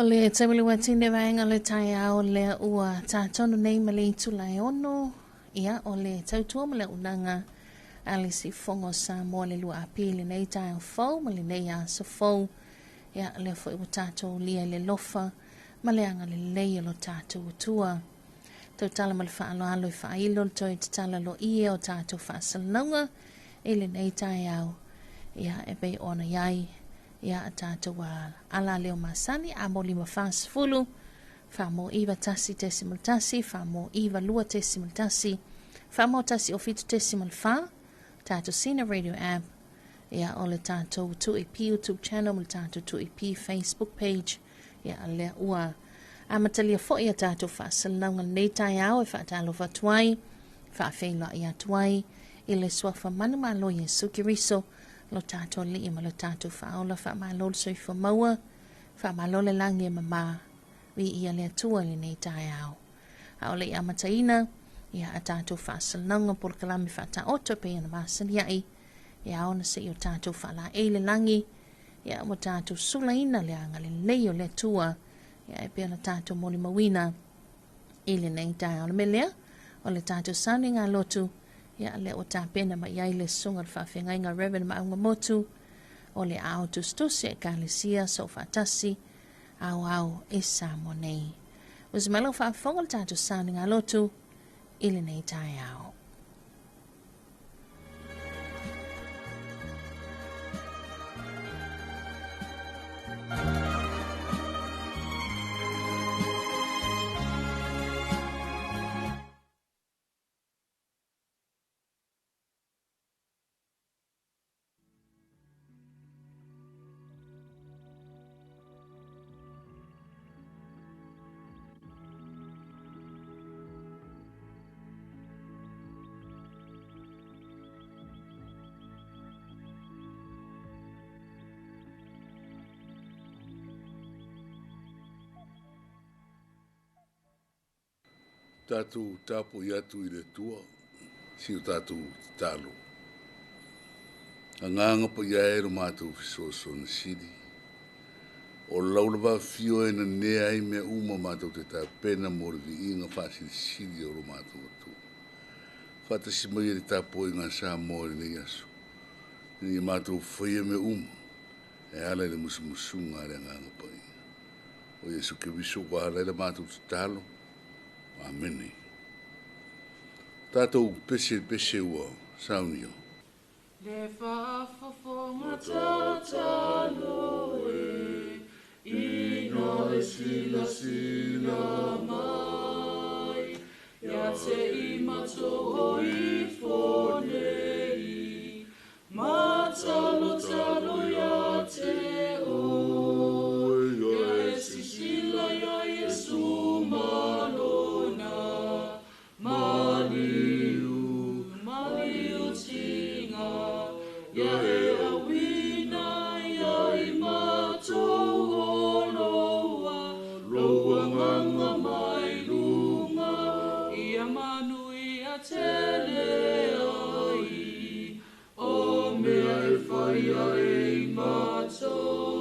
O le taimi le tine vaega o le taeao lea ua tatonu nei ma le itula e 6, ia o le tautua ma le auaunaga a le Siufofoga o Samoa le 2AP lenei taeao fou ma lenei aso fou. Ia lea foi ua tatou lia i le lofa ma le agalelei o lo tatou Atua. Tautala ma le faaaloalo e faailo le toe tatala loia o tatou faasalalauga i lenei taeao. Ia e pei ona i ai ia tatou ala leo masani a mo 540 faa 91.1 faa 92.1 faa 107.4 tatou Sina Radio app, ia o le tatou 2AP YouTube channel ma le tatou 2AP Facebook page. Ia lea ua amatalia foi a tatou faasalalauga lenei taeao e faatalofa atu ai, faafeiloai atu ai i le suafa manumalo Iesu Keriso lo tatou Alii ma lo tatou Faaola. Faamalo le soifua maua, faamalo le lagi e mama, viia le Atua i lenei taeao. A o le i amataina ia a tatou faasalalauga polokalame faataoto e pei ona masani ai, e ao ona se i o tatou faalaei le lagi, ia ua tatou sulaina le agalelei o le Atua, ia e pei ona tatou molimauina i lenei taeao. O le mea lea, o le tatou sauniga lotu, ia lea ua tapena mai ai le susuga o le faafeagaiga Reverend Maauga Motu o le ao tusitusi Ekalesia Soofaatasi Aoao i Samoa nei. Usi mai lau faafofoga le tatou sauniga lotu i lenei taeao. Tatou tapuai atu i le Atua, si o tatou tatalo. Agaga paia e lo matou fesoasoani sili. O lau lava afio e nanea ai mea uma matou te tapena mo le viiga faasilisili o lo matou Atua. Faatasi mai e le tapuaiga a Samoa i lenei aso. Ina ia matou faia mea uma e ala i le musumusuga a le Agaga Paia. O Iesu Keriso ua ala ai le matou tatalo. Amene. Tatou pese pese ua saunia. Le faafofoga tatalo e, ina e silasila mai, ia te i matou o ifo nei, matalotalo ia te oe, ia e sisila ia Iesu malona, maliu, maliu tinga, ia e awina ia i matou o loa, loa nganga mai lunga, ia manuia tele ai, o mea e whaia e i matou,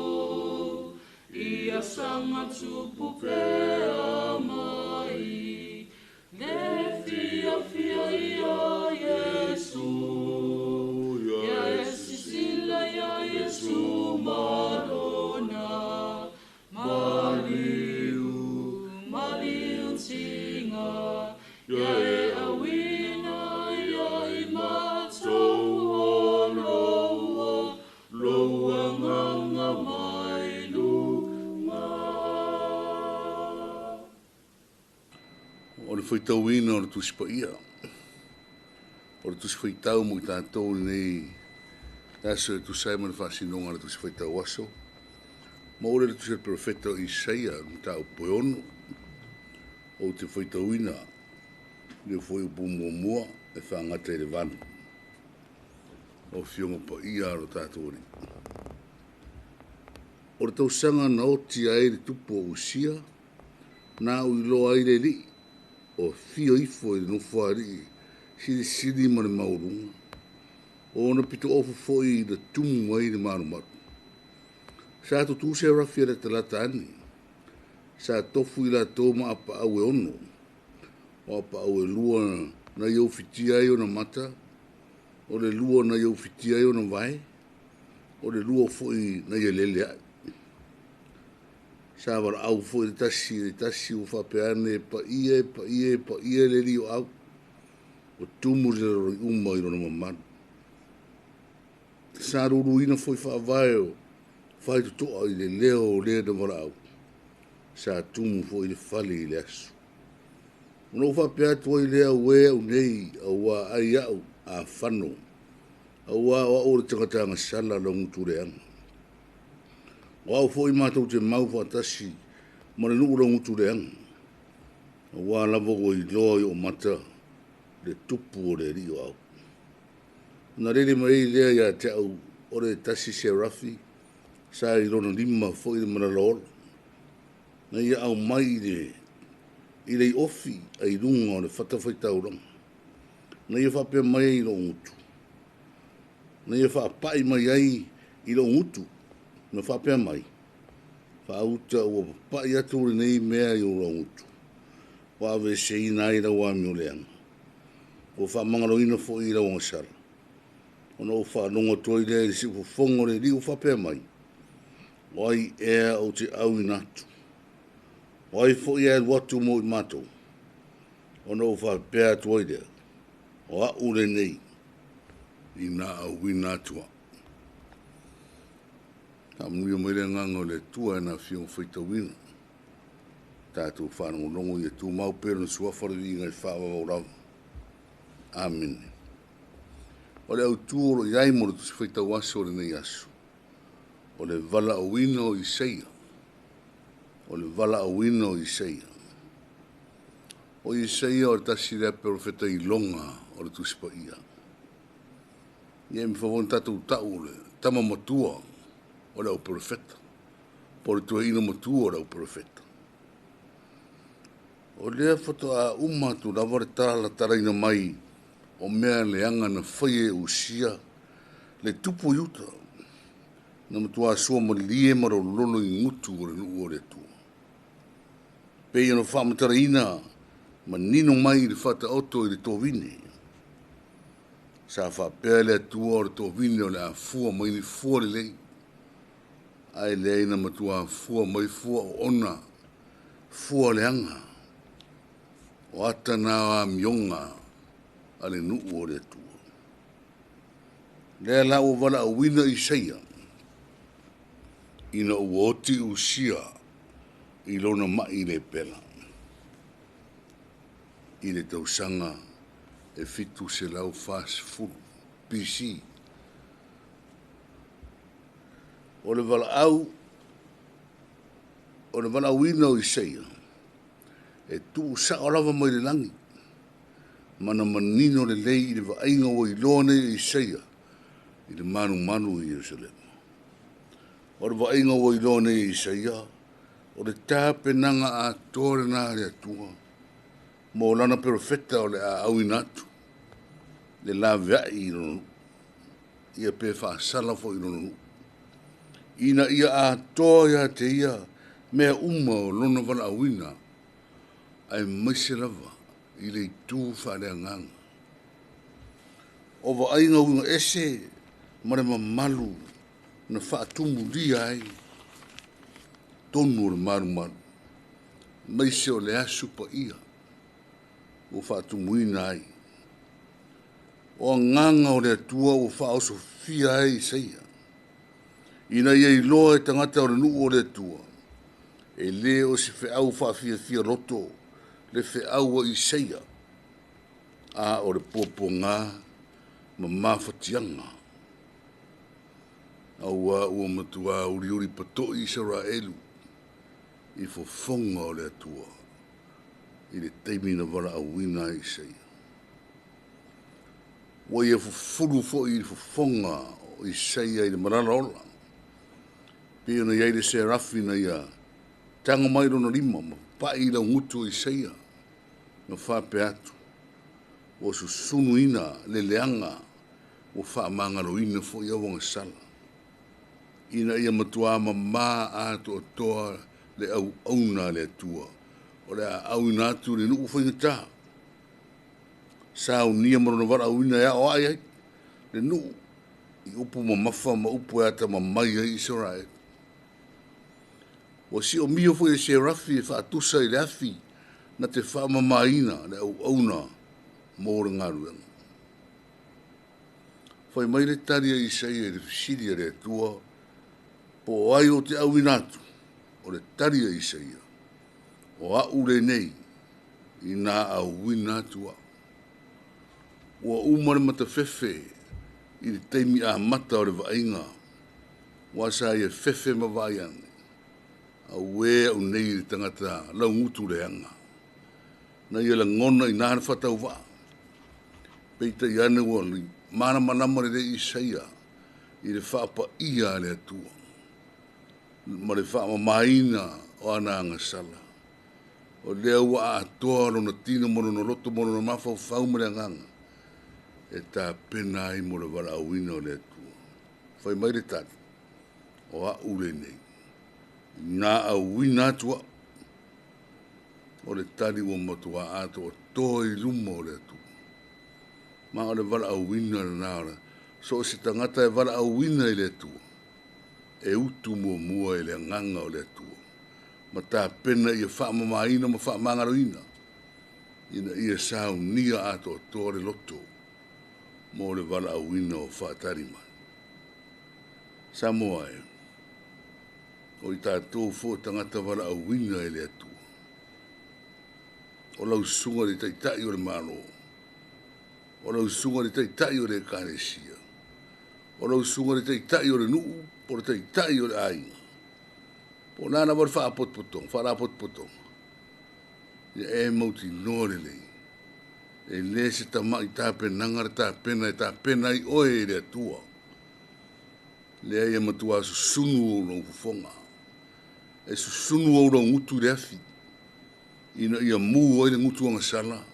ia sanga tupu pea mai, le fia fia ia Iesu, ia e sisila ia Iesu malona, maliu, maliu tinga, ia e awina ia i matou o loa, loa nganga mai lunga. O le faitauina o le Tusi Paia. O le Tusi Faitau mo i tatou lenei aso e tusa ai ma le faasinoga a le Tusi Faitau aso. Ma o le Tusi a le Perofeta o Isaia, le mataupu e 6. Ou te faitauina le foi upu muamua e faagata i le 8. O Afioga Paia a lo tatou Alii. O le tausaga na oti ai le tupu o Usia, na uiloa ai le Alii, o fio ifo i le nofoalii silisili ma le maualuga, o ona pitoofo foi i le tumu ai le malumalu. Sa tutu se rafi a le talata ane, Sa tofu i latou ma apaau e 6. O apaau e 2 na ia ufitia ai ona mata, o le 2 na ia ufitia ai ona vae, o le 2 foi na ia lele ai. Sa valaau foi le tasi i le tasi ua faapea ane, paia e paia e paia le alii o au, ua tumu le lalolagi uma i lona mamalu. Sa luluina foi faavae o faitotoa i le leo o le na valaau, sa tumu foi le fale i le aso. Ona ou faapea atu ai lea, auē au nei, auā ai au a fano, auā o au o le tagata agasala lau gutuleaga. O au foi matou te mau faatasi ma le nuu laugutuleaga, auā lava ua iloa i ou mata le tupu o le alii o au. Ona lele mai ai lea ia te au o le tasi serafi sa i lona lima foi le malala ola, na ia aumai i le iofi ai luga o le fatafaitaulaga, na ia faapea mai ai i lou gutu, na ia faapai mai ai i lou gutu, na faapea mai, faauta ua papai atu lenei mea i ou laugutu, ua aveeseina ai lau amioleaga, ua faamagaloina foi i lau agasala. Ona ou faalogo atu ai lea i le siufofoga o le Alii ua faapea mai, o ai ea ou te auina atu? O ai foi e alu atu mo i matou? Ona ou faapea atu ai lea, o au lenei, ina auina atu au. Faamanuia mai le agaga o le Atua e na afioga faitauina. Tatou faalogologo ia tumau pea lona suafa le viiga e faavavau lava. Amene. O le autu o lo o i ai mo le Tusi Faitau Aso o lenei aso, o le valaauina o Isaia. O le valaauina o Isaia. O Isaia o le tasi lea perofeta iloga o le Tusi Paia. Ia e mafai foi ona tatou tau o le tama matua o le au perofeta, po o le toeaina matua o le au perofeta. O lea faatoa uma atu lava le talatalaina mai o mea leaga na faia e Usia le tupu o Iuta, na matua sua malie ma lololo i gutu o le nuu o le Atua. Pei ona faamatalaina manino mai i le faataoto i le tovine. Sa faapea le Atua o le tovine o le a fua mai ni fua lelei, ae leai na matua fua mai fua oona, fua leaga, o ata na amioga a le nuu o le Atua. Lea la ua valaauina Isaia, ina ua oti Usia i lona mai le pela, i le tausaga e 740 BC. O le valaau, o le valaauina o Isaia, e tuusao lava mai le lagi, mana manino lelei i le vaaiga ua iloa nei e Isaia i le malumalu i Ierusalema. O le vaaiga ua iloa nei e Isaia, o le tapenaga atoa lena a le Atua mo lana perofeta o le a auina atu le laveai i lona nuu, ia pe faasala foi i lona nuu, ina ia atoa ia te ia mea uma o lona valaauina, aemaise lava i le itu faaleagaga. O vaaiga uiga ese ma le mamalu na faatumulia ai tonu o le malumalu, maise o le aso paia ua faatumuina ai. O agaga o le Atua ua faaosofia ai Isaia, ina ia iloa e tagata o le nuu o le Atua, e lē o se feau faafiafia loto le feau a Isaia, a o le puapuagā ma mafatiaga. Auā ua matuā uliuli pato'i Isaraelu i fofoga o le Atua i le taimi na valaauina ai Isaia. Ua ia fufulu foi i le fofoga o Isaia i le malala ola, pei ona i ai le serafi na ia tago mai lona lima ma papai i laugutu o Isaia, ma faapea atu, ua susunuina le leaga, ua faamagaloina foi au agasala, ina ia matua mamā atoatoa Le auauna a le Atua o le a auina atu i le nuu faigata. Saunia ma lona valaauina e aoai ai le nuu i upu mamafa ma upu e atamamai ai Isaraelu. Ua siomia foi e Serafi e faatusa i le afi na te faamamaina le auauna mo le galuega. Fai mai le tali a Isaia i le fesili a le Atua, po o ai ou te auina atu? O le tali a Isaia, o a'u lenei, ina auina atu a'u. Ua uma le matafefe i le taimi amata o le vaaiga, ua sa ia fefe ma vaai ane, auē a'u nei i le tagata laugutu leaga. Na ia lagona i ina le faatauvaa. Peitai ane ua malamalama lelei Isaia i le faapaia a le Atua ma le faamamaina o ana agasala. O lea ua atoa lona tino ma lona loto ma lona mafaufau ma le agaga e tapena ai mo le valaauina o le Atua. Fai mai le tali, o a'u lenei, ina auina atu a'u. O le tali ua matua atoatoa i luma o le Atua. Ma o le valaauina lena o le so o se tagata e valaauina i le Atua, e utu muamua i le agaga o le Atua, ma tapena ia faamamaina ma faamagaloina, ina ia saunia atoatoa le loto mo le valaauina o faatali mai. Samoa e, o i tatou foi tagata valaauina e le Atua. O lau susuga i le Taitai o le Malo, o lau susuga i le Taitai o le Ekalesia, o lau susuga i le Taitai o le nuu, po o le Taitai o le aiga, po o le a lava le faapotopotoga, faalapotopotoga, ia e mautinoa lelei, e le se tama'i tapenaga le tapena e tapena ai oe e le Atua. Lea ia matua susunu ou lou fofoga, e susunu ou laugutu i le afi, ina ia mu ai le gutu agasala,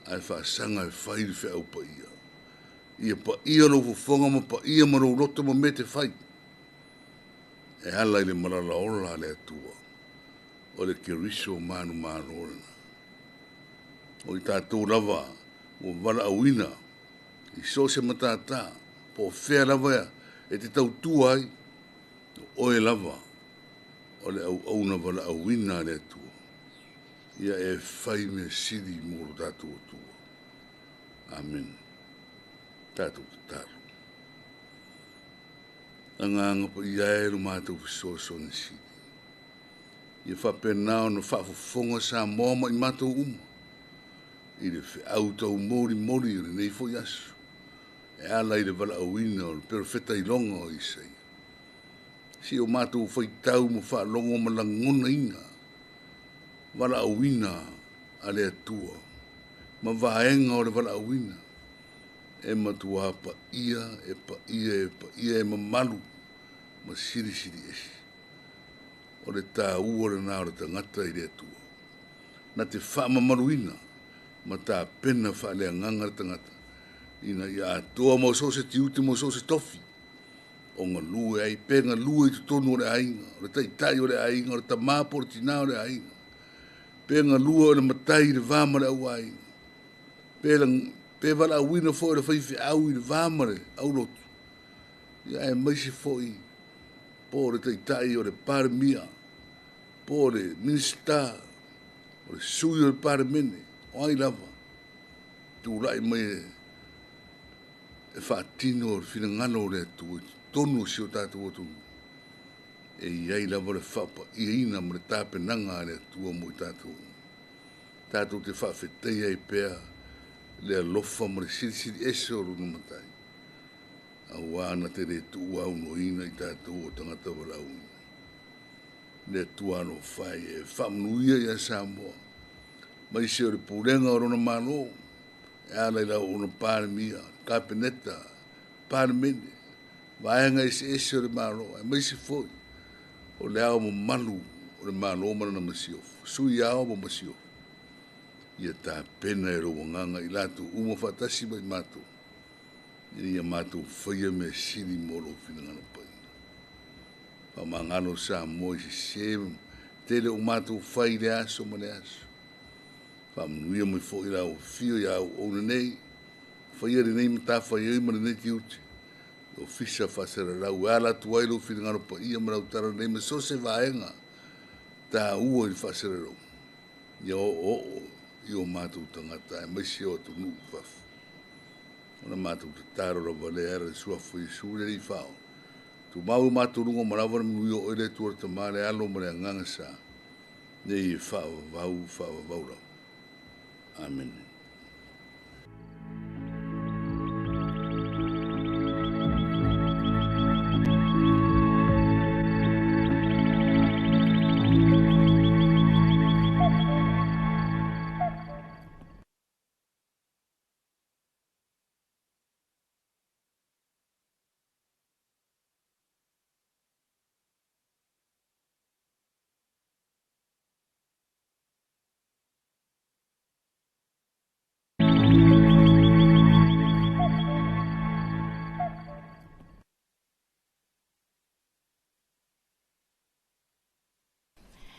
ae faasaga e fai le feau paia. Ia paia lou fofoga ma paia ma lou loto ma mea e te fai, e ala i le malala ola a le Atua, o le Keriso manumalo lena. O i tatou lava ua valaauina i so o se matata, po o fea lava e te tautua ai, o oe lava o le auauna valaauina a le Atua, ia e fai mea sili mo lo tatou Atua. Amene. Tatou tatalo. Agaga paia e lo matou fesoasoani sili, ia faapena ona faafofoga Samoa ma i matou uma i le feau taumolimoli o lenei foi aso, e ala i le valaauina o le perofeta iloga o Isaia. Si o matou faitau ma faalogo ma lagonaina valaauina a le Atua ma vaega o le valaauina, e matua paia, e paia, e paia, e mamalu ma silisili ese. O le tāua lena o le tagata i le Atua, na te faamamaluina ma tapena faaleagaga le tagata, ina ia atoa mo so o se tiute mo so o se tofi, o galue ai, pe galue i totonu o le aiga, o le taitai o le aiga, o le tamā po o le tinā o le aiga, pe galue o le matai i le va ma le auaiga, pe valaauina foi o le faifeau i le va ma le aulotu, ia aemaise foi po o le taitai o le Palemia, po o le Minisita, o le sui o le Palemene, o ai lava, tulai mai e faatino le finagalo o le Atua i totonu o si o tatou atunuu, e i ai lava le faapaiaina ma le tapenaga a le Atua mo i tatou uma. Tatou te faafetaia ai pea le alofa ma le silisili ese o lona matai, auā na te le tuuaunoaina i tatou o tagata valaauina. Le Atua alofa e faamanuia ia Samoa, maise o le pulega o lona Malo, e ala i lau auauna Palemia, Kapeneta, Palemene, vaega eseese o le Malo, aemaise foi o le ao mamalu o le Malo ma lana masiofo, Sui Ao ma masiofo, ia tapena e lou agaga i latou uma faatasi ma i matou, ina ia matou faia mea sili mo lou finagalo paia. Faamagalo Samoa i sesē tele o matou fai i le aso ma le aso. Faamanuia mai foʻi lau afio iā auauna nei, faia lenei matafaioi ma lenei tiute, ofisa faasalalau e ala atu ai lou finagalo paia ma lau tala nei ma so o se vaega taua i le faasalalauga, ia oooo i o matou tagata aemaise o atunuu i fafo. Ona matou tatalo lava lea e ala i le Suafa o Iesu le Alii Faaola, tumau i o matou luga ma lava le manuia o oe le Atua le Tama, le Alo ma le Agaga Sa, nei e faavavau faavavau lava. Amene.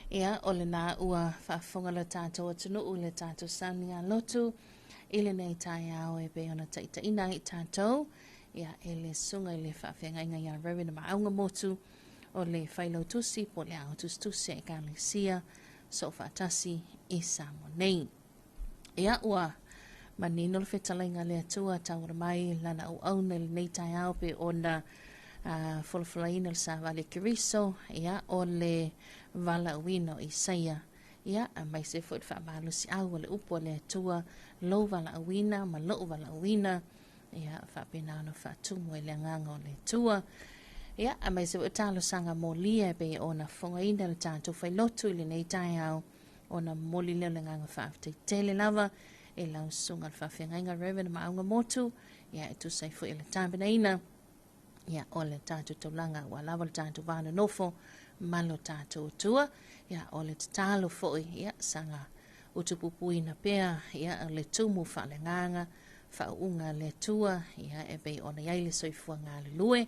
Ia, o lena ua faafofoga le tatou atunuu i le tatou sauniga lotu i lenei taeao e pei ona taitaiina ai tatou ia e le susuga i le faafeagaiga ia Reverend Maauga Motu o le failautusi po o le ao tusitusi a Ekalesia Soofaatasi i Samoa nei. Ia, ua manino le fetalaiga a le Atua tauala mai lana auauna i lenei taeao pe ona folafolaina le savali a Keriso, ia, o le valaauina o Isaia, ia, aemaise foi le faamalosiau o le upu a le Atua, lou valaauina ma lou valaauina, ia, faapena ona faatumu ai le agaga o le Atua. Ia, aemaise foi talosaga molia e pei ona fofogaina le tatou failotu i lenei taeao, ona momoli lea o le agaga faafetai tele lava e lau susuga le faafeagaiga Reverend Maauga Motu, ia e tusa ai foi o le tapenaina ia o le tatou taulaga ua lava le tatou va nonofo ma lo tatou Atua. Ia o le tatalo foi ia saga utupupuina pea ia le tumu faaleagaga faauuga a le Atua ia e pei ona i ai le soifua galulue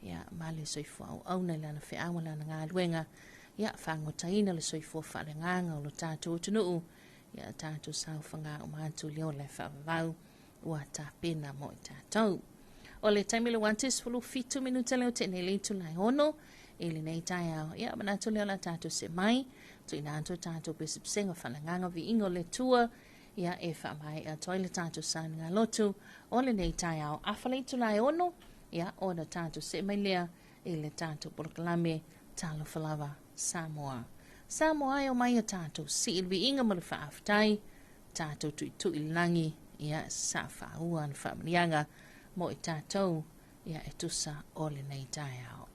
ia ma le soifua auauna i lana feau ma lana galuega ia fagotaina le soifua faaleagaga o lo tatou atunuu ia tatou saofaga uma atu i le ola e faavavau ua tapena mo i tatou. O le taimi le 1:17 minute leo te nei le itula e 6 i lenei taeao. Ia manatu lea o le a tatou se mai, tuuina atu tatou pesepesega faaleagaga viiga o le Atua, ia e faamaea atu ai le tatou sauniga lotu o lenei taeao. Afa le itula e 6, ia ona tatou see mai lea i le tatou polokalame Talofa Lava Samoa. Samoa e o mai a tatou sii le viiga ma le faafetai, tatou tuitui i le lagi, ia sa faaua le faamanuiaga mo i tatou, ia e tusa o lenei taeao.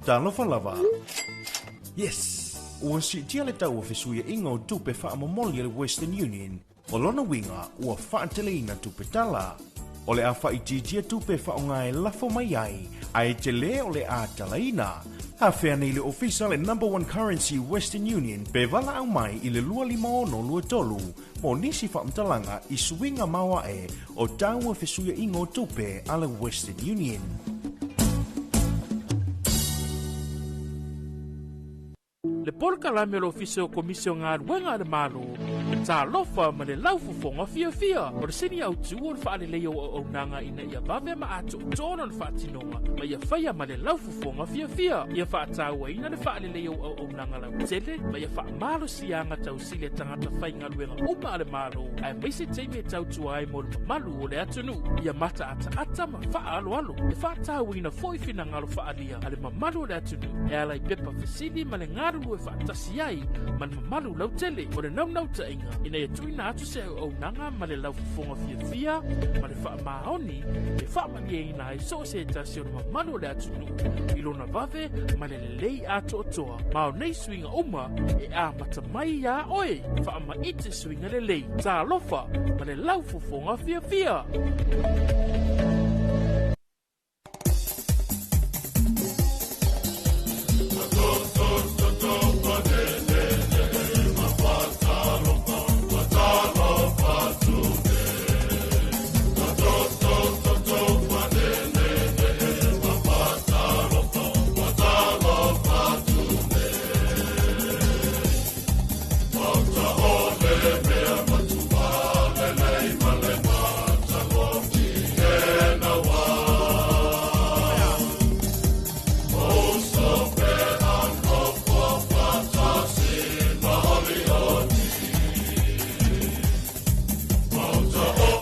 Talofa lava! Yes! Ua siitia le tau o fesuiaiga o tupe faamomoli a le Western Union, o lona uiga ua faateleina tupe tala. O le a faaitiitia tupe e faaaoga e lafo mai ai, ae tele o le a talaina. Afea nei le ofisa le Number One Currency Western Union pe valaau mai i le 25623 mo nisi faamatalaga i suiga maoae o tau o fesuiaiga o tupe a le Western Union. Le polokalame o le Ofisa o Komisi o Galuega a le Malo, Talofa ma le Laufofoga Fiafia, o le sini autu o le faaleleia o auaunaga ina ia vave ma atoatoa lona faatinoga ma ia faia ma le laufofoga fiafia, ia faatauaina le faaleleia o auaunaga lautele ma ia faamalosiaga tausili a tagata faigaluega uma a le Malo, aemaise taimi e tautua ai mo le mamalu o le atunuu, ia mataataata ma faaaloalo, e faatauaina foi finagalo faaalia a le mamalu o le atunuu e ala i pepa fesili ma le galulue faatasi ai ma le mamalu lautele. O le naunautaiga ina ia tuuina atu se auaunaga ma le laufofoga fiafia ma le faamaoni e faamalieina ai so o se tasi o le mamalu o le atunuu i lona vave ma le lelei atoatoa. Ma o nei suiga uma e amata mai iā oe. Faamaite suiga lelei. Talofa ma le laufofoga fiafia!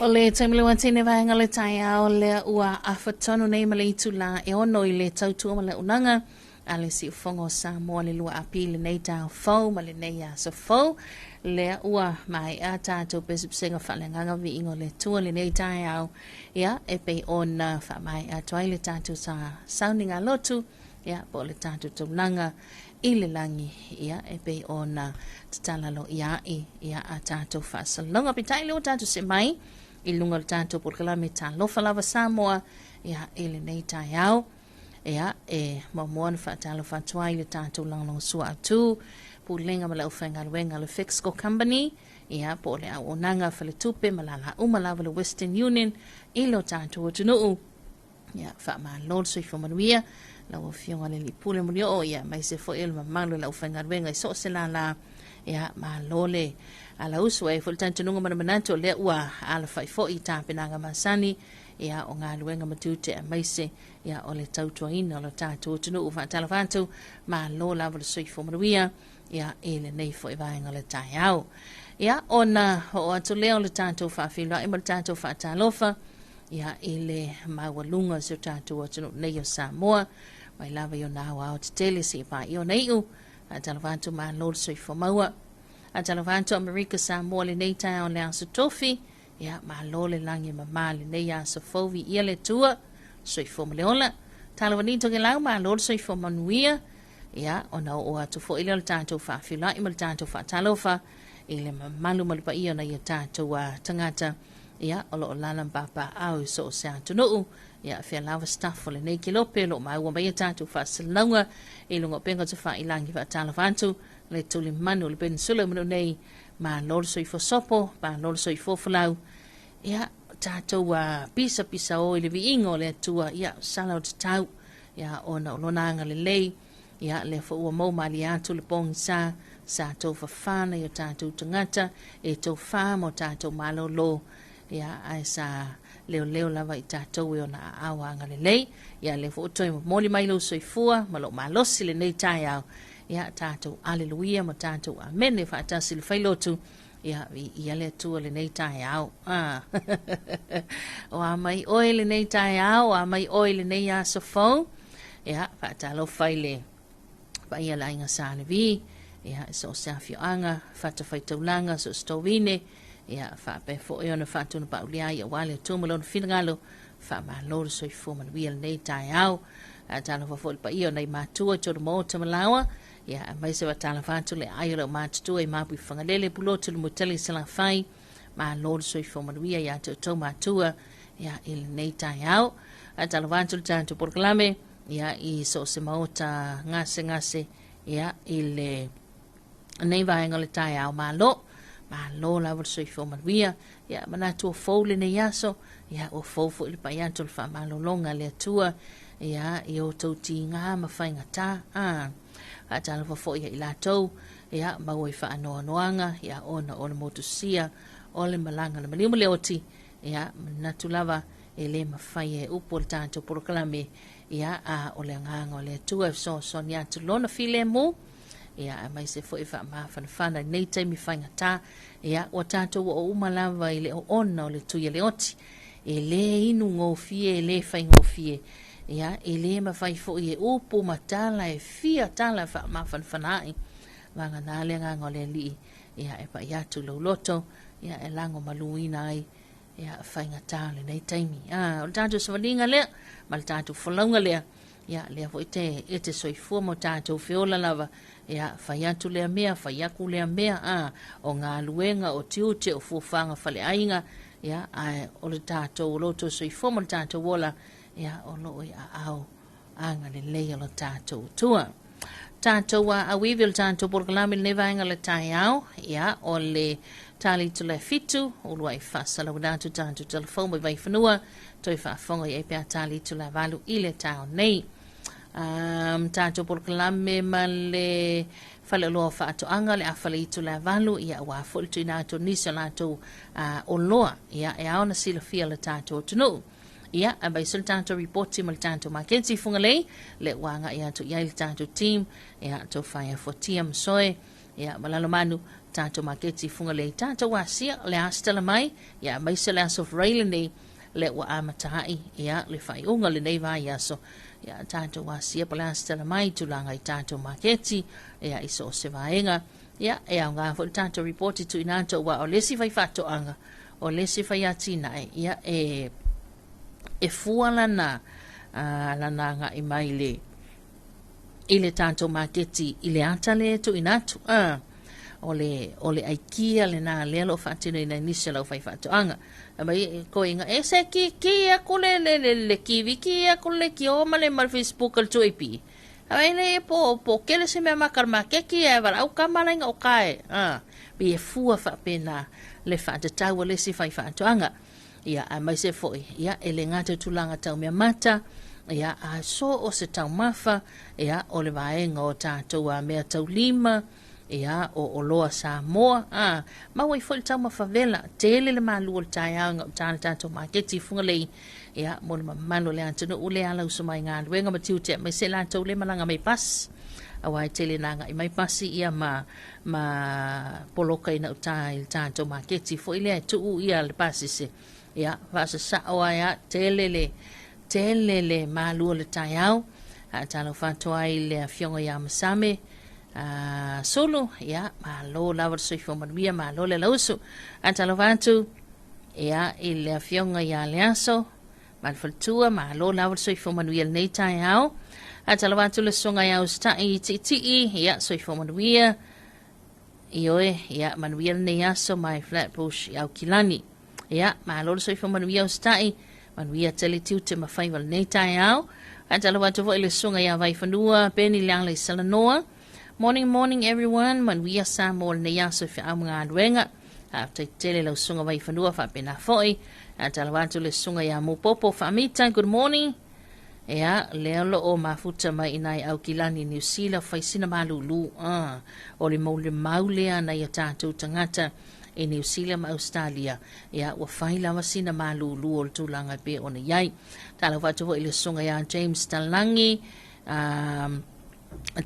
O le taimi le watine vaega le taeao lea ua afa tonu nei ma le itulā e ono i le tautua ma le unaga a le siufogo o Samoa le 2 Api lenei taeao fou ma lenei aso fou. Lea ua maea tatou pesepesega faaleagaga viiga o le Atua lenei taeao, ia e pei ona faamaea atu ai le tatou sa sauniga lotu, ia po o le tatou taulaga i le lagi, ia e pei ona tatala loia ai ia a tatou faasaloga. Peitai lea ua tatou see mai i luga o le tatou polokalame Talofa Lava Samoa, ia i lenei taeao. Ia, e muamua ona faatalofa atu ai i le tatou lagolagosua atu, Pulega ma le aufaigaluega a le Fexco Company, ia, po o le auaunaga faletupe ma lala uma lava le Western Union i lo tatou atunuu. Ia, faamalo le soifua manuia, lau Afioga i le Alii Pule Mulioo, ia, aemaise foi o le mamalu o le aufaigaluega i so o se lala. Ia, malo le alausu ai foi le talitonuga ma le manatu o lea ua alafai foi i tapenaga masani, ia, o galuega ma tiute aemaise ia o le tautuaina o lo tatou atunuu. Faatalofa atu, malo lava le soifua manuia ia i lenei foi vaega o le taeao. Ia ona oo atu lea o le tatou faafeiloai ma le tatou faatalofa ia i le maualuga o si o tatou atunuu nei o Samoa, mai lava i ona aoao tetele seia paia ona iu. Faatalofa atu, malo le soifua maua. Faatalofa atu Amerika Samoa lenei taeao le Aso Tofi. Ia, malo le lagi e mama lenei aso fou, viia le Atua, soifua ma le ola. Talofa nei Tokelau, malo le soifua manuia. Ia, ona oo atu foi lea o le tatou faafeiloai ma le tatou faatalofa i le mamalu ma le paia o nai o tatou tagata, ia, o lo o lala ma papaaao i so o se atunuu. Ia, fea lava staff o lenei kelope o lo o maua mai a tatou faasalalauga i luga o upega tafailagi. Faatalofa atu le tulimanu o le peninsula o Manuu nei, malo le soifua sopo, malo le soifua folau. Ia, tatou pisapisa o i le viiga o le Atua, ia, sala o tatau, ia, ona o lona agalelei, ia, lea foi ua mau malie atu le pogisa, sa tou fafana i o tatou tagata, e tou fa ma o tatou malolo, ia, ae sa leoleo lava i tatou e ona aao agalelei. Ia, lea foi ua toe momoli mai lou soifua ma lou malosi lenei taeao, ia tatou aleluia ma tatou amene faatasi le failotu, ia viia le Atua lenei taeao. Ah. O a mai oe lenei taeao, o a mai oe lenei aso fou. Ia, faatalofa i le paia le aiga Sa Levi, ia, so o se afioaga, fatafaitaulaga, so o se tovine, ia, faapea foi ona faatunu paulia ai aua le Atua ma lona finagalo, faamalo le soifua manuia lenei taeao. Faatalofa foi i le paia o nai matua i totonu maota ma laoa, ia aemaise faatalofa atu le aai o lau matutua i Mapuifagalele, Pulotu le Mutali Salafai, malo le soifua manuia ia te outou matua ia i lenei taeao. Faatalofa atu le tatou polokalame ia i so o se maota gasegase ia i le nei vaega o le taeao malo. Malo lava le soifua manuia. Ia manatu ua fou lenei aso, ia ua fou foi le pai atu o le faamalologa a le Atua, ia i outou tiga ma faigata. A faatalofa foi ia i latou, ia maua i faanoanoaga, ia ona o le motusia o le malaga a le maliu ma le oti, ia manatu lava e le mafai e upu o le tatou polokalame, ia a o le agaga o le Atua e fesoasoani atu lona filemu, ia aemaise foi faamafanafana i nei taimi faigata, ia ua tatou oo uma lava i le oona o le tui a le oti. E le inu gofie, e le faigofie, ia e le mafai foi e upu ma tala e fia tala faamafanafana ai. Vagana le agaga o le Alii, ia e pai atu lou loto, ia e lago maluina ai ia faigata o lenei taimi. Ah, o le tatou savaliga lea ma le tatou folauga lea, ia lea foi te e te soifua ma o tatou feola lava, ia fai atu lea mea, fai aku lea mea, ah, o galuega, o tiute, o fuafuaga faleaiga, ia ae o le tatou o lo outou soifua ma le tatou ola, ia o lo o i aao agalelei o lo tatou Atua. Tatou a auivi o le tatou polokalame lenei vaega le taeao, ia o le tali tu le fitu, uluai faasalauina atu tatou telefou mai Vaifanua, toe faafofoga i ai pe a tali tu le valu i le taeao nei. Tatou polokalame ma le faleoloa o faatoaga le a fale itu le valu, ia aua foi le tuuina atu o nisi o latou oloa, ia e ao ona silafia le tatou atunuu. Ia, aemaise le tatou ripoti ma le tatou maketi i Fugalei, le ua agai atu i ai le tatou team, ia, tou whaia fuatia ma soe, ia, ma Lalomanu, tatou maketi i Fugalei, tatou asia, le astala mai, ia, aemaise le aso Faraile lenei, le ua amata ai, ia, le faaiuga lenei vaiaso, ia, tatou asia po le astala mai, tulaga i tatou maketi, ia, i so o se vaega, ia, e aoga foi le tatou ripoti tuuina atu aua o le isi fai faatoaga, o le isi fai atinae, ia e e fua lana lana agai mai le i le tatou maketi i le ata lea e tuuina atu. O le o le aikia lena lea o lo o faatinoina e nisi o le aufaifaatoaga. Mai koiga e se ki ki aku le le le le kiwi ki aku le lekiō ma le ma le Facebook a le 2AP. Ai le po po kele se mea maka le makeki ae valaau kama la inga o kae. Pei e fua faapena le faatatau a le isi faifaatoaga. Ia, aemaise foi, ia, e le gata i tulaga tau mea mata, ia, a so o se taumafa, ia, o le vaega o tatou a mea taulima, ia, o oloa Samoa, a, maua ai foi le taumafa vela, tele le malu o le taeao i gauta le tatou maketi i Fugalei, ia, mo le mamalu o le atunuu lea ala uso mai galuega ma tiute aemaise latou le malaga mai pasi. Aua e tele na agai mai pasi ia ma ma poloka ina uta i le tatou maketi foi lea e tuu ia le pasese ia faasasao ai a tele le tele le malu o le taeao. Faatalofa atu ai le afioga ia Masame Sulu, ia malo lava le soifua manuia, malo le lausu. Faatalofa atu ia i le afioga ia Leaso ma le faletua, malo lava le soifua manuia lenei taeao. Faatalofa atu le susuga ia Usitai Tiitii, ia soifua manuia. Ioe, ia manuia lenei aso mai Flatbush i Aukilani. Ia, malo le soifua manuia Usitai, manuia tele tiute ma faiva lenei taeao. Faatalofa atu foi le susuga ia Vaifanua, Benny Leala i Salanoa. Morning, morning everyone, manuia Samoa lenei aso i feau ma galuega. Faafetai tele lau susuga Vaifanua faapena foi. Faatalofa atu le susuga ia Mupopo Faamita, good morning. Ia, lea o lo o mafuta mai i nai Aukilani Niu Sila fai sina malulu. O le maulemau lea nai a tatou tagata i Niu Sila ma Australia. Ia, ua fai lava sina malulu o le tulaga e pei ona i ai. Talofa atu foi i le susuga ia James Talangi,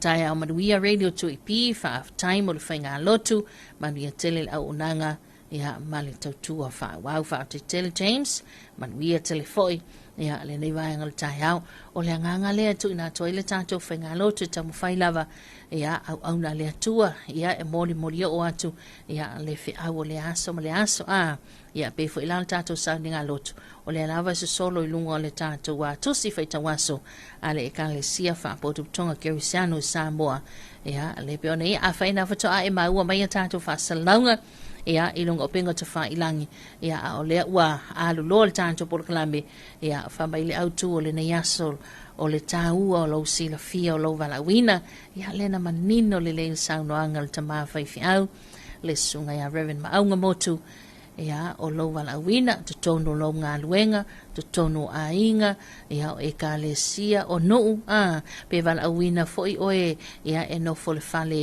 taeao manuia Radio 2AP, faafetai mo le faigalotu, manuia tele le auaunaga, ia, ma le tautua faaauau. Faafetai tele James, manuia tele foi. Ia, lenei vaega o le taeao. O le agaga lea e tuuina atu ai le tatou faigalotu e taumafai lava, ia, auauna a le Atua, ia, e molimoli oo atu, ia, le feau o le aso ma le aso. A, ia, pei foi la o le tatou sauniga lotu, o lea lava e sosolo i luga o le tatou tusi faitau aso a le Ekalesia Faapotopotoga Kerisiano i Samoa. Ia, le pei ona ia, afai na faatoa e maua mai a tatou faasalalauga, ia, i luga o upega tafailagi, ia, a o lea ua alu loa le tatou polokalame, ia, fai mai le autu o lenei aso, o le tāua o lou silafia o lou valaauina. Ia, lea na manino lelei le saunoaga a le tama faifeau, le susuga ia Reverend Maauga Motu, ia, o lou valaauina, totonu o lou galuega, totonu o aiga, ia, o ekalesia, o nuu, a, pe valaauina foi oe, ia, e nofo i le fale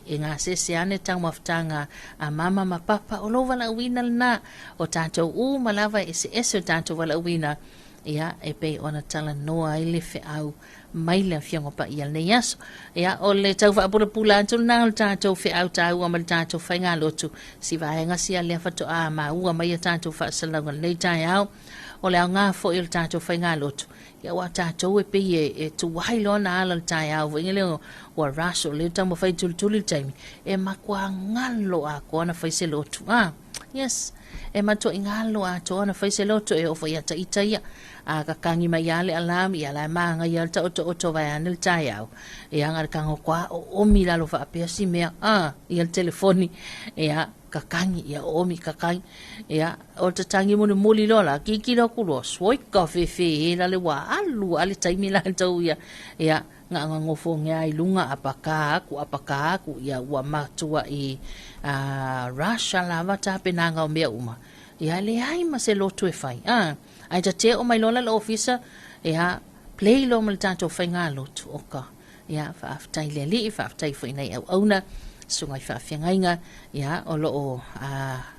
e gasese ane taumafataga a mama ma papa, o lou valaauina lena. O tatou uma lava e eseese o tatou valaauina, ia, e pei ona talanoa ai le feau mai le Afioga Paia i lenei aso. Ia, o le tau faapulapula atu lena o le tatou feau taua ma le tatou faigalotu, si vaega sia lea faatoa maua mai a tatou faasalalauga i lenei taeao. O le aoga foi o le tatou faigalotu, ia, aua tatou e pei e tuai loa ona ala le taeao foi lea ua rush o lea taumafai tulituli le taimi, e matua galo atoa ona fai se lotu. Ah, yes, e matuai galo atoa ona fai se lotu e oo foi ia ita ia. A kakangi mai ia le alarm, ia la e magaia le taoto'oto vaeane le taeao. Ia ga le kago koa o omi lalo faapea si mea, ah, ia le telefoni, ia kakangi, ia omi kakangi. Ia, o le tatangi mulimuli loa la, kikilo aku loa, soika fefe e la le ua alu a le taimi latou ia. Ia, gagagofogea i luga apaka aku, apaka aku, ia ua matuai rush lava tapenaga o mea uma. Ia, leai ma se lotu e fai. Ah, ae tate o mai loa la le ofisa, ia, play loa ma le tatou faigalotu o ka. Ia, faafetai le Alii, faafetai foi nei auauna, susuga i faafeagaiga, ia, o loo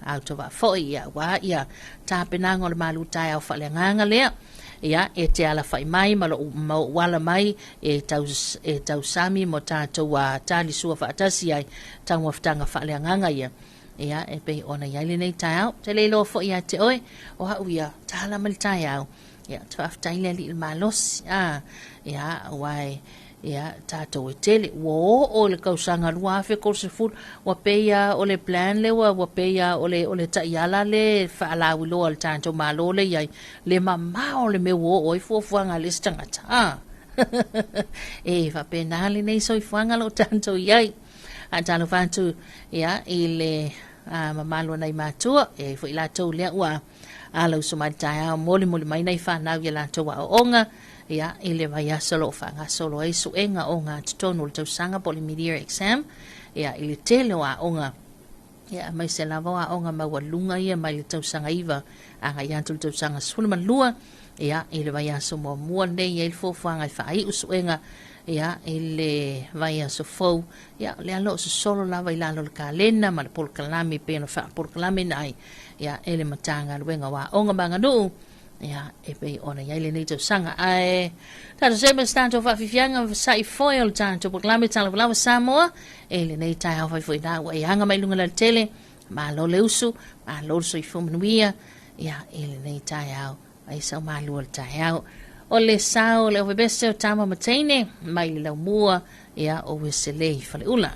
autovaa foi, ia, aua ia tapenaga o le malu taeao faaleagaga lea. Ia, e te alafai mai ma lou ma ou ala mai e tau e tausami mo tatou talisua faatasi ai taumafataga faaleagaga ia. Ia, e pei ona iai lenei taeao. Te le iloa foi ia te oe, o au ia, tala mai le taeao. Ia, te faafetai le Alii i le malosi. Ah, ia, aua e, ia, tatou e tele. Ua oo le tausaga 2030, ua pei lava o le plan lea ua pei lava o le, o le taiala le faalauiloa a le tatou Malo le i ai, le mamao le mea ua oo ai fuafuaga a le isi tagata. Ah, e faapena lenei soifuaga lo tatou i ai. A talofa atu, ia, i le mamalu o nai matua, e foi latou lea ua ala uso mai le taeao molimoli mai nai fanau ia latou aoaoga, ia, i le vaiaso o lo o faagasolo ai suega o ogatotonu o le tausaga po o le mid-year exam, ia, i le tele o aoga, ia, aemaise lava o aoga maualuga ia mai le tausaga 9 agai atu i le tausaga 12, ia, i le vaiaso muamua lenei i ai le fuafuaga e faaiu suega, ia, i le vaiaso fou, ia, o lea o lo o sosolo lava i lalo o le kalena ma le polokalame pei ona faapolokalameina ai, ia, e le Matagaluega o Aoga ma Aganuu, ia, e pei ona i ai lenei tausaga. Ae tatou see ma se tatou faafiafiaga sa'i foe o le tatou polokalame Talavalava Samoa e lenei taeao fai foi na ua e aga mai luga lautele. Malo le usu, malo le soifua manuia, ia, i lenei taeao ai sau malu o le taeao. O le sao o le ovebese o tama ma teine mai le laumua, ia, o Ueselei Faleula.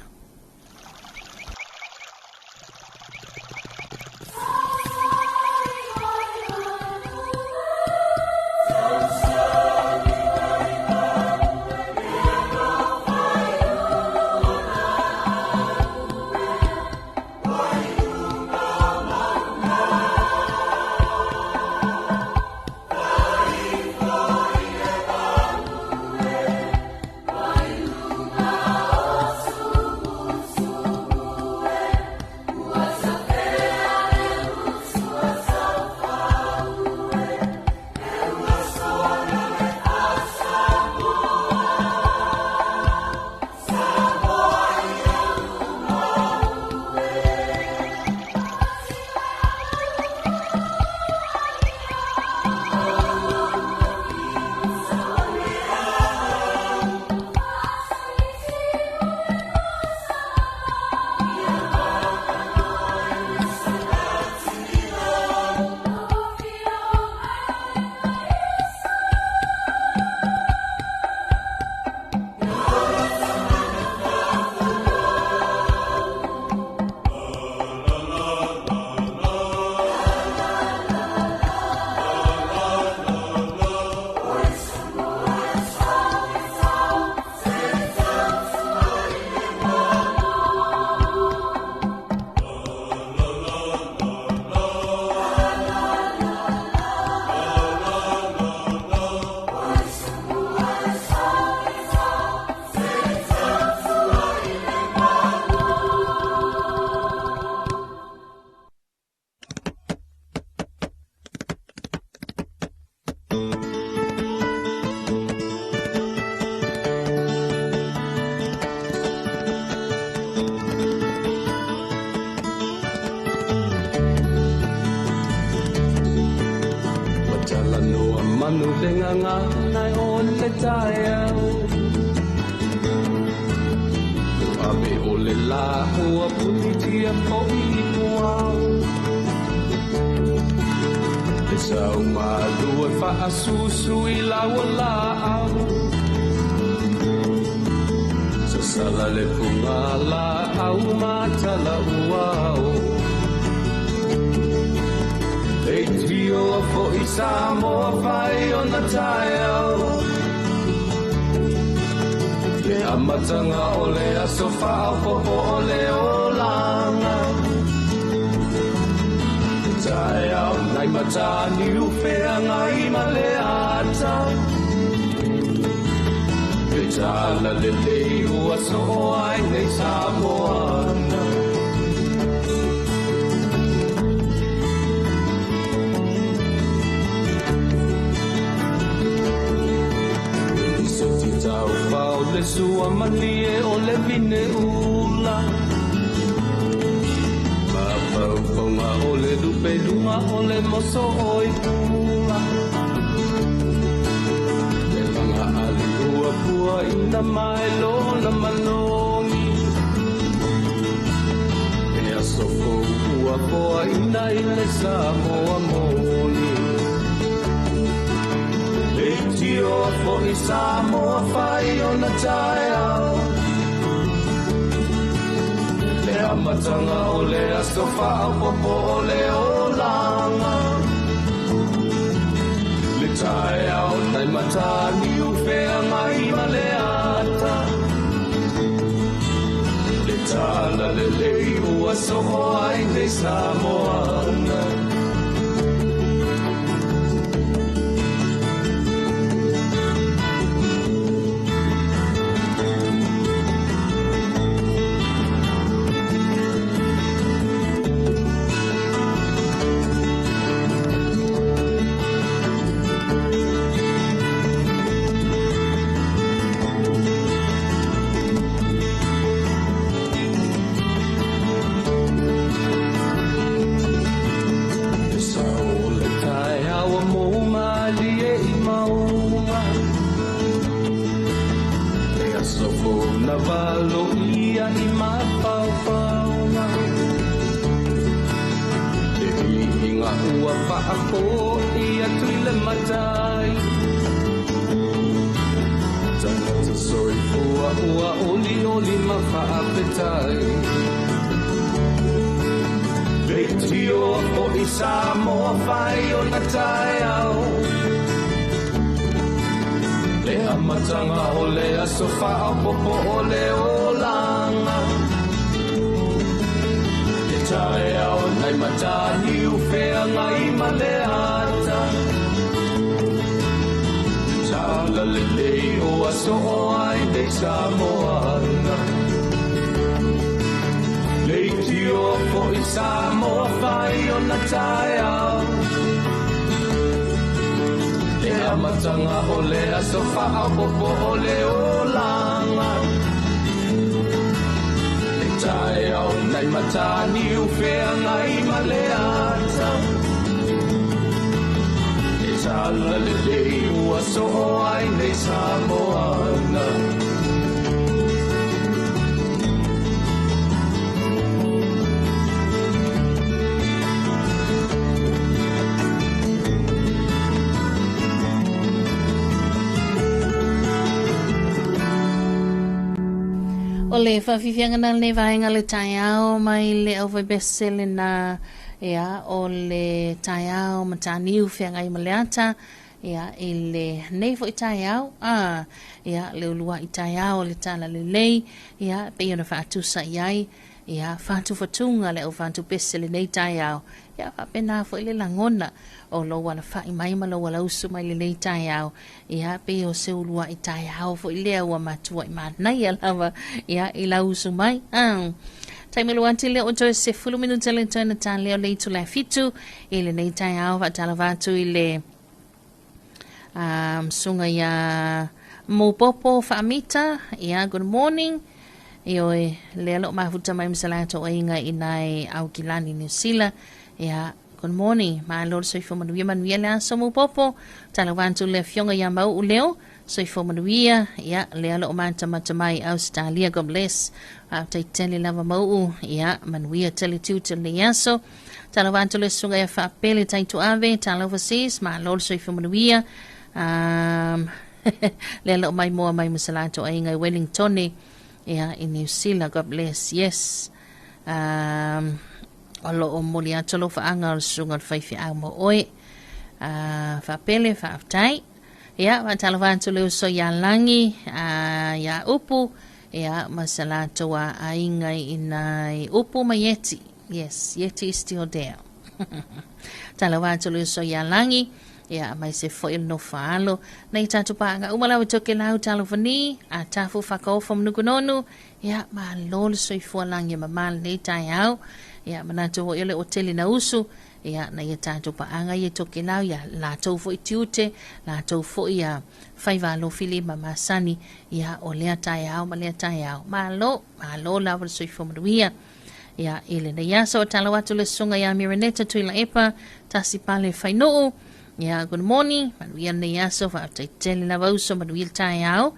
Manu le nganga o le taeao Ave o le la ua punitia fo'i puao Le sau malua faasusu i laua laau Sasala le punga laau matala uao E tio fo'i Samoa fai o na taeao Le amatanga o le aso faaopopo o le olanga Le taeao nai matani ufeagai ma le ata Le tala lelei ua soo ai nei Samoana Tau le sua malie o le vine ula Mafaufauga o le lupeluga o le moso oi pula Le laga ali ua pua ina mai lona manogi E aso fou ua foa ina i le Samoa moni Le tio fo'i Samoa fai o na taeao Le amatanga o le aso faaopopo o le olanga Le taeao nai matani ufeagai ma le ata Le tala lelei ua soo ai nei Samoana Samoa fai o na taeao Le amatanga o le aso faaopopo o le olanga Le taeao nai matani ufeagai ma le ata Le tala lelei o aso o ai nei Samoana Le tio fo'i Samoa fai o na taeao Le amatanga o le aso faaopopo o le olanga Le taeao nai matani ufeagai ma le ata Le tala lelei ua soo ai nei Samoana O le whawhiwhianga na le vaenga le taeao mai le au vaibese le na ia o le taeao mataniu feagai ma le ata ia i le nei foi taeao a ia le ulua i taeao le tala lelei ia pe ona faatusa i ai ia whatuwhatunga le au whatupese le nei taeao ia whapena foi le langona o lo wala whai mai ma lo wala usu mai le nei taeao ia pe o se ulua i taeao foi lea ua matua i manaia lava ia i la usu mai Taimi luanti le o toe se fulu minuta le toe na tā leo le itu lai fitu i le nei taeao whaatala wātu i le Susuga ia Mupopo Faamita, ia, good morning. Ioe, lea loo mafuta mai ma se latou aiga i nai Aukilani, Niu Sila. Ia, good morning. Malo le soifua manuia, manuia le aso Mupopo. Talova atu le afioga ia Mau'u Leo, soifua manuia. Ia, lea loo matamata mai Ausetalia, God bless. Faafetai tele lava Mau'u. Ia, manuia tele tiute o lenei aso. Talova atu le susuga ia Faapele Taituave, talofa sis, malo le soifua manuia. Lea loo maimoa mai ma se latou aiga i Wellingtone, ia, i Niu Sila, God bless. Yes. O loo momoli atu alofaaga o le susuga o le faifeau mo oe. Faapele, faafetai. Ia, faatalofa atu le uso ia Lagi, ia Upu, ia, ma se latou aiga i nai Upu ma Ieti. Yes, Yeti is still there. Talofa atu le uso ia Lagi, ia, mai se foi le nofo alo. Nei tatou paaga uma lava Tokelau talofa ni, a tafu whakaofa manukunonu, ia, malo le soifua lagi e mamā lenei taeao. Ia, manatu foi o le o tele na usu, ia, na ia tatou paaga ia Tokelau, ia, latou foi tiute, latou foi ia faiva alofilima ma masani, ia, o lea taeao ma lea taeao. Malo, malo lava le soifua manuia. Ia, i lenei aso, talo atu le susuga ia Miraneta Tuilaepa, Tasi Pale Fainuu. Ia, good morning. Manuia lenei aso, faafetai tele lava uso, manuia le taeao.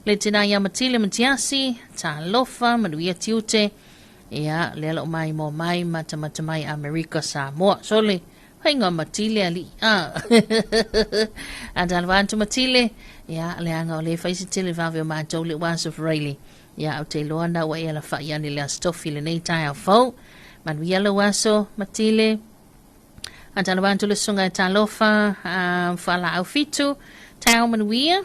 Le tina ia Matile Matiasi, talofa, manuia tiute. Ia, lea loo mai mo mai matamata mai Amerika Samoa. Sole, faiga Matile ali. Ah. Atalofa atu Matile. Ia, leaga o le fai se tele vave o matou le uaso Freile. Ia, ou te iloa na ua e alafai ane le Aso Tofi lenei taeao fou. Manuia lou aso, Matile. Atalofa atu le susuga e Talofa, Faalaau Fitu, taeao manuia.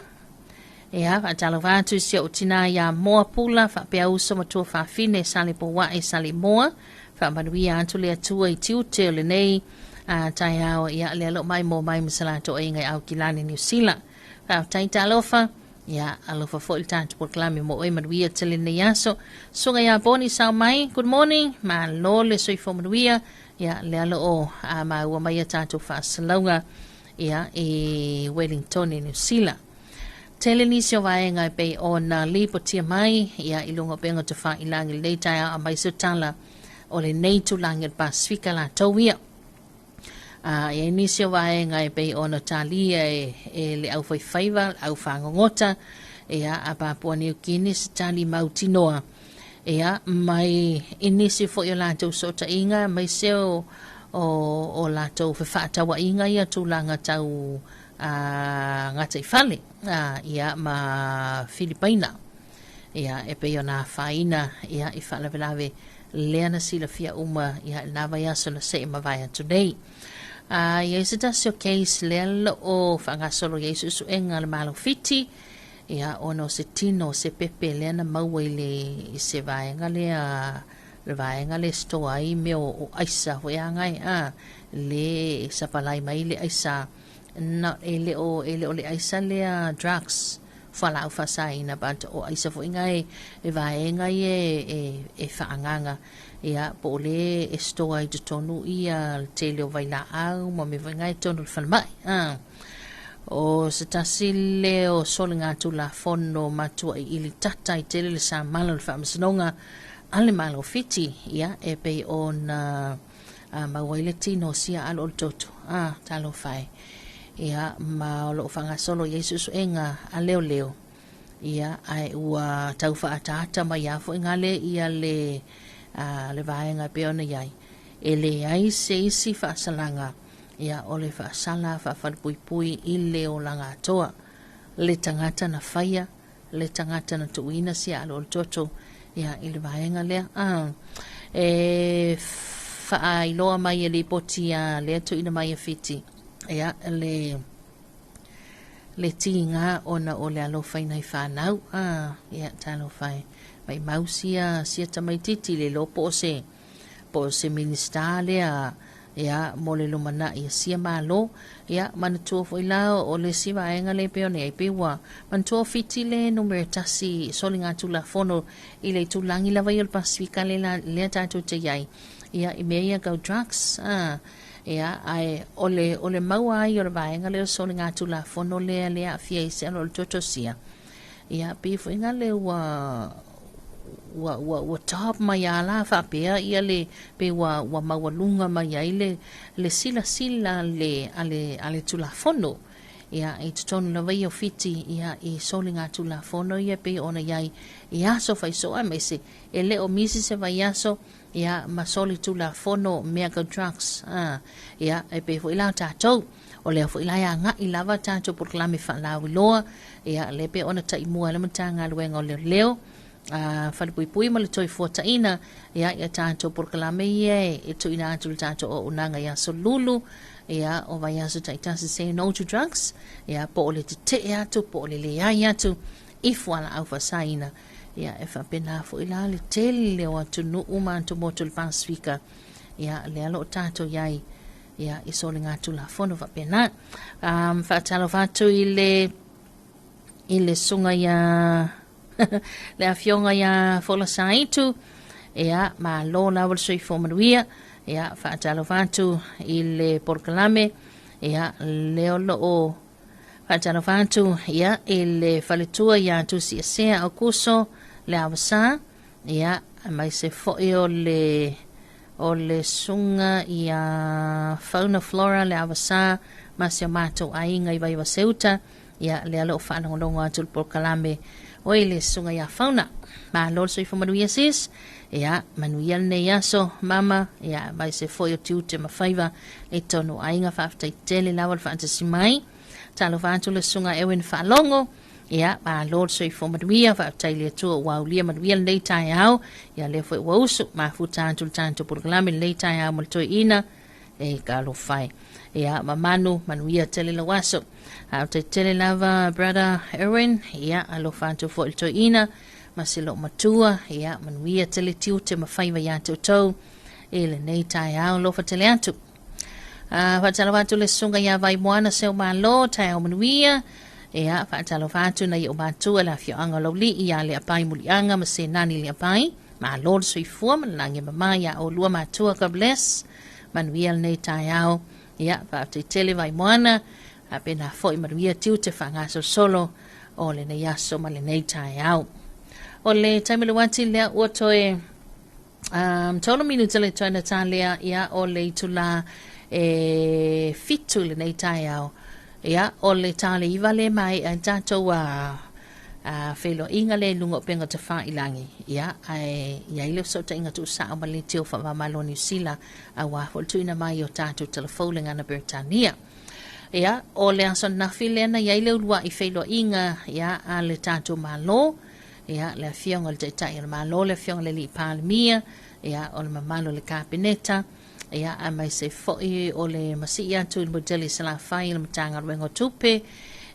Ia, faatalofa atu i si ou tinā iā Moa Pula, faapea uso ma tuafafine, Sale Pouae, Sale Moa. Faamanuia atu le Atua i tiute o lenei taeao. Ia, lea loo mai mo mai ma se latou aiga i Aukilani, Niu Sila. Faafetai talofa. Ia, alofa foi le tatou polokalame mo oe, manuia tele lenei aso. Susuga ia Boni Sao Mai, good morning. Malo le soifua manuia. Ia, lea loo maua mai a tatou faasalauga, ia, i Wellington, Niu Sila. Tele nisi o vaega e pei ona lipotia mai, ia, i luga o upega tafailagi lenei taeao aemaise o tala o lenei itulagi o le Pasefika latou ia. E i ai nisi o vaega e pei ona talia e le aufaifaiva, le aufagogota, ia, a Papua Niu Kini se tali mautinoa, ia, mai i nisi foi o latou sootaiga, aemaise o latou fefaatauaiga ia tulaga tau gataifale, ia, ma Filipaina. Ia, e pei ona afaina, ia, i faalavelave lea na silafia uma, ia, i lena vaiaso na se i mavae atu nei. I ai se tasi o case lea loo faagasolo i ai suesuega a le Malo Fiti, ia, ona o se tino o se pepe lea na maua i le i se vaega lea, le vaega lea e store ai mea o aisa foi agai a le sapalai mai le aisa na e le o e le o le aisa lea drugs fualaau faasaina, but o aisa foi ngai e vaega ia e faaagaga, ia, po o le e store ai totonu ia le tele o vailaau ma mea foi ngai totonu o le falemai. O se tasi lea o soligatulafono matuaiili tata ai tele le samala o le faamasinoga a le Malo Fiti, ia, e pei ona maua ai le tino o sia alo o le toto. Talofa e. Ia, ma o loo faagasolo i ai suesuega a leoleo, ia, ae ua tau faaataata mai lava foi gale ia le vaega e pei ona i ai. E leai se isi faasalaga, ia, o le faasala faafalepuipui i le olaga atoa. Le tagata na faia, le tagata na tuuina sia alo o le toto, ia, i le vaega lea. E faailoa mai e lipoti a lea tuuina mai e Fiti, ia, le tiga ona o le alofa i nai fanau. Ia, talofa e, maimau sia tamaititi le iloa po o se minista lea, ia, mo le lumanai ia sia malo. Ia, manatua foi la o le isi vaega le pei ona i ai pei ua manatua o Fiti le numera 1 soligatulafono i le itulagi lava ia o le Pasefika le lea tatou te i ai, ia, i mea ia tau drugs. Ia, ae o le, o le maua ai o le vaega lea o le soligatulafono lea le aafia ai se alo o le totosia, ia, pei foi na le ua, ua, ua, ua top mai a la faapea ia le, pei ua, ua maualuga mai ai le, le silasila a le, a le, a le Tulafono. Ia, i totonu lava ia o Fiti, ia, i soligatulafono ia pei ona i ai i aso faisoo aemaise e le o misi se vaiaso, ia, ma solitulafono mea tau drugs, a, ia, e pei foi la o tatou, o lea foi la e agai lava tatou polokalame faalauiloa, ia, lea pei ona taimua ai le Matagaluega o Leoleo, a, Falepuipui ma le Toefuataiga, ia, ia tatou polokalame ia e tuuina atu i le tatou auaunaga i aso Lulu, ia, o vaiaso taitasi Say No to Drugs, ia, po o le tetee atu, po o le leai atu i fualaau faasaina. Ia, e faapena foi la le tele o atunuu ma atumotu o le Pasefika, ia, lea lo o tatou i ai, ia, i soligatulafono faapena. Faatalofa atu i le i le susuga ia le afioga ia Folasaitu, ia, malo lava le soifua manuia. Ia, faatalofa atu i le polokalame, ia, lea o lo o faatalofa atu, ia, i le faletua ia Tusiesea Aukuso le Avasa, ia, aemaise foi o le o le susuga ia Fauna Flora le Avasa ma si o matou aiga i Vaivaseuta, ia, lea o lo o faalogologo atu le polokalame oi le susuga ia Fauna. Malo le soifua manuia sis. Ia, manuia lenei aso, mama, ia, aemaise foi o tiute ma faiva i tonu aiga. Faafetai tele lava le faatasi mai. Talofa atu le susuga Ewin Faalogo. Ia, malo le soifua manuia, faafetai i le Atua ua aulia manuia lenei taeao. Ia, lea foi ua usu, mafuta atu le tatou polokalame lenei taeao ma le toeaina. E talofa e. Ia, mamanu, manuia tele lau aso. Faafetai tele lava, Brother Erwin. Ia, alofa atu foi le toeaina ma se loo matua. Ia, manuia tele tiute ma faiva ia te outou i lenei taeao. Alofa tele atu. Faatalofa atu le susuga ia Vaimoana Seumalo, taeao manuia. Ia, faatalofa atu nai ou matua le afioaga o Laulii ia Leapai Muliaga ma Senani Leapai. Malo le soifua ma le lagi e mama ia oulua matua. God bless. Manuia lenei taeao. Ia, faafetai tele Vaimoana. Faapena foi manuia tiute faagasolosolo o lenei aso ma lenei taeao. O le taimi le uati lea ua toe 3 minuta le toe na tālea, ia, o le itula e 7 lenei taeao. Ia, o le tāle iwa le mai ai tātou a feiloaiga lea i luga o upega tafailagi, ia, ae i ai le fesootaiga tuusao ma le leitio faava-o-Malo o Niu Sila, auā foi le tuuina mai o tatou talafou le gagana Peretania. Ia, o le aso ananafi lea na i ai le uluai feiloaiga, ia, a le tatou Malo, ia, le afioga i le Taitai o le Malo, le afioga i le Alii Palemia, ia, o le mamalu o le Kapeneta, ia, aemaise foi o le masii atu i le Modeli Salafai i le Matagaluega o Tupe,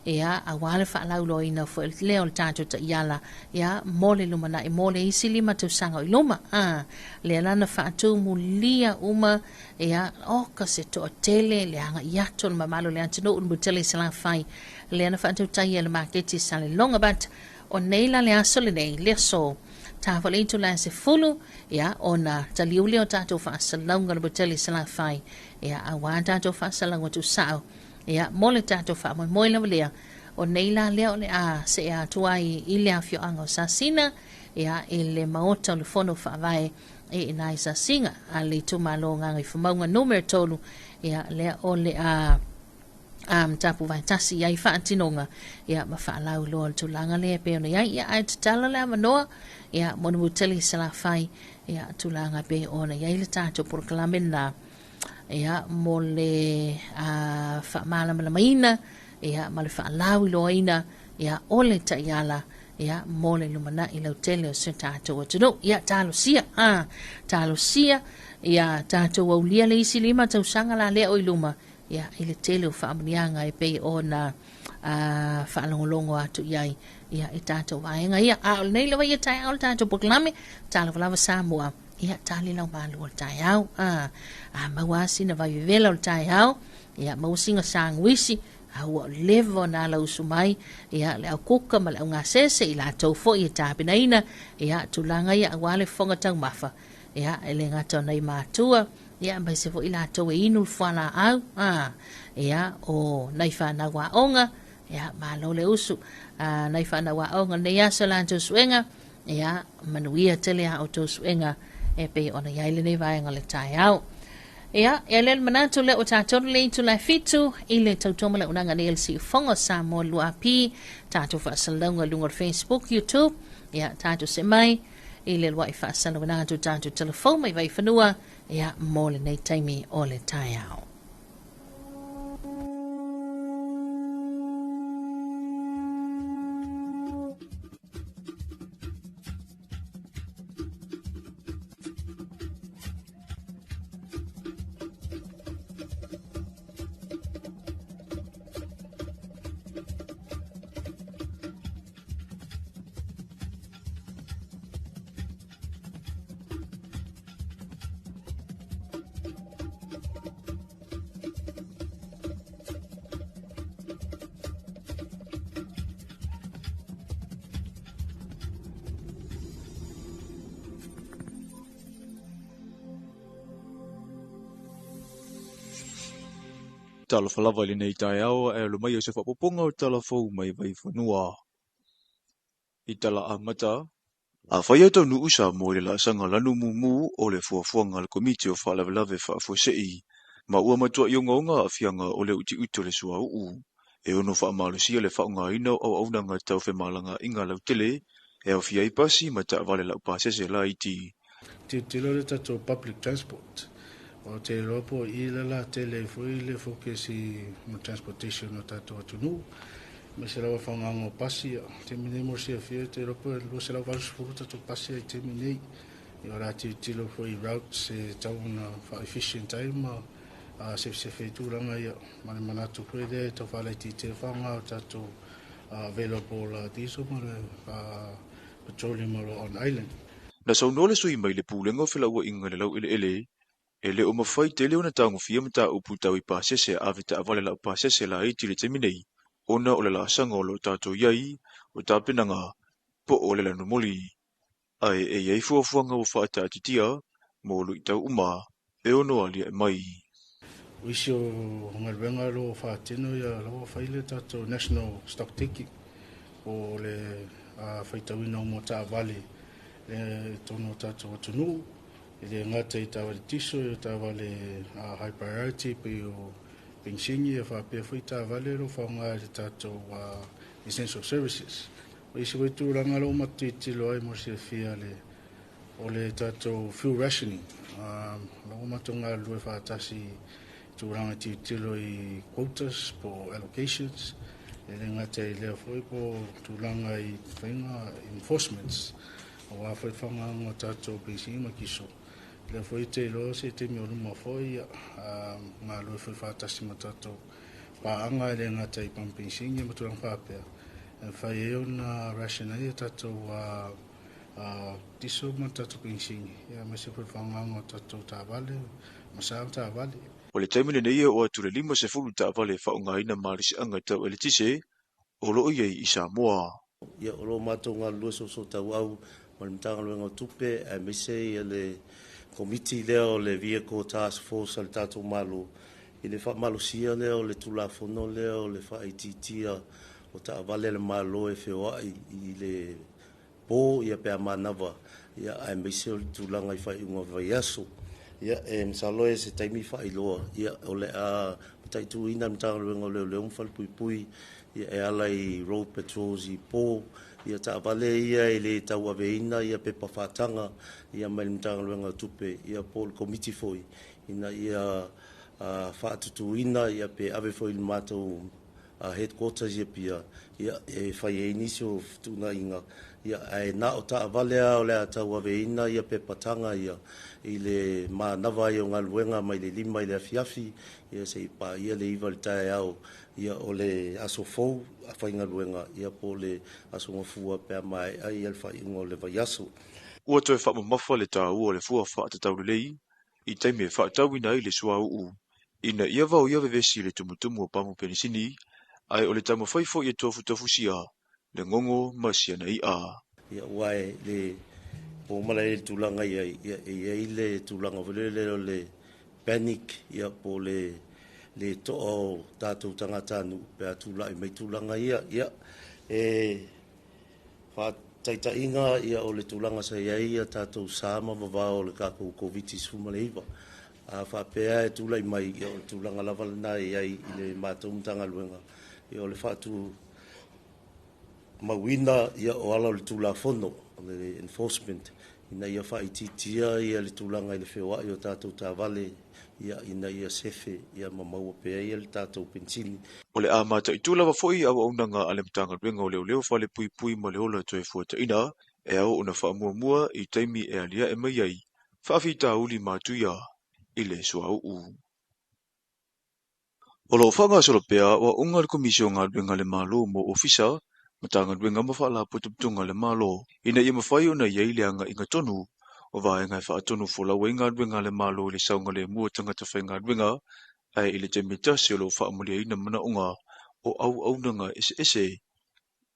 ia, auā le faalauiloaina foi lea o le tatou taiala, ia, mo le lumanai, mo le isi 5 tausaga o i luma. A, lea la na faatumulia uma, ia, oka se toatele le agai atu o le mamalu o le atunuu i le Modeli Salafai, lea na faatautaia i le maketi i Salelologa. But, o nei la le aso lenei, le aso ta foi le itula e 10, ia, ona taliu lea o tatou faasalalauga o le Modeli Salafai, ia, auā tatou faasalalauga tuusao, ia, mo le tatou faamoemoe lava lea. O nei la lea o le a see atu ai i le afioaga o Sasina, ia, i le maota o le Fono Faavae i ina i Sasiga a le itumalo o Gagaifomauga numera 3, ia, lea o le a tapu vaetasi i ai faatinoga, ia, ma faalauiloa le tulaga lea e pei ona i ai. Ia, ae tatala le avanoa, ia, mo le Mutele Salafai, ia, tulaga e pei ona i ai le tatou polokalame lena, ia, mo le faamalamalamaina, ia, ma le faalauiloaina, ia, o le taiala, ia, mo le lumanai lautele o si o tatou atunuu. Ia, talosia, talosia, ia, tatou aulia le isi 5 tausaga la lea o i luma, ia, i le tele o faamanuiaga e pei ona faalogologo atu i ai, ia, i tatou vaega ia. A o lenei lava ia taeao le tatou polokalame, talofa lava Samoa, ia, tali lau malu o le taeao. A maua sina vai vevela o le taeao, ia, maua sina sanguisi, a ua leva ona ala usu mai, ia, le au kuka ma le au gasese i latou foi e tapenaina, ia, tulaga ia auā le fofoga taumafa, ia, e le gata o nai matua, Ia, aemaise foi i latou e inu le fualaau, a, ia, o nai fanau aoga, ia, malo le usu. A, nai fanau aoga lenei aso latou suega, ia, manuia tele a outou suega e pei ona i ai lenei vaega o le taeao. Ia, e le manatu lea ua tatou le itula e 7 i le tautua ma le auaunaga nei a le Siufogo Samoa 2AP, tatou faasalalauga i luga o le Facebook, YouTube, ia, tatou se mai i le lua'i faasalalauina atu tatou telefoni mai Vaifanua, ia, mo lenei taimi o le taeao. Talofa lava i lenei taeao ae alo mai o se faaopoopoga o tala fou mai Vaifanua. I tala amata, Afai e taunuu Samoa i le laasaga lanu mumu o le fuafuaga a le Komiti o Faalavelave Faafuasei, ma ua matuai ogaoga aafiaga o le utiuti o le suauu, e ono faamalosia le faaaogaina o auaunaga tau femalagaaiga lautele e aofia ai pasi ma taavale laupasese laiti. Tilotilo le tatou public transport, o te iloa po o i le la tele ai foi le focus i mo transportation o tatou atunuu, aemaise lava faaaogaga o pasi. Ia taimi nei mo le silafia, te iloa po e 280 tatou pasi ai taimi nei. Ia o le a tilotilo foi i routes e tau ona faa-efficient ai ma sefe i tulaga ia, ma le manatu foi lea e tau faalaitiitia le faaaoga o tatou available diesel ma le petroleum o lo o on island. Na saunoa le sui mai le Pulega o Felauaiga i le Laueleele, e le o mafai tele ona tagofia mataupu tau i pasese ave taavale laupasese laiti i le taimi nei, ona o le laasaga o lo o tatou i ai, o tapenaga po o le lanumoli. Ae e i ai fuafuaga ua faataatitia mo luitau uma e ono aliae mai. O isi o galuega o lo o faatino ia lava fai le tatou national stock taking, po o le faitauina o taavale i totonu o tatou atunuu, e le gata i taavale tiso, o taavale high priority pei o penisini, e faapea foi taavale o lo o faaaoga i le tatou essential services. O isi foi tulaga o lo o matou ai mo le silafia le o le tatou fuel rationing, o lo o matou galulue faatasi i tulaga tilotilo i quotas po o allocations, e le gata i lea foi po o tulaga i faiga enforcements aua foi le faaaogaina o tatou penisini ma kiso. Lea foi te iloa se taimi o luma foi galulue foi faatasi ma tatou paaga, e le gata i pamu penisini ma tulaga faapea, e mafai ai ona ration ai tatou diesel ma tatou penisini, aemaise foi le faaaogaina o tatou taavale ma sa taavale. O le taimi lenei e oo atu le 50 taavale faaaogaina malosiaga tau eletise o lo o i ai i Samoa. Ia, o lo o matou galulue soosootaua ma le Matagaluega o Tupe aemaise ia le komiti lea o le Vehicle Task Force a le tatou Malo i le faamalosia lea o le Tulafono lea o le faaitiitia o taavale a le Malo e feoai i le po ia pe a manava, ia aemaise o le tulaga i faaiuga o vaiaso. Ia, e masalo e se taimi faailoa, ia o le a mataituina le Matagaluega o Leoleo ma Falepuipui, ia e ala i road patrols i po, ia taavale ia e le tauaveina ia pepa faataga ia mai le Matagaluega o Tupe, ia po o le komiti foi ina ia faatutuina ia pe ave foi i le matou headquarters ia pia, ia e fai ai nisi o fetuunaiga, ia ae na o taavale lava o le a tauaveina ia pepa taga ia i le manava ai o galuega mai le 5 i le afiafi ia seia paia le 9 i le taeao, ia o le aso fou a faigaluega, ia po o le aso gafua pe a maea ia le faaiuga o le vaiaso. Ua toe faamamafa le taua o le fua faatatau lelei i taimi e faatauina ai le suauu, ina ia vaoia vevesi i le tumutumu o pamu penisini, ae o le taumafai foi e tofutofusia le gogo ma siana i'a. Ia, ua e le po mala e le tulaga i ai, ia e i ai le tulaga foi lele o le panic ia po o le le to'a o tatou tagatanuu pe a tula'i mai tulaga ia. Ia e faataitaiga ia o le tulaga sa i ai ia tatou sa ma vavao o le tatou Koviti-19. A faapea e tulai mai, ia o le tulaga lava lena e i ai i le matou Matagaluega, ia o le faatu mauina ia o ala o le Tulafono, o le enforcement, ina ia faaitiitia ia le tulaga i le feoai o tatou taavale, ia ina ia sefe ia ma maua pea ia le tatou penisini. O le a mataitu lava foi auaunaga a le Matagaluega o Leoleo Falepuipui ma le Ola Toefuataiga e ao ona faamuamua i taimi e aliae mai ai faafitauli matuia i le suauu. O lo o faagasolo pea aoaoga a le Komisi o Galuega a le Malo mo Ofisa, Matagaluega ma Faalapotopotoga a le Malo ina ia mafai ona i ai le agaiga tonu o vaega e faatonu folau ai galuega a le Malo i le saogalemu o tagata faigaluega ae i le taimi e tasi o lo o faamaliaina manaoga o auaunaga eseese.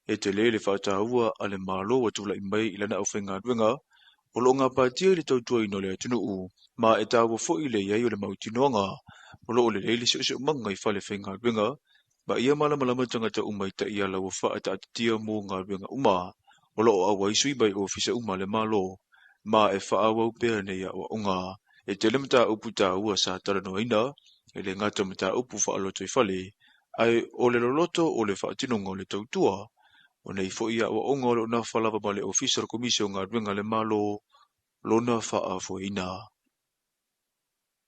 E tele le faataua a le Malo ua tulai mai i lana aufaigaluega o lo o gapatia i le tautuaina o le atunuu, ma e taua foi le i ai o le mautinoaga o lo o lelei le siosiomaga i fale faigaluega ma ia malamalama tagata uma i taiala ua faataatitia mo galuega uma. O lo o auai sui mai ofisa uma a le Malo ma e faaauau pea nei aoaoga. E tele mataupu taua sa talanoaina, e le gata o mataupu faalotoifale, ae o le loloto o le faatinoga o le tautua. O nei foi aoaoga o lo o nafa lava ma le Ofisa o le Komisi o Galuega a le Malo lona faafoeina.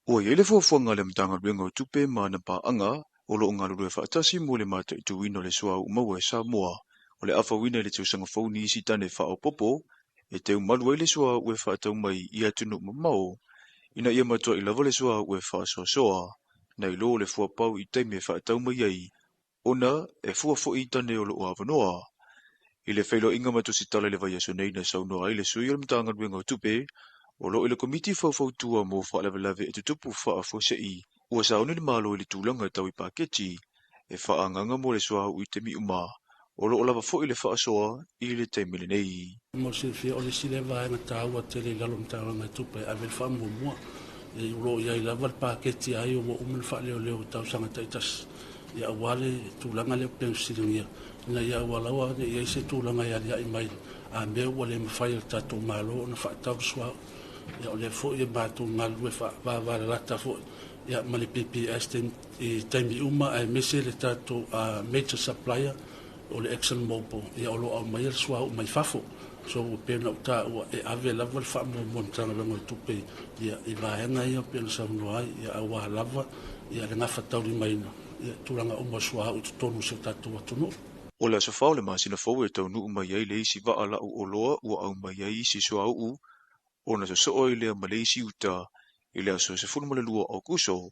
Ua i ai le fuafuaga a le Matagaluega o Tupe ma ana paaga o lo o galulue faatasi mo le mataituina o le suauu maua e Samoa o le a fauina i le tausaga fou nisi tane faaopoopo e teu malu ai le suauu e faatau mai i atunuu mamao ina ia matuai lava le suauu e faasoasoa nai lo le fuapau i taimi e faatau mai ai ona e fua foi i tane o lo o avanoa. I le feiloaiga ma tusitala i le vaiaso nei na saunoa ai le sui o le Matagaluega o Tupe o lo o i le Komiti Faufautua mo Faalavelave e Tutupu Faafuasei, ua sauni le Malo i le tulaga tau i paketi e faaagaaga mo le suauu i taimi uma, o lo o lava foi le faasoa i le taimi lenei. Mo le silafia, o le isi lea vaega taua tele i lalo o Matagaluega e Tupe e ave le faamuamua. E, o lo o i ai lava le paketi ai ua uma ona faaleoleo i tausaga taitasi, ia aua le tulaga lea pei ona fesiligia, ina ia aua laua ne i i ai se tulaga e aliae mai a mea ua le mafai e le tatou Malo ona faatau le suauu. Ia o lea foi e matou galulue faavavalalata foi ia ma le PPS i taimi uma aemaise le tatou major supplier o le Exxon Mobil, ia o lo o aumaia le suauu mai fafo. So ua pei ona ou taua, e ave lava le faamuamua a le Matagaluega o Tupe ia i vaega ia pei ona saunoa ai, ia aua lava ia le gafataulimaina ia tulaga uma o suauu i totonu o si o tatou atunuu. O le aso 4 o le masina fou e taunuu mai ai le isi vaa lau oloa ua aumai ai isi suauu ona sosoo ai lea ma le isi uta i le aso 12 o Aokuso,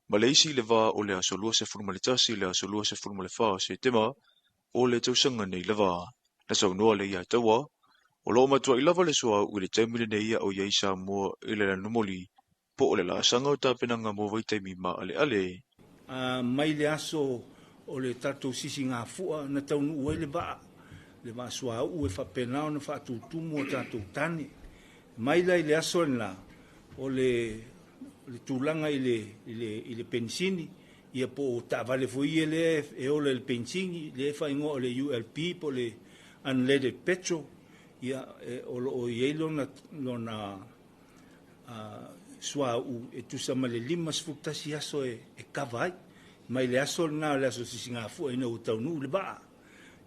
ma le isi i le va o le aso 21 i le aso 24 o Setema o le tausaga nei lava. Na saunoa le ia Taua, o lo o matuai lava le suauu i le taimi lenei a o i ai Samoa i le lanumoli po o le laasaga o tapenaga mo vaitaimi maaleale. A mai le aso o le tatou sisigafua na taunuu ai le vaa, le vaa suauu e faapena ona faatutumu a tatou tane. Mai la i le aso lena, o le, le tulaga i le, i le, i le penisini, ia po o taavale foi ia lea e ola i le penisini, lea e faaigoa o le ULP po o le unleaded petrol, ia e, o lo o i ai lona, lona suauu e tusa ma le 51 aso e, e kava ai. Mai le aso lena o le aso sisigafua ina ua taunuu le vaa.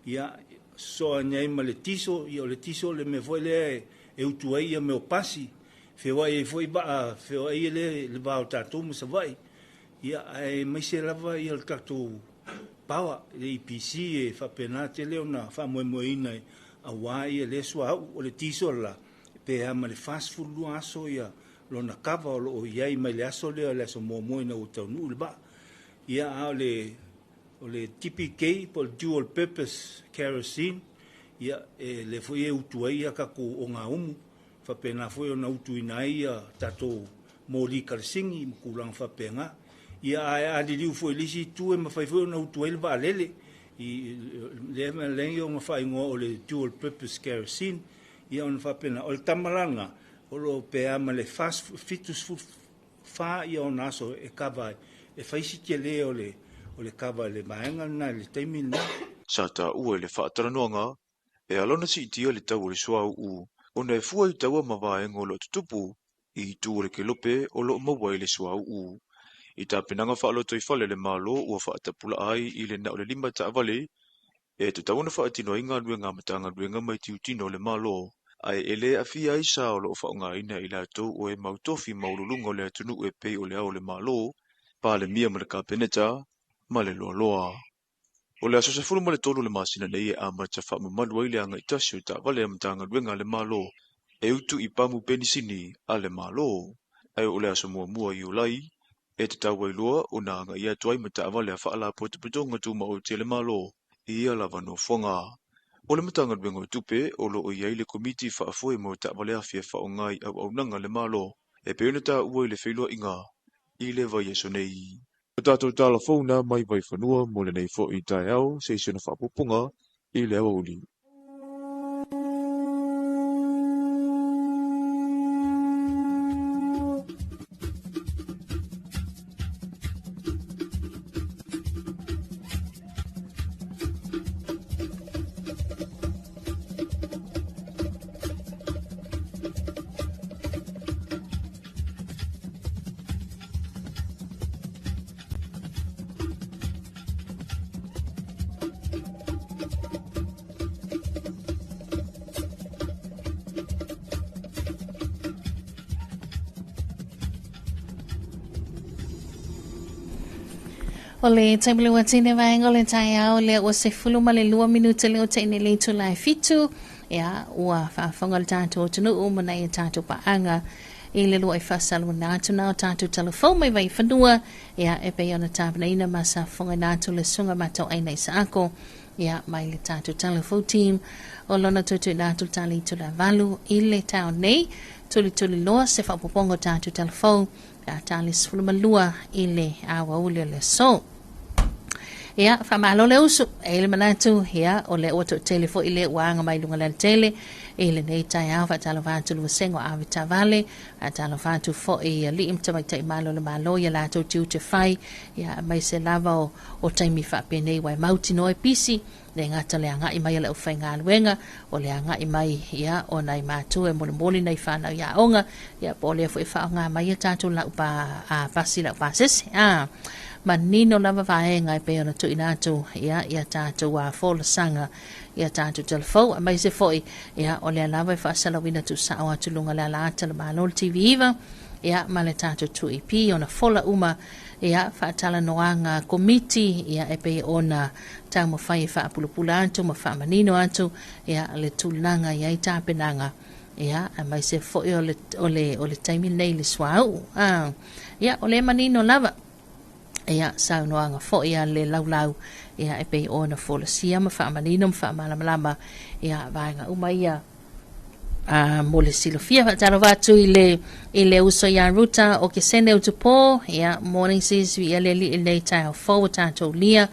Ia, soa ane ai ma le tiso, ia o le tiso le mea foi lea e, e utu ai ia mea o pasi, feoai ai foi vaa, feoai ai le, le va o tatou ma Savaii. Ia, aemaise lava ia le tatou power, le EPC e faapena tele ona faamoemoeina aua ia lea suauu. O le tiso la, pe a ma le 42 aso ia lona kava o lo o i ai mai le aso lea o le aso muamua ina ua taunuu le vaa. Ia, a o le, o le TPK po o le dual purpose kerosene, ia, e lea foi e utu ai ia tatou ogaumu, faapena foi ona utuina ai ia tatou moli kalasini ma tulaga faapena. Ia, ae a liliu foi i le isi itu e mafai foi ona utu ai le vaalele, i lea mea lea ona faaigoa o le dual purpose kerosene, ia ona faapena. O le tama la lena, o lo o pe a ma le 47 fa ia ona aso e kava ai, e fai si tele o le o le kava i le vaega lena i le taimi lena. Sa taua i le faatalanoaga, e ala ona siitia le tau o le suauu ona e fua i taua ma vaega o lo o tutupu i itu o le kelope o lo o maua ai le suauu. I tapenaga faalotoifale a le Malo ua faatapulaa ai i le na o le 5 taavale e tatau ona faatino ai galuega a Matagaluega ma itiutino o le Malo, ae e le aafia ai sa o lo o faaaogaina e i latou o e mautofi maualuluga o le atunuu e pei o Le Ao o le Malo, Palemia ma le Kapeneta, ma le Loaloa. O le aso 13 o le masina nei e amata faamamalu ai le agai tasi o taavale a Matagaluega a le Malo e utu i pamu penisini a le Malo, ae o le aso 1 Iulai e tatau ai loa ona agai atu ai ma taavale a Faalapotopotoga Tumaoti a le Malo i ia lava nofoaga. O le Matagaluega o Tupe o lo o i ai le Komiti Faafoe mo Taavale Afi e faaaoga i auaunaga a le Malo e pei ona taua i le feiloaiga i le vaiaso nei. O tatou tala fou na mai Vaifanua mo lenei foi taeao se i si ona faapupuga i le aoauli. O le taimi le uatine vaega o le taeao lea ua 12 minute le o teine le itula e 7. Ia, ua faafofoga le tatou atunuu ma nai a tatou paaga i le lua i faasaluana atu na o tatou talafou mai Vaifanua, ia, e pei ona tapenaina ma safofogaina atu le susuga Matauaina Isaako, ia, mai le tatou talafou team o lona tuituina atu le tala itula 8 i le taeao nei, tulituli loa se faaopoopoga o tatou talafou pe a tali 12 i le aoauli o le aso. Ia, faamalo le usu. E i le manatu, ia, o lea ua toatele foi le ua aga mai luga le alatele i lenei taeao. Faatalofa atu le vasega o ave taavale, faatalofa atu foi i alii ma tamaitai malo o le Malo ia latou tiute fai, ia, aemaise lava o taimi faapenei ua e mautinoa e pisi, le gata le agai mai o le aufaigaluega, o le agai mai ia o nai matua e molimoli nai fanau i aoga, ia po o lea foi e faaaoga mai a tatou lau pa, a, pasi lau pasese. A, manino lava vaega e pei ona tuuina atu ia ia tatou a folasaga ia tatou talafou, aemaise foi ia o lea lava e faasalauina tuusao atu luga le alaata le Malo le TV9 ia ma le tatou 2EP ona fola uma ia faatalanoaga komiti ia e pei ona taumafai e faapulapula atu ma faamanino atu ia le tulaga i ai tapenaga ia aemaise foi o le o le o le taimi lenei i le suauu. Ah, ia o le manino lava ia saunoaga foi a le laulau ia e pei ona folasia ma faamanino ma faamalamalama ia vaega uma ia a mo le silafia. Faatalofa atu i le i le uso ia Ruta o Kesene Utupo, ia morning sis ia le li nei taeao fou o tatou lia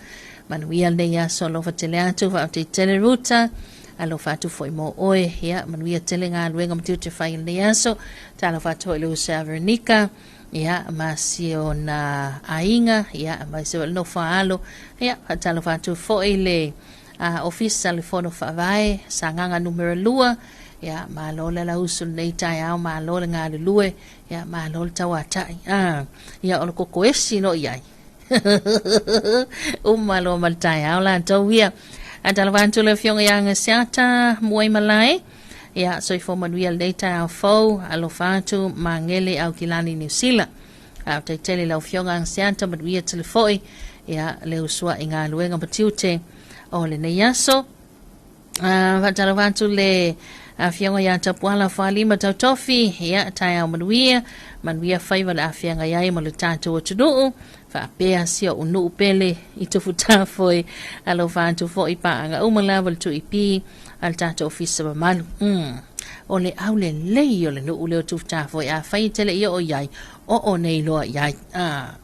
manuia lenei aso alofa tele atu. Faafetai tele Ruta, alofa atu foi mo oe, ia manuia tele galuega ma tiute fai i lenei aso. Talofa atu foi i le uso ia Veronica ia ma si ona aiga, ia aemaise foi le nofo a alo. Ia faatalofa atu foi le Ofisa le Fono Faavae, Sagaga numera 2, ia malo le lausu lenei taeao, malo le galulue, ia malo le tauatai. Ah, ia o le koko esi no iai. Uma loa ma le taeao latou ia. Atalofa atu le afioga ia Gasiata Muai Malae. Ia, soifua manuia lenei taeao fou, alofa atu Magele Aukilani Niu Sila. Faafetai tele i lau afioga Gasiata, manuia tele foi ia le usuai i galuega ma tiute o lenei aso. Faatalofa atu le afioga ia Tapuala Faalima Tautofi, ia taeao manuia, manuia faiva le afeagai ai ma le tatou atunuu, faapea si ou nuu pele i Tufutafoe. Alofa atu foi paaga uma lava le 2EP a le tatou ofisa mamalu. O le aulelei o le nuu lea o Tufutafoe, afai e tele i oo i ai, oo nei loa i ai.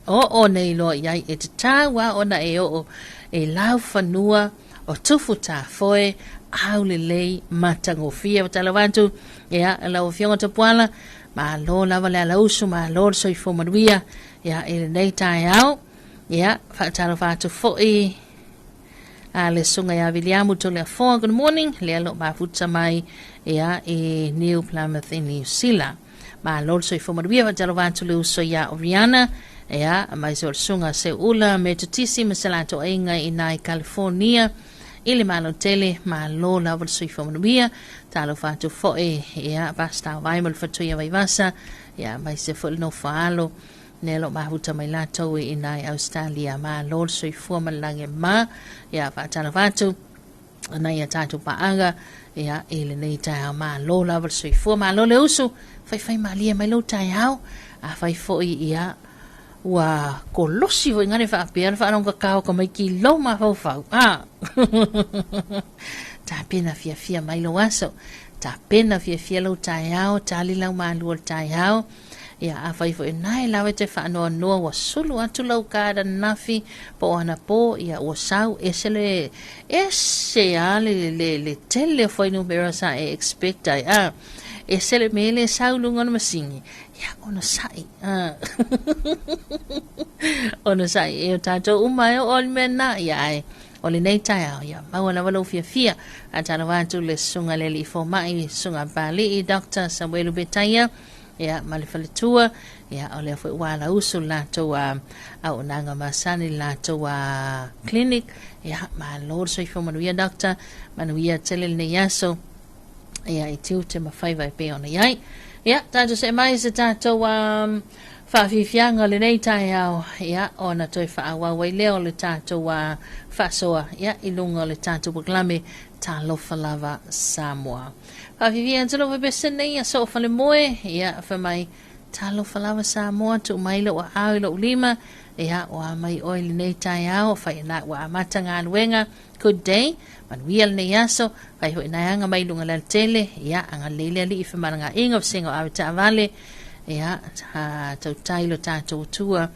Oo nei loa i ai, e tatau lava ona e oo e laufanua o Tufutafoe, aulelei matagofie. Faatalofa atu ia lau afioga Tapuala, Malo lava le alausu, malo le soifua manuia, ia, i lenei taeao. Ia, faatalofa atu foi a le susuga ia Viliamu Toleafoa, good morning, lea o lo o mafuta mai, ia, i New Plymouth i New Zealand. Malo le soifua manuia. Faatalofa atu le uso ia Oriana, ia, mai se o le susuga Seuula Metotisi ma se latou aiga i ina i California i le Malo tele, malo lava le soifua manuia. Talofa atu foi, ia, Pastor Vai ma le faletua Vaivasa, ia, mai se foi le nofo a alo lea o lo o mafuta mai latou i ina i Australia. Malo le soifua ma le lagi e mama. Ia, faatalofa atu nai a tatou paaga, ia, i lenei taeao. Malo lava le soifua, malo le usu, faifai malie mai lou taeao. Afai foi, ia, ua kolosi foi ngane faapea le faalogokakao ka mai ki lou mafaufau, a tapena fiafia mai lou aso, tapena fiafia lou taeao, tali lau malu o le taeao. Ia, afai foi nae lava e te faanoanoa ua sulu atu lau kada nafi po o anapo, ia, ua sau ese le ese a le tele o fuainumera sa e expect ai, a ese le mea le sau i luga o le masini, ia, ona sa'i a ona sa'i e o tatou uma e oo i le mea lena. Ia, ae o lenei taeao, ia maua lava lou fiafia. Faatalofa atu le susuga le alii foma'i, susuga Papali'i Dr. Samuelu Petaia, ia, ma le faletua. Ia, o lea foi ua alausu le latou auaunaga masani, le latou clinic. Ia, malo le soifua manuia, doctor, manuia tele lenei aso, ia, i tiute ma faiva e pei ona i ai. Ia, tatou see mai se tatou faafiafiaga o lenei taeao, ia, ona toe faaauau ai lea o le tatou faasoa, ia, i luga o le tatou polokalame Talofa Lava Samoa. Faafiafia atu lau pese nei a soo falemoe, ia, fai mai, talofa lava Samoa, tuu mai lou aao i lou lima, ia, o a mai oe lenei taeao, fai na ua amata galuega, good day, manuia lenei aso, fai foi nai aga mai luga le alatele, ia, agalelei le Alii i femalagaaiga, vasega o ave taavale, ia, tautai lo tatou Atua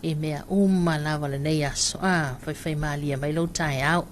i mea uma lava lenei aso. A, faifai malie mai lou taeao.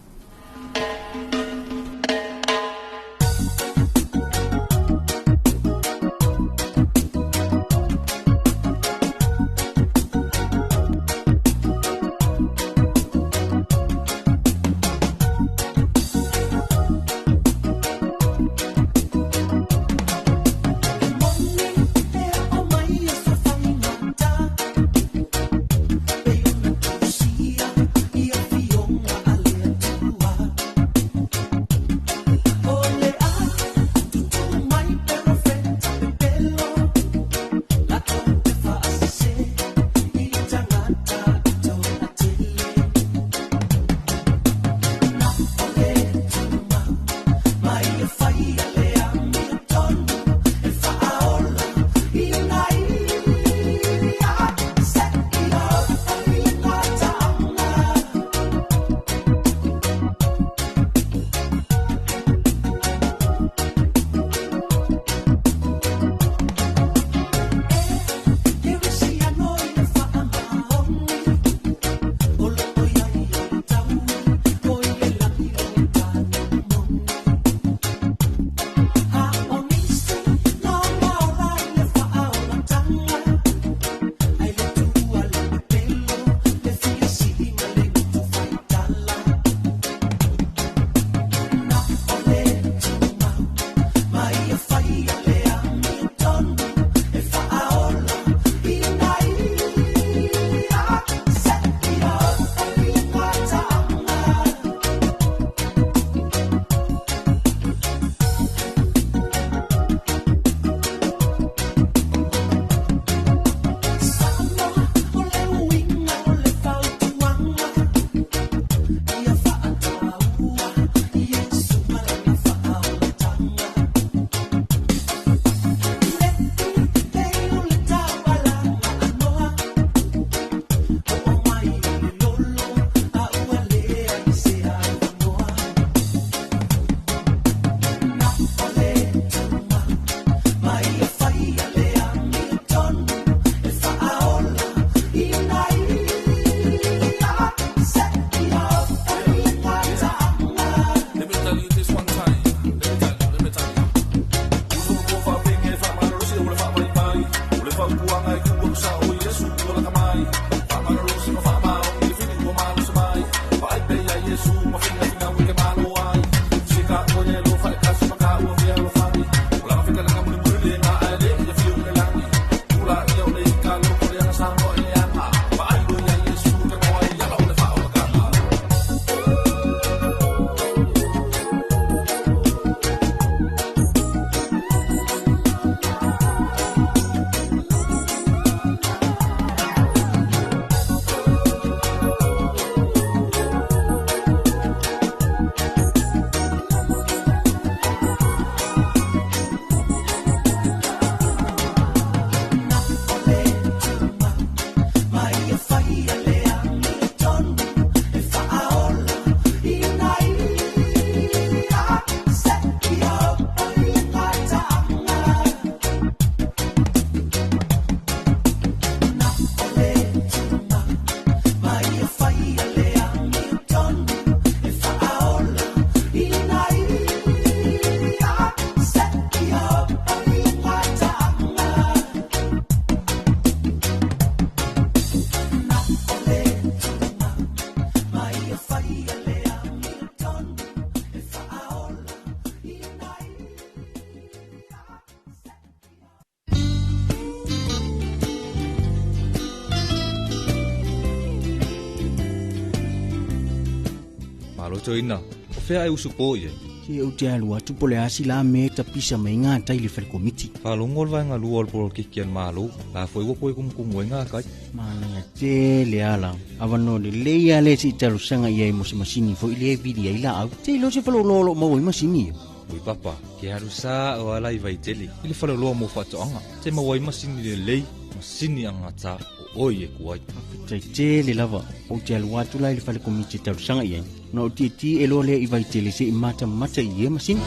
Toeaina, o fea e usupo i ai? Se ou te alu atu po o le a se la mea e tapisa mai ai gatai i le fale komiti. Faalogo le vaega lua o le polokiki a le Malo, la foi ua toe tumutumu ai gatai. Manaia tele ala. Avanoa lelei lava lea se i talosaga i ai mo se masini foi lea e vili ai laau. Te iloa se faleoloa o lo o maua ai masini ia. Ui papa, ke alu sa'o ala i Vaitele i le faleoloa mo faatoaga, te maua ai masini lelei, masini agata o oi e ku ai. Faafetai tele lava, ou te alu atu la i le fale komiti e talosaga i ai, ona ou tietie loa lea i Vaitele se i matamata i ia masini.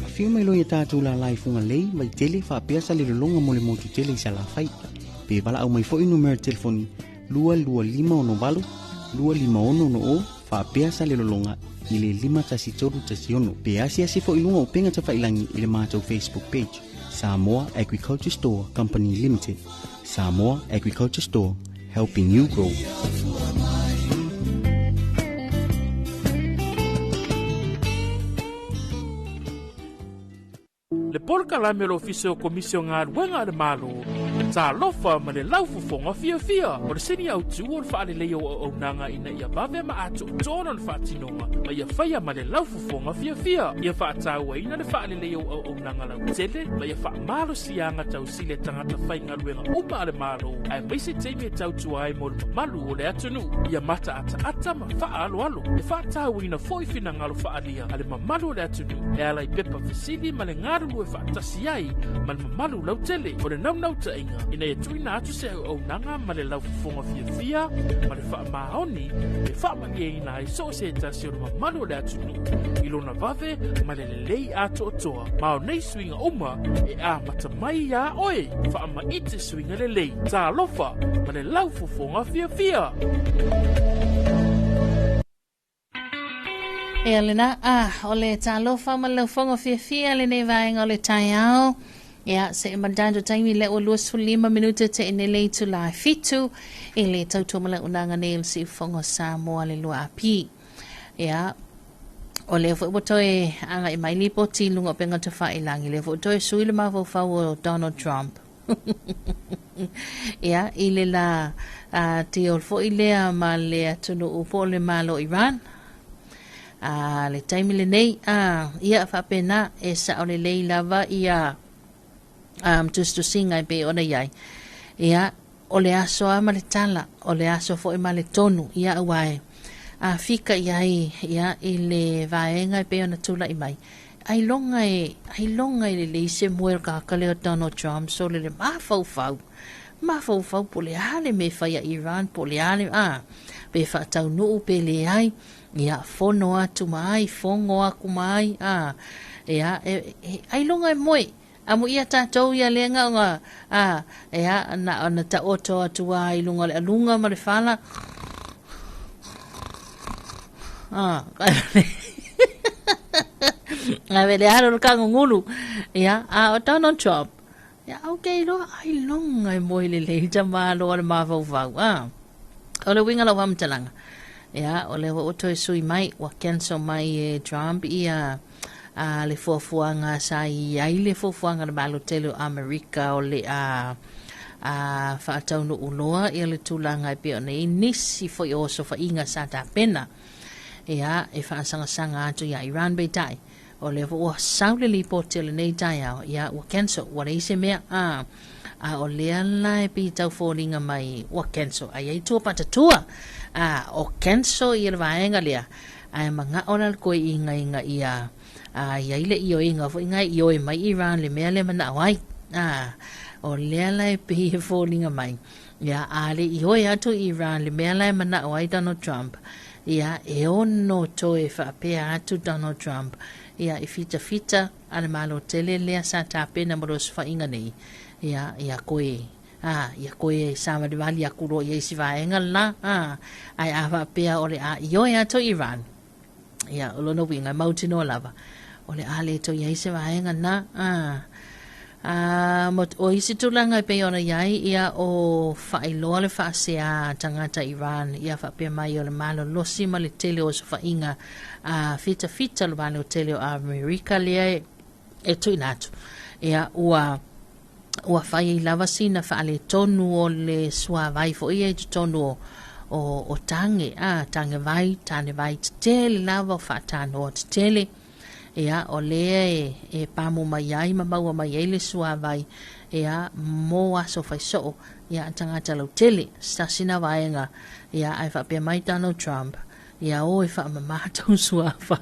Afio mai loa ia tatou lala i Fugalei, Vaitele, faapea Salelologa mo le motu tele i Salafai. Pe valaau mai foi numera telefoni 22568 25660 faapea Salelologa i le 51316 pe asiasi foi i luga o upega tafailangi i le matou Facebook page Samoa Agriculture Store Company Limited. Samoa Agriculture Store, helping you grow. Le polokalame o le Ofisa o Komisi o Galuega a le Malo, Talofa ma le Laufofoga Fiafia, o le sini autu o le faaleleia o auaunaga ina ia vave ma atoatoa lona faatinoga ma ia faia ma le laufofoga fiafia, ia faatauaina le faaleleia o auaunaga lautele ma ia faamalosia tausili a tagata faigaluega uma a le Malo, aemaise taimi e tautua ai mo le mamalu o le atunuu, ia mataataata ma faaaloalo. E faatauaina foi finagalo faaalia a le mamalu o le atunuu e ala i pepa fesili ma le galulue faatasi ai ma le mamalu lautele. O le naunautaiga ina ia tuuina atu se auaunaga ma le laufofoga fiafia ma le faamaoni e faamalieina ai so o se tasi o le mamalu o le atunuu i lona vave ma le lelei atoatoa. Ma o nei suiga uma e amata mai iā oe. Faamaite suiga lelei. Talofa ma le laufofoga fiafia. Ea lena, a, o le talofa ma le laufofoga fiafia lenei vaega o le taeao. Ia, se i manatu taimi lea ua 25 minute te ine le itula e 7 i le tautua ma lauunaga nei o le Siufofoga o Samoa le 2AP. Ia, o lea foi ua toe agai mai lipoti i luga o upega tafailagi, lea foi ua toe sui le mafaufau o Donald Trump. Ia, i le la deal foi lea ma le atunuu po o le Malo o Iran. A le taimi lenei, a, ia faapena, e sao lelei lava ia tusitusiga e pei ona i ai. Ia, o le aso lava ma le tala, o le aso foi ma le tonu, ia aua e a fika i ai ia i le vaega e pei ona tulai mai. Ailoga e, ailoga e lelei se moe o le tagata lea o Donald Trump, sole le mafaufau, mafaufau po o le a le mea e fai a Iran, po o le a le, a, pe faataunuu pe leai, ia, fono atu ma ai, fogo aku ma ai, a, ia, e, e, ailoga e moe. Amuia tatou ia lea gaoga, a, ia, na ona taoto atu lava i luga o le aluga ma le fala, a, ave le alo le kagugulu, ia, a o Donald Trump, ia, ou te iloa, ailoga e moe lelei tamāloa le mafaufau, a. O le uiga o lau faamatalaga, ia, o lea foi ua toe sui mai, ua cancel mai e Trump ia a, le fuafuaga sa i ai le fuafuaga a le Malo tele o Amerika o le a, a faataunuu loa ia le tulaga e pei ona i ai nisi foi o osofaiga sa tapena ia e faasagasaga atu iā Iran. Peitai, O lea foi ua sau le lipoti o lenei taeao, ia ua cancel, ua leai se mea, a, a o lea la e pei tau foliga mai ua cancel, a i ai tua patatua, a, o cancel ia le vaega lea, ae manao la le koe igaiga ia, a i ai le ioega foi na e ioe mai Iran le mea lea manao ai, a, o lea la e pei e foliga mai, ia, a le ioe atu Iran le mea la e manao ai Donald Trump, Ia, e ono toe faapea atu Donald Trump, ia, i fitafita a le Malo tele lea sa tapena mo le osofaiga nei, ia, ia koe, a, ia koe savalivali aku loa i ai isi vaega la, a, ae a faapea o le a ioe atu Iran, ia, o lona uiga, e mautinoa lava, o le a le toe i ai se vaega na, a, A, mo, o isi tulaga e pei ona i ai, ia, o faailoa le faasea a tagata Iran, ia faapea mai o le malolosi ma le tele o osofaiga a fitafita o le Malo tele o Amerika lea e, e tuuina atu. Ia, ua, ua fai ai lava sina faaletonu o le suavai foi ia i totonu o, o, o tage, a, tage vai, tane vai tetele lava o faatanoa tetele. Ia, o lea e, e pamu mai ai ma maua mai ai le suavai, ia, mo aso faisoo, ia, tagata lautele, se tasi na vaega, ia, ae faapea mai Donald Trump, ia o e faamamā tou suavai.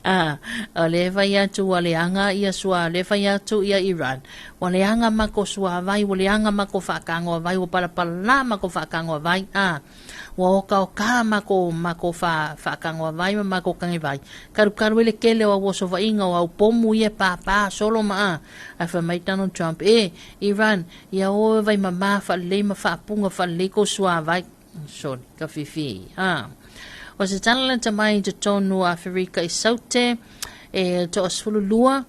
A, o lea e fai atu ua leaga ia sua, lea e fai atu ia Iran, ua leaga mako suavai, ua leaga mako faakagoa vai, ua palapalā mako faakagoa vai, a, ua okaoka mako, mako fa, faakagoa vai ma mako kagevai. Kalukalu ai le kele o au osofaiga o au pomu ia e pāpā solo ma a. Ae fai mai Donald Trump, e, Iran, ia o e vaimamā faalelei ma faapuga faalelei kou suavai. Sorry, ka fifi. Ha. O se tala lata mai i totonu o Aferika i Saute, e 12,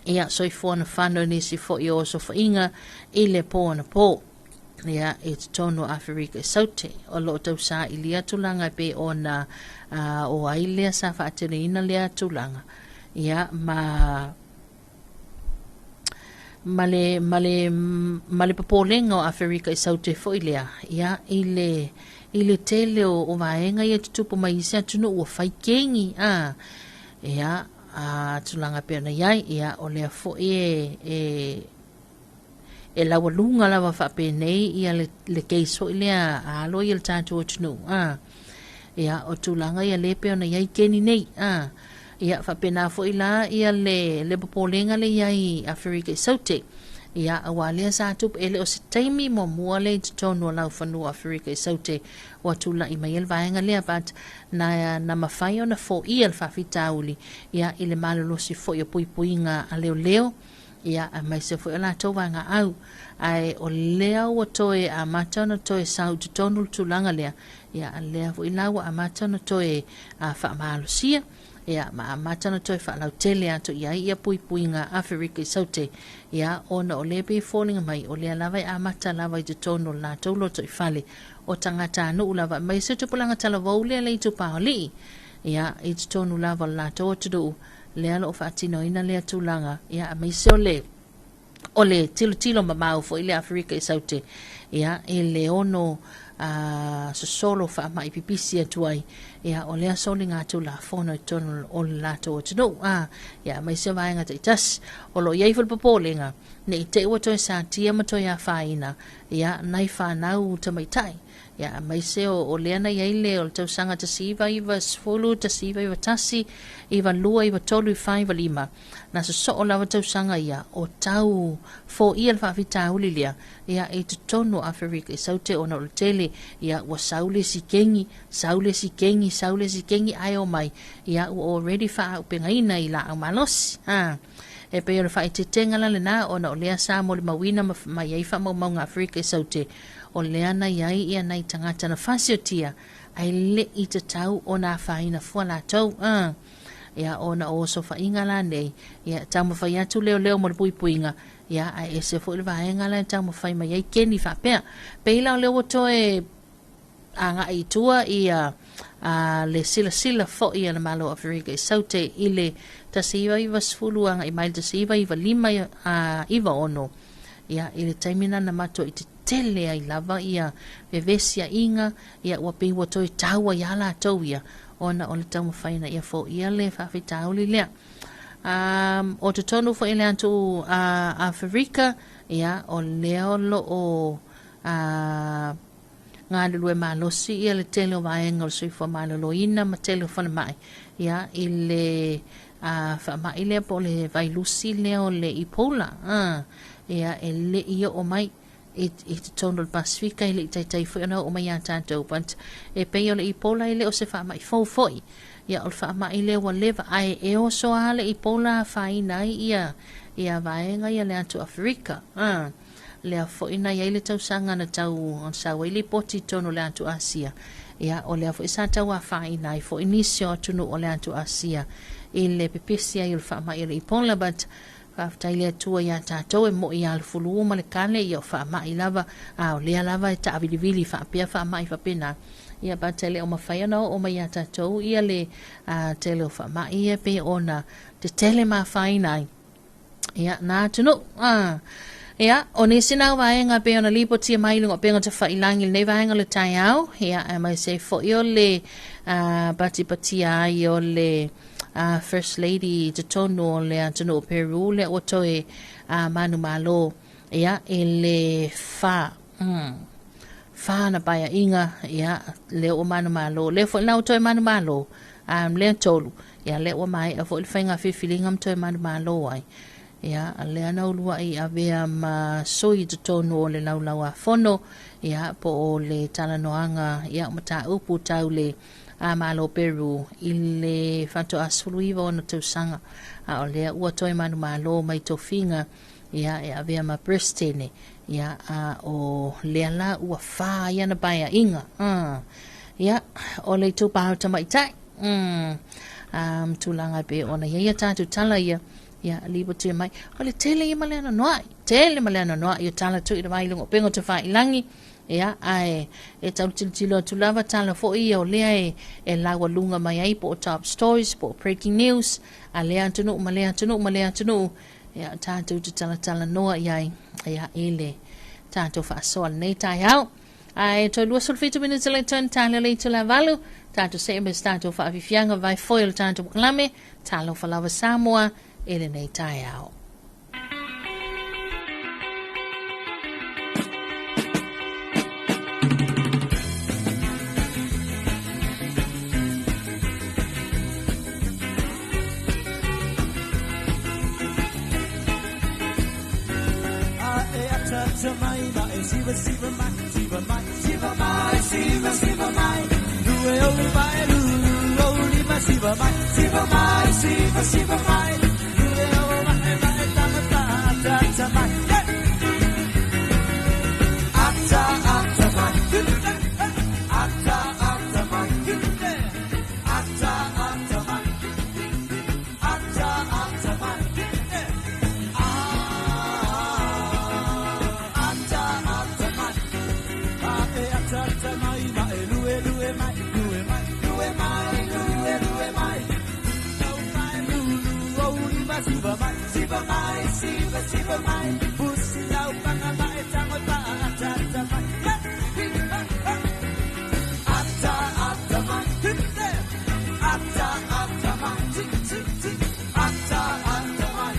ia, soifua na fano i nisi foi o osofaiga i le pō anapō. Ia, i totonu o Aferika i Saute, o loo tausaili tulaga e pei ona o ai lea sa faatinoina lea tulaga. Ia, ma ma le, ma le, ma le popolega o Aferika i Saute foi lea, ia, i le, i le tele o, o vaega ia tutupu mai isi atunuu ua fai kegi, a, ia, a, tulaga pei ona i ai, ia, o lea foi e, e, e laualuga lava faapenei ia le, le case foi lea a alo ia le tatou atunuu, a. Ia, o tulaga ia lea pei ona i ai keni nei, a. Ia, faapena foi la ia le, le popolega lea i ai i Aferika i Saute. Ia, auā lea sa tupu, e le o se taimi muamua lea i totonu o laufanua o Aferika i Saute ua tula'i mai ai le vaega lea, but na, na mafai ona foia le faafitauli, ia, i le malolosi foi o puipuiga a leoleo, ia, aemaise foi o latou vagaau. Ae o lea ua toe amata ona toe sau i totonu le tulaga lea, ia, a lea foi la ua amata ona toe faamalosia, ia, ma amata ona toe faalautele atu i ai ia puipuiga Aferika i Saute, ia, ona o lea e pei e foliga mai, o lea lava e amata lava i totonu o le latou lotoifale, o tagatanuu lava, aemaise o tupulaga talavou lea le itupa o alii, ia, i totonu lava o le latou atunuu, lea o lo o faatinoina lea tulaga, ia, aemaise o le o le tilotilo mamao foi le Aferika i Saute, ia, i le ono a sosolo faamai pipisi atu ai, ia, o lea soligatulafono i totonu o le latou atunuu, a, ia, aemaise o vaega taitasi. O lo o i ai foi le popolega, ne i te i ua toe satia ma toe afaina, ia, nai fanau tamaitai, ia, aemaise o, o lea na i ai le o le tausaga 1990, 1991, 92, 93, 4, 95, na sosoo lava tausaga ia o tau foia le faafitauli lea, ia, i totonu o Aferika i Saute ona o le tele, ia, ua sau le isi kegi, sau le isi kegi, sau le isi kegi, ae omai, ia, ua already faaaupegaina i laau malosi. A, e pei o le faaeteetega la lena ona o lea sa molimauina ma, ma i ai faamaumauga Aferika i Saute, o lea na i ai ia nai tagata na fasiotia ae le i tatau ona afaina fua latou. A, ia, ona o osofaiga la nei, ia, taumafai atu leoleo mo le puipuiga, ia, ae ese foi le vaega la e taumafai mai ai keni faapea. Pei la o lea ua toe agai i tua ia a, le silasila foi a le Malo o Aferika i Saute i le 1990 agai mai le 1995 a 96, ia, i le taimi lena na matuai tetele ai lava ia vevesiaiga, ia, ua pei ua toe tau ai lava latou ia ona o le taumafai ina ia foia le faafitauli lea. Um, o totonu foi le atu a Aferika, ia, o lea o lo o a, galulue malosi ia le tele o vaega o le soifua maloloina ma tele o falemai, ia, i le a, faamai lea po o le vailusi lea o le Ebola, a, ia, e le i oo mai i, i totonu o le Pasefika, e le i taitai foi ona oo mai iā tatou, but e pei o le Ebola e le o se faamai fou foi. Ia, o le faamai lea ua leva, ae e oso lava le Ebola afaina ai ia, ia vaega ia le atu Aferika. A, lea foi na i ai le tausaga na tau sau ai lipoti i totonu o le atu Asia. Ia, o lea foi sa tau afaina ai foi nisi o atunuu o le atu Asia i le pepesi ai o le faamai o le Ebola, but Faafetai le Atua iā tatou e moʻi iā le fulu ma le kale, ia o faamaʻi lava, a o lea lava e taavilivili faapea faamaʻi faapena. Ia but e le o mafai ona oo mai iā tatou ia le a, tele o faamaʻi ia pei ona tetele ma afaina ai ia nā atunuu. A, Ia, o nisi na vaega pei ona lipotia mai i luga o upega tafailagi i lenei vaega o le taeao, ia, aemaise ai foi o le patipatia ai o le First Lady i totonu o le atunuu o Peru, lea ua toe manumalo, ia, i le fa, fa na paeaiga, ia, lea ua manumalo, lea foi la ua toe manumalo, lea tolu, ia, lea ua maea foi le faiga filifiliga ma toe manumalo ai. Ia, lea na uluai avea ma sui i totonu o le Laulau-a-Fono, ia, po o le talanoaga, ia, o mataupu tau le Malo Peru i le faatoa 19 ona tausaga, a o lea ua toe manumalo mai tofiga, ia, e avea ma Peresetene, ia, a o lea la ua fa ai ana paeaiga. Ia, o le itupa o tamaitai, tulaga e pei ona i ai a tatou tala ia, ia, lipotia mai. O le tele ia ma le anoanoai, tele ma le anoanoai o tala tuuina mai i luga o upega o tafailagi, ia, ae e tau tilotilo atu lava tala foi ia o lea e laualuga mai ai po o top stories, po o breaking news, a lea atunuu ma lea atunuu ma lea atunuu, ia, tatou te talatalanoa i ai, ia, i le tatou faasoa lenei taeao. Ae toe 27 minute le toe tale o le itula 8, tatou see ma se tatou faafiafiaga vai foi o le tatou polokalame, Talofa Lava Samoa i lenei taeao. Siva siva mai, siva mai, siva mai, siva siva mai. Lue o mai, lu o lima, siva mai, siva mai, siva siva mai. Lue o mai, mai ta ta ta ta mai. Ata ata mai, ata ata mai, ata ata mai, ata ata mai. Ata ata mai, ata ata mai, mai lue lue mai, lue mai, lue mai, lue lue mai. Au mai lu lu o lima, siva mai, siva mai, siva siva mai. Pusi lau panga mai tango pa ata ata mai. Ata ata mai, ata ata mai, ata ata mai, ata ata mai.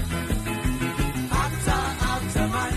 Ata ata mai.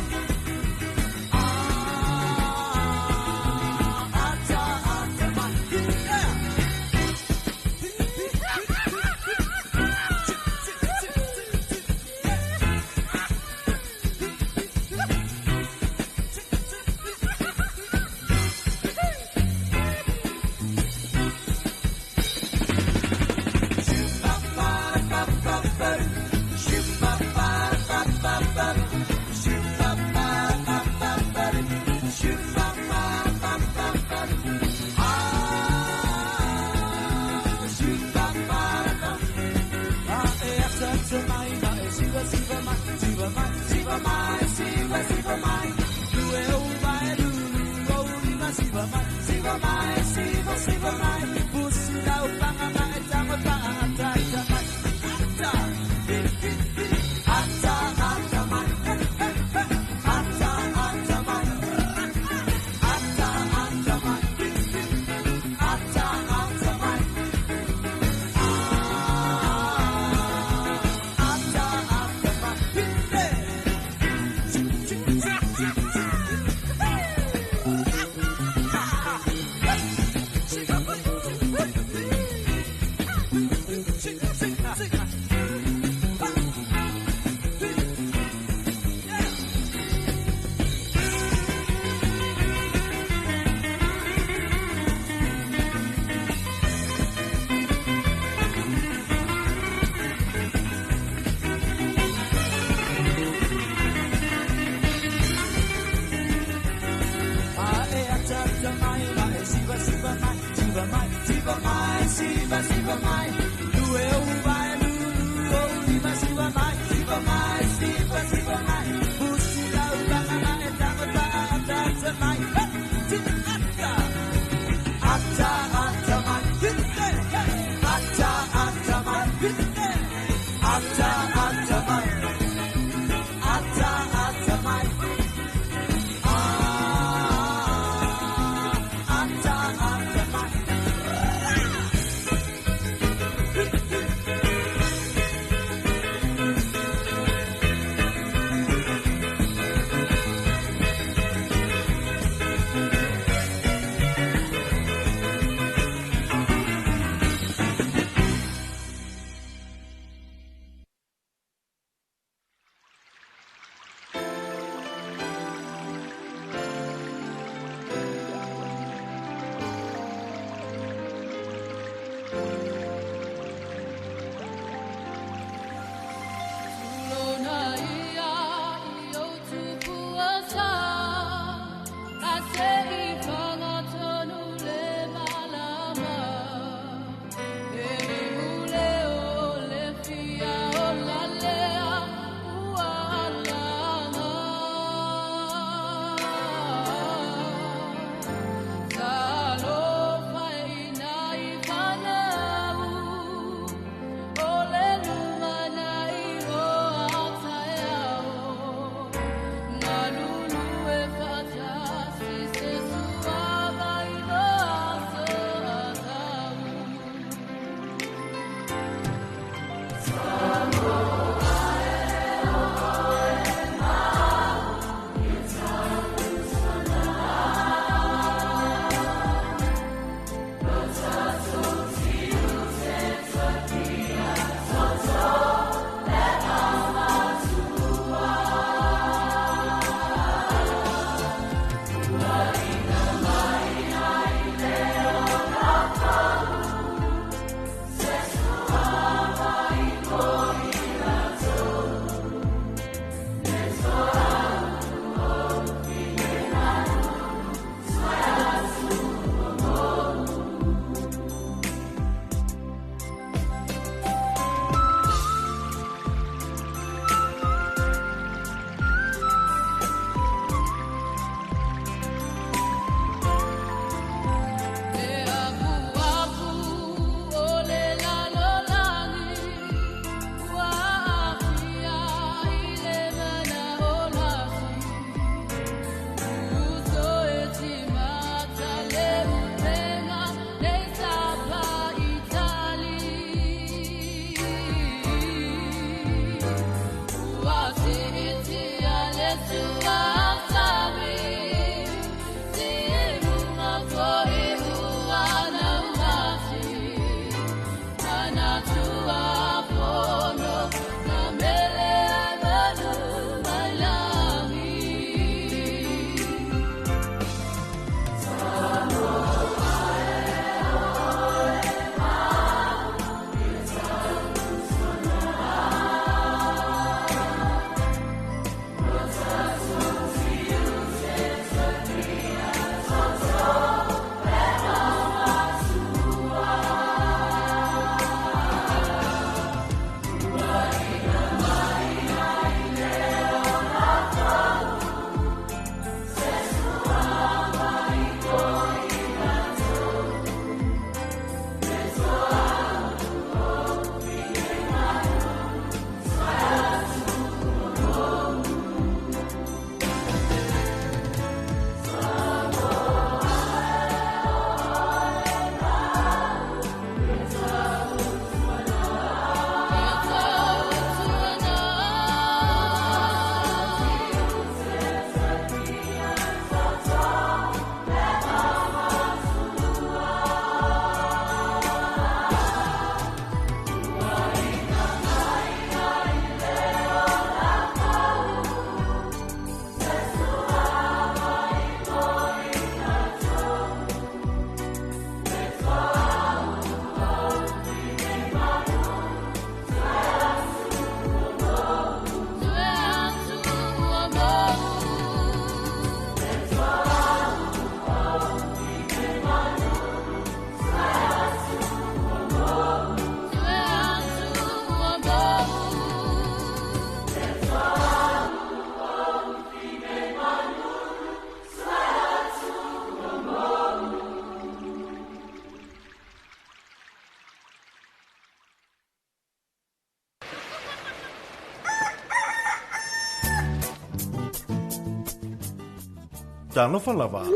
Talofa lava.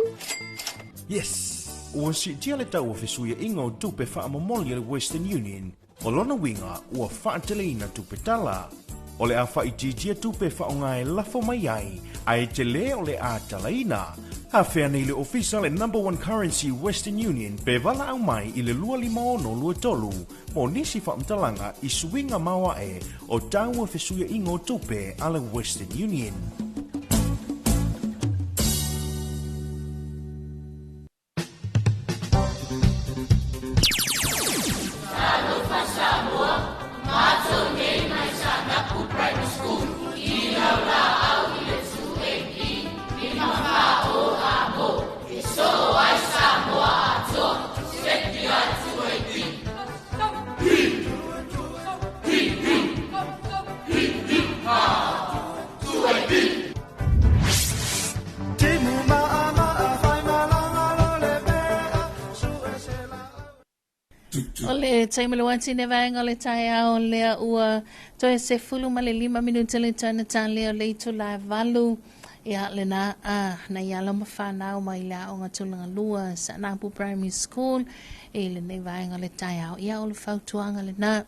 Yes! Ua siitia le tau o fesuiaiga o tupe faamomoli a le Western Union. O lona uiga, ua faateleina tupe tala. O le a faaitiitia tupe e faaaoga e lafo mai ai, ae tele o le a talaina. Afea nei le ofisa le Number One Currency Western Union pe valaau mai i le 25623 mo nisi faamatalaga i suiga maoae o tau o fesuiaiga o tupe a le Western Union. Talofa Samoa, matou nei mai Saanapu Primary School i lau laau i le 2AP 5 4 O A mo e soo ai Samoa atoa. Seki a 2AP. Hi! Hi, hi! Hi, hi, ha! 2AP! O le taimi le wati ne vaega o le taeao lea ua toe 15 minute le tana tale o le itula e 8. Ia lena a na ia alo ma whanau mai le aoga tulaga lua Saanapu Primary School i lenei vaega o le taeao. Ia o le fautuaga lena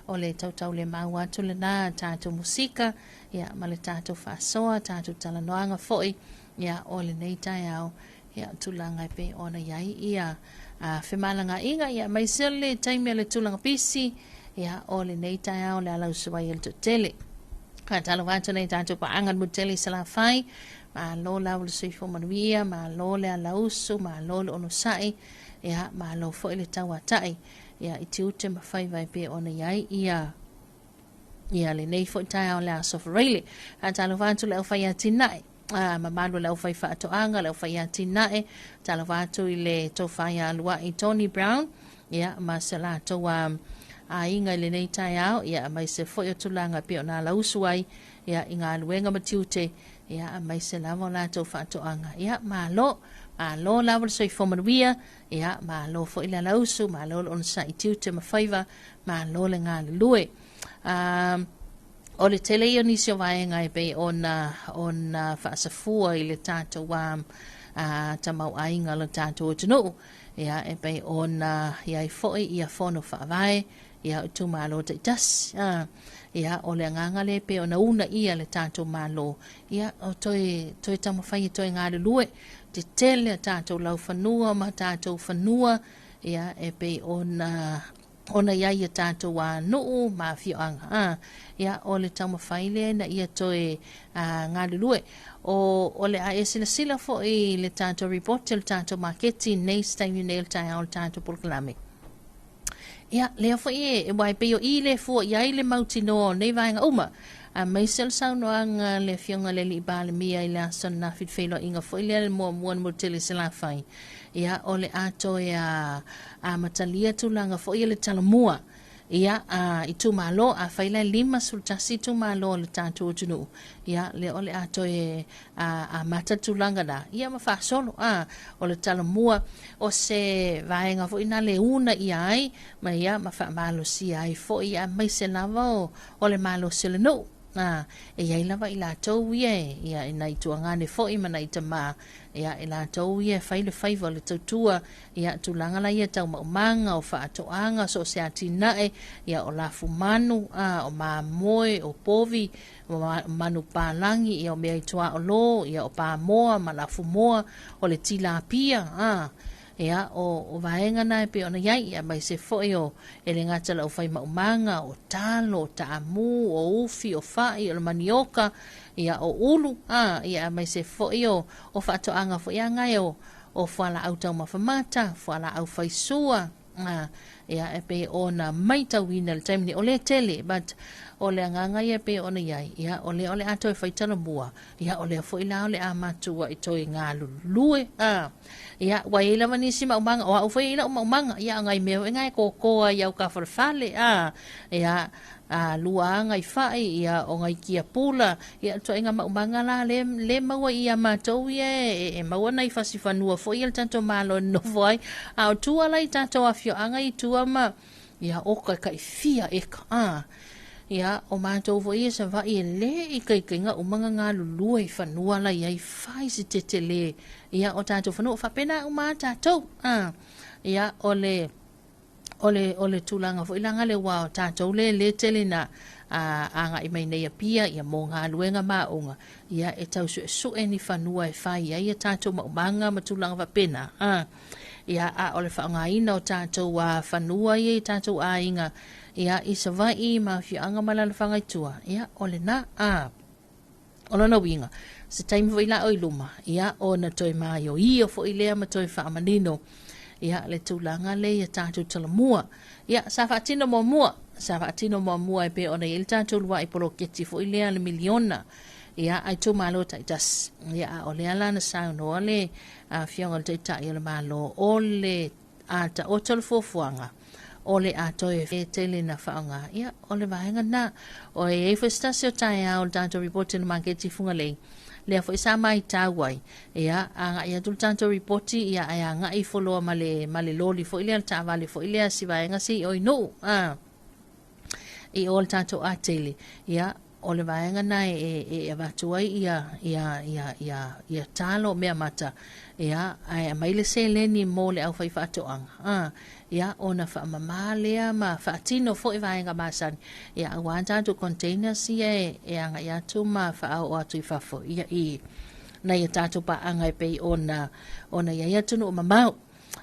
o le tautau le mau atu lena tatou musika ia ma le tatou faasoa tatou talanoaga foi ia o lenei taeao ia tulaga e pei ona i ai ia femalagaaiga ia aemaise o le taimi o le tulaga pisi ia o lenei taeao le ala usu ai o le toatele. Faatalofa atu nei tatou paaga le mutele i Salafai, malo lava le soifua manuia, malo le alausu, malo le onosai, ia malo foi le tauatai ia i tiute ma faiva e pei ona i ai ia ia lenei foi taeao le aso Faraile. Faatalofa atu le aufai atinae, mamalu o le aufai faatoaga, le aufai atinae, talofa atu i le tofa ia Luai Tony Brown, ia ma se latou aiga i lenei taeao, ia aemaise foi o tulaga e pei ona alausu ai ia i galuega ma tiute, ia aemaise lava o latou faatoaga. Ia malo, malo lava le soifua manuia, ia malo foi le alausu, malo le onosai tiute ma faiva, malo le galulue. O le tele ia o nisi o vaega e pei ona ona faasafua i le tatou tamauaiga o le tatou atunuu, ia e pei ona i ai foi ia fono faavae ia o itumalo taitasi. Ia o le agaga lea e pei ona una ia le tatou Malo, ia o toe toe taumafai e toe galulue tetele a tatou laufanua ma tatou fanua, ia e pei ona ona i ai ia tatou nuu ma afioaga. Ia, o le taumafai lea ina ia toe galulue. O le a e silasila foi i le tatou report o le tatou maketi nei se taimi nei o le taeao o le tatou polokalame. Ia, lea foi e aua e pei o i le fua i ai le mautinoa o nei vaega uma. Aemaise o le saunoaga a le Afioga i le Alii Palemia i le aso ananafi i le feiloaiga foi lea le muamua na mutele i Salafai. Ia, o le a toe amatalia tulaga foi o le talomua. Ia, itumalo, afai la e 51 itumalo o le tatou atunuu, ia, lea o le a toe amata le tulaga na, ia ma faasolo. O le talomua, o se vaega foi na le una ia ai, ma ia, ma faamalosia ai foi, aemaise lava o le malosi o le nuu. E i ai lava i latou ia e, ia, i nai tuagane foi ma nai tamā, ia, i latou ia e fai le faiva o le tautua, ia, tulaga la ia tau maumaga, o faatoaga, so o se atinae, ia, o lafumanu, o mamoe, o povi, o manu palagi, ia, o mea i tuaolo, ia, o pamoa ma lafumoa, o le tilapia, ia, o vaega na e pei ona i ai, ia, aemaise foi o e le gata o le aufai maumaga, o talo, o taamu, o ufi, o fai, o le manioka, ia, o ulu, ia, aemaise foi o faatoaga foi aga e o fualaau taumafa mata, fualaau faisua, ia, e pei ona maitauina le taimi nei, o lea tele, but o le agaga ia e pei ona i ai, ia, o lea o le a toe fai talomua, ia, o lea foi la o le a matua i toe galulue, ia, ua i ai lava nisi maumaga, o au foi e i ai lau maumaga, ia, o nai mea foi na e koko ai au kafalefale, ia, lua aga i fai, ia, o nai kia pula, ia, ituaiga maumaga la le, le maua i ia matou ia e maua nai fasifanua foi ia le tatou Malo e nofo ai, a o tua la i tatou afioaga i tua ma, ia, oka e kaifia eka, Ia, o matou foi ia Savaii e lē ikaikaiga uma ga galulue i fanua la iai fai se tetele ia o tatou fanua faapena uma a tatou a. Ia, o le o le o le tulaga foi laga le ua o tatou le lē tele na a agai mai nei Apia ia mo galuega ma aoga ia e tau suesue ni fanua e fai ai ia tatou maumaga ma tulaga faapena a. Ia, a o le faaaogaina o tatou a fanua ia i tatou aiga ia, i Savaii ma afioaga ma alaalafaga i tua, ia, o lena, a. O lona uiga, se taimi foi la o i luma, ia, ona toe maioio foi lea ma toe faamanino, ia, le tulaga lea ia tatou talamua. Ia, sa faatino muamua, sa faatino muamua e pei ona i ai le tatou lua'i poloketi foi lea le miliona, ia, a itumalo taitasi. Ia, a o lea la na saunoa le Afioga i le Taitai o le Malo, o le a taoto le fuafuaga, o le a toe tele na faaaoga, ia, o le vaega lena. O e i ai foi se tasi o taeao o le tatou ripoti i le maketi i Fugalei, lea foi sa maitau ai, ia, agai atu le tatou ripoti, ia, ae agai ifo loa ma le, ma le loli foi lea, le taavale foi lea, si vaega si i o i Nuu, a, i o le tatou atele, ia, o le vaega na e, e, e avatu ai ia, ia, ia, ia, ia talo mea mata, ia, ae aumai le seleni mo le aufaifaatoaga, a, ia, ona faamama lea ma faatino foi vaega masani, ia, aua tatou containers ia e, e agai atu ma faaoo atu i fafo, ia, i nai a tatou paaga e pei ona, ona i ai atunuu mamao.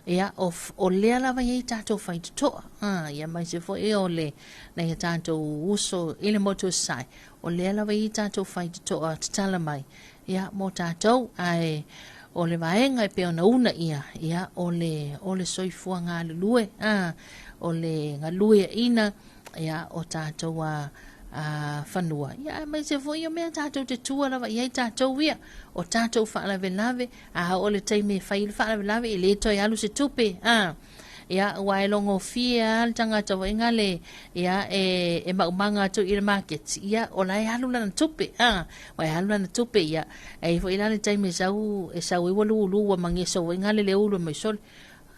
Ia, o, o lea lava i ai tatou faitotoa, a, ia aemaise foi o le, nai a tatou uso i le motu o Sasae, o lea lava i ai tatou faitotoa tatala mai, ia, mo tatou, ae o le vaega e pei ona una ia, ia, o le, o le soifua galulue, a, o le galueaina, ia, o tatou a, a fanua. Ia, aemaise foi o mea tatou te tua lava i ai tatou ia, o tatou faalavelave, a oo le taimi e fai le faalavelave, e le toe alu se tupe, a. Ia, ua e logofie lava le tagata foi ngale, ia, e, e maumaga atu i le maketi, ia, o la e alu lana tupe, a. Ua e alu lana tupe, ia, e i ai foi la le taimi e sau, e sau ai ua lulu, ua mageso foi ngale le ulu e mai sole.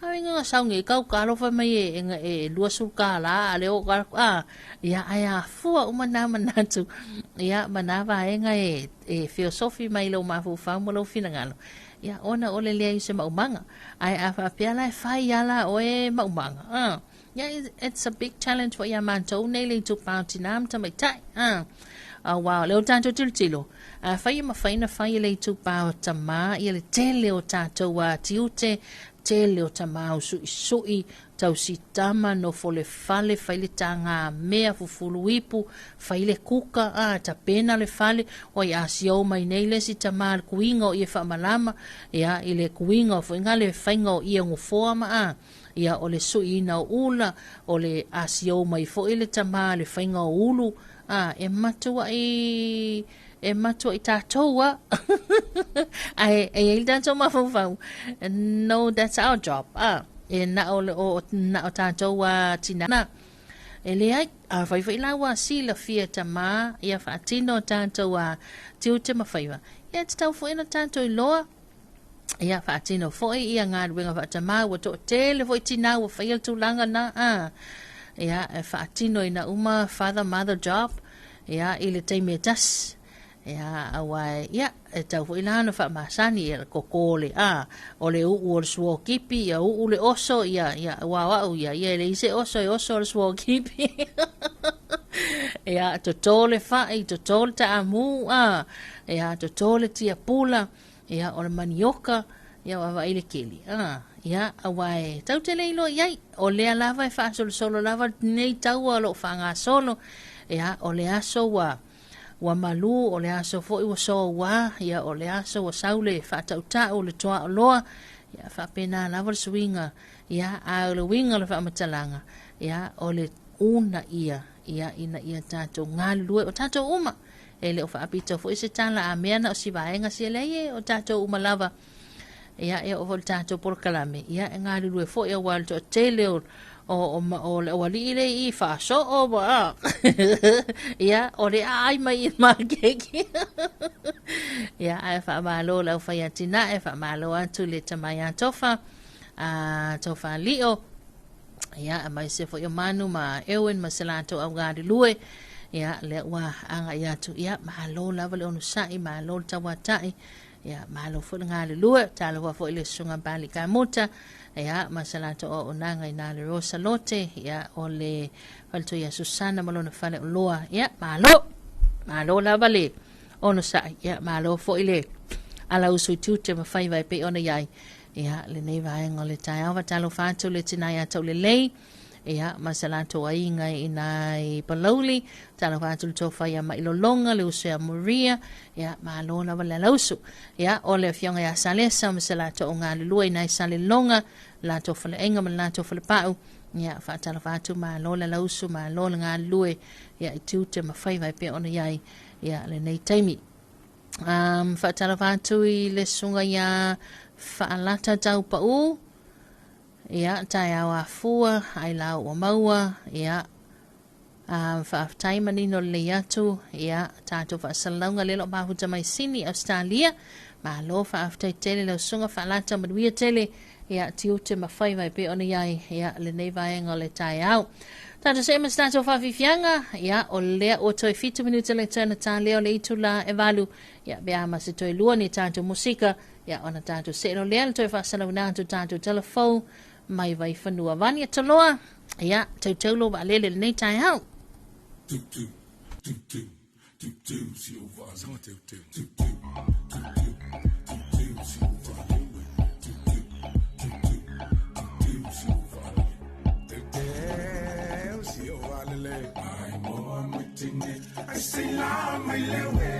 A inga nga sau nge kau ka alofa mai e, e, e 20 kālā a le o ka, a, ia, ai a fua uma nā manatu, ia, ma nā vaega e, e feosofi mai lou mafaufau ma lou finagalo, ia, ona o le leai o se maumaga, ae a faapea la e fai lava la oe maumaga, a, ia, it's a big challenge foi iā matou nei le itupa o tinā ma tamaitai, a, auā o lea ua tatou tilotilo, afai e mafai ona fai e le itupa o tamā ia le tele o tatou a tiute, tele o tamā usuʻisuʻi, tausi tama, nofo le fale, fai le taga mea, fufulu ipu, fai le kuka, a, tapena le fale, oi a siou mai nei le isi tamā le kuiga o ie faamalama, ia, i le kuiga o foi nga le faiga o ie gofoa ma a, ia, o le suiina o ula, o le a siou mai foi le tamā le faiga o ulu, a, e matuaʻi e matuaʻi tatou a. Ae e i ai le tatou mafaufau, no, that's our job, a. E na o, o, na o tatou a tinā. E leai, afai foi la ua silafia tamā ia faatino tatou a tiute ma faiva, ia tatau foi ona tatou iloa ia faatino foi ia galuega faatamā, ua toatele foi tinā ua faia le tulaga na, a. Ia, e faatino ina uma father mother job, ia, i le taimi e tasi. Ia, auā, ia, e tau foi la ona faamasani, ia, le koko le, a, o le u'u o le suokipi, ia u'u le oso, ia, ia, aua o a'u ia, ia e leai se oso e oso le suokipi. Ia, toto le fa'i, toto le taamu, a, ia, toto le tiapula, ia, o le manioka, ia, vaavaai le keli, a, ia, auā e tatou te le iloa i ai, o lea lava e faasolosolo lava lenei taua o lo o faagasolo, ia, o le aso ua, ua malū, o le aso foi ua soauā, ia, o le aso ua sau le faatautau, le toaoloa, ia, faapena lava le suiga, ia, a o le uiga o le faamatalaga, ia, o le una ia, ia, ina ia tatou galulue, o tatou uma, e le o faapito foi se tala a mea na o si vaega sia leai e o tatou uma lava, ia, e oo foi le tatou polokalame, ia, e galulue foi auā le toatele o, o, o, o le aualii le i faasoo ma a. Ia, o le aai mai i makeki. Ia, ae faamalo le aufai atinae, faamalo atu le tama ia Tofa, a Tofa Lio, ia, aemaise foi o Manu ma Ewan ma se latou au galulue. Ia, lea ua agai atu, ia, malo lava le onosai, malo le tauatai, ia, malo foi le galulue, talofa foi le susuga Bali Kamuta, ia, ma sa latou auaunaga i na le Rosa Lote, ia, o le faletua ia Susana ma lona faleoloa, ia, malo, malo lava le onosai, ia, malo foi le alausu i tiute ma faiva e pei ona i ai, ia, lenei vaega o le taeao, faatalofa atu le tina ia Taulelei, Ia, ma se latou aiga i ina i Palauli, talofa atu le tofa ia Mailologa, le uso ia Maria, ia, malo lava le alausu. Ia, o le afioga ia Salesa ma se latou galulue i ina i Saleloga, latou faleaiga ma le latou falepau, ia, faatalofa atu, malo le alausu, malo le galulue, ia, i tiute ma faiva e pei ona i ai, ia, lenei taimi. Faatalofa atu i le susuga ia Faalata Taupau, Ia, taeao afua, ai la ua maua, ia, faafetai manino lelei atu, ia, tatou faasalalauga lea o lo o mafuta mai Sini, Ausetalia, malo faafetai tele lau susuga Faalata manuia tele, ia, tiute ma faiva e pei ona i ai, ia, lenei vaega o le taeao. Tatou see ma se tatou faafiafiaga, ia, o lea ua toe 7 minute le toe ona ta lea o le itula e 8, ia, pe a ma se toe lua ni tatou musika, Ia ona tatou see loa lea le toe faasalauina atu tatou tala fou mai Vaifanua. Vani Toloa, ia teuteu lou vaalele lenei taeao. Tu tu tu tu tu tu si o va sanga teu teu tu tu tu tu tu tu si o va tu tu tu tu tu tu si o va teu teu si o va lele ai mo mai tine ai se la mai lewe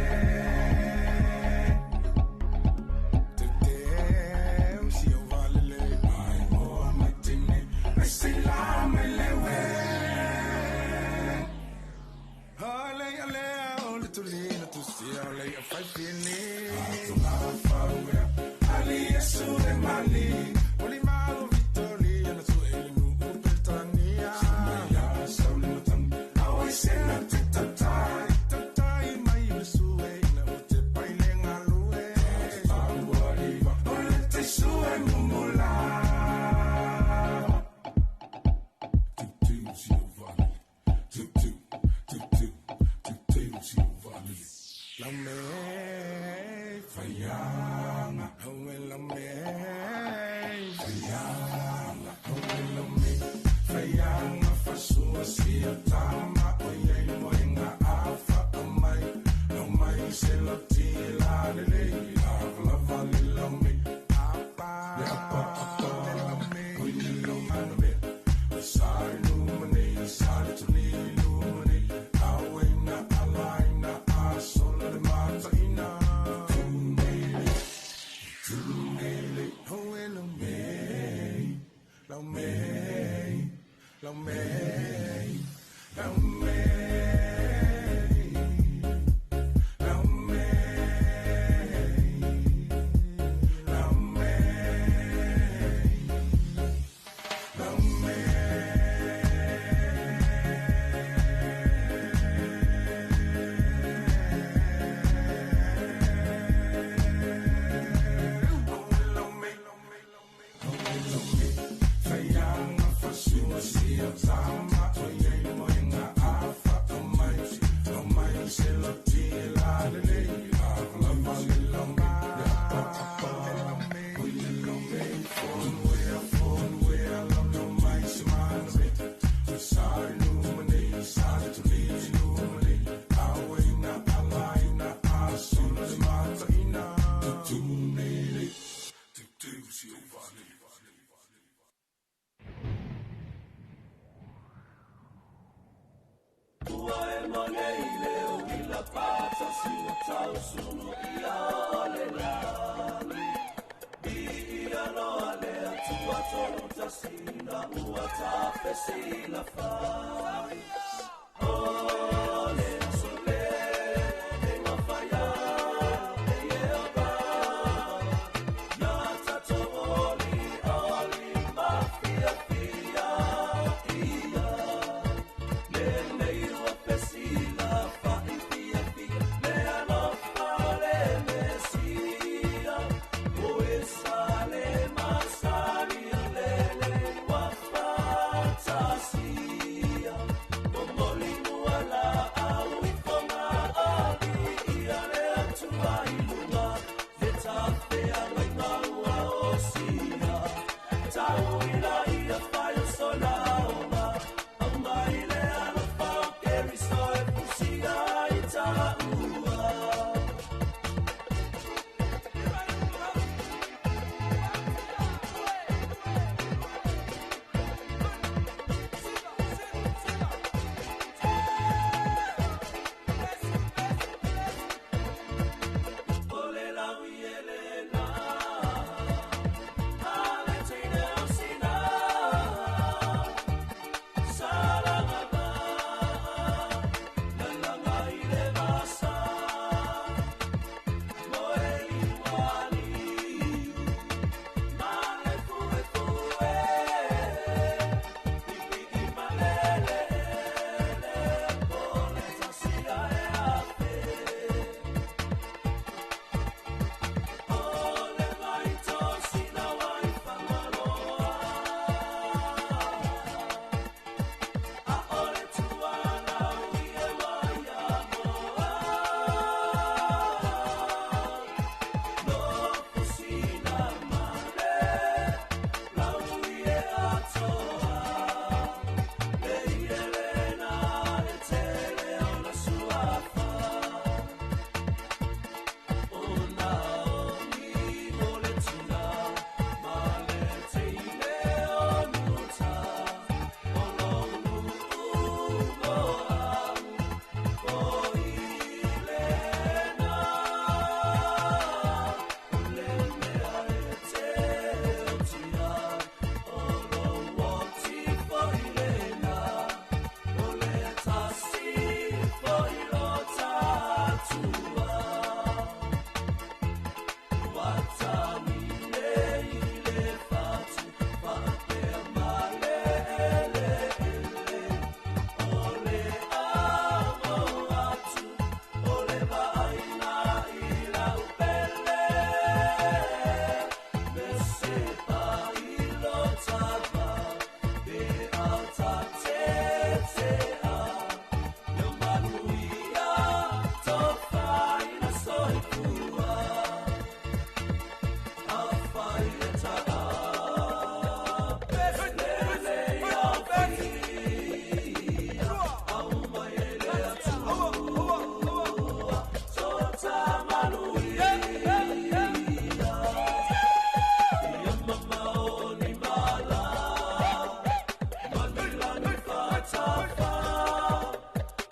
atafa,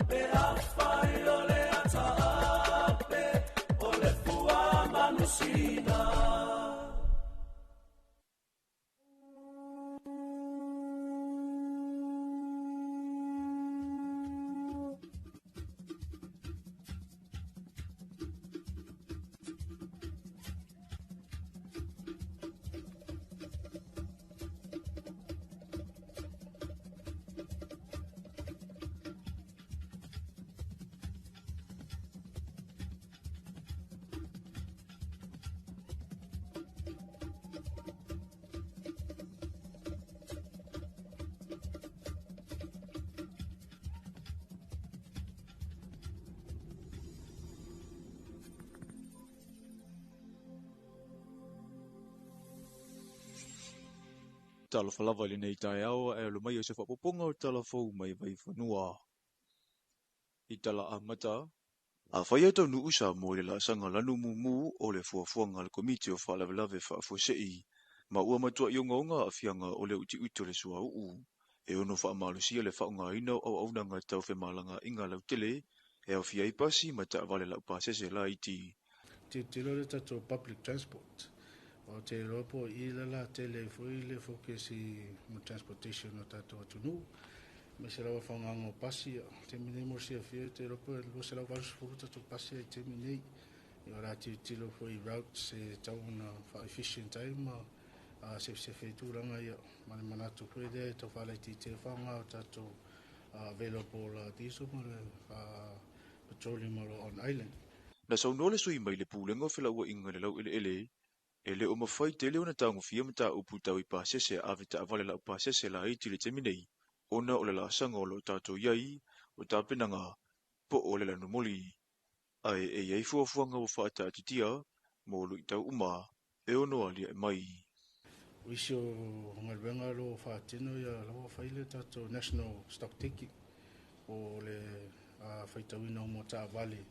pe afai o le ataape, o le fua manusina. Talofa lava i lenei taeao ae alo mai o se faaopoopoga o tala fou mai Vaifanua. I tala amata, afai e taunuu Samoa i le laasaga lanu mumu o le fuafuaga a le Komiti o Faalavelave Faafuasei, ma ua matuai ogaoga aafiaga o le utiuti o le suauu, e ono faamalosia le faaaogaina o auaunaga tau femalagaaiga lautele e aofia ai pasi ma taavale laupasese laiti. Tilotilo le tatou public transport. O te iloa po o i le la tele ai foi le focus i mo transportation o tatou atunuu. Aemaise lava faaaogaga o pasi. Taimi nei mo le silafia, te iloa po o le 280 tatou pasi ai taimi nei. Ia o le a tilotilo foi i routes e tatau ona faa-efficient ai ma sefe ai tulaga ia. Ma le manatu foi lea e tau faalaitiitia le faaaoga o tatou available diesel ma le petroleum o lo o on island. Na saunoa le sui mai le Pulega o Felauaiga i le Laueleele, e le o mafai tele ona tagofia mataupu tau i pasese ave taavale laupasese laiti i le taimi nei, ona o le laasaga o lo o tatou i ai, o tapenaga, po o le lanumoli. Ae e i ai fuafuaga ua faataatitia mo luitau uma e ono aliae mai. O isi o galuega o lo o faatino ia lava fai le tatou national stock taking po o le faitauina o taavale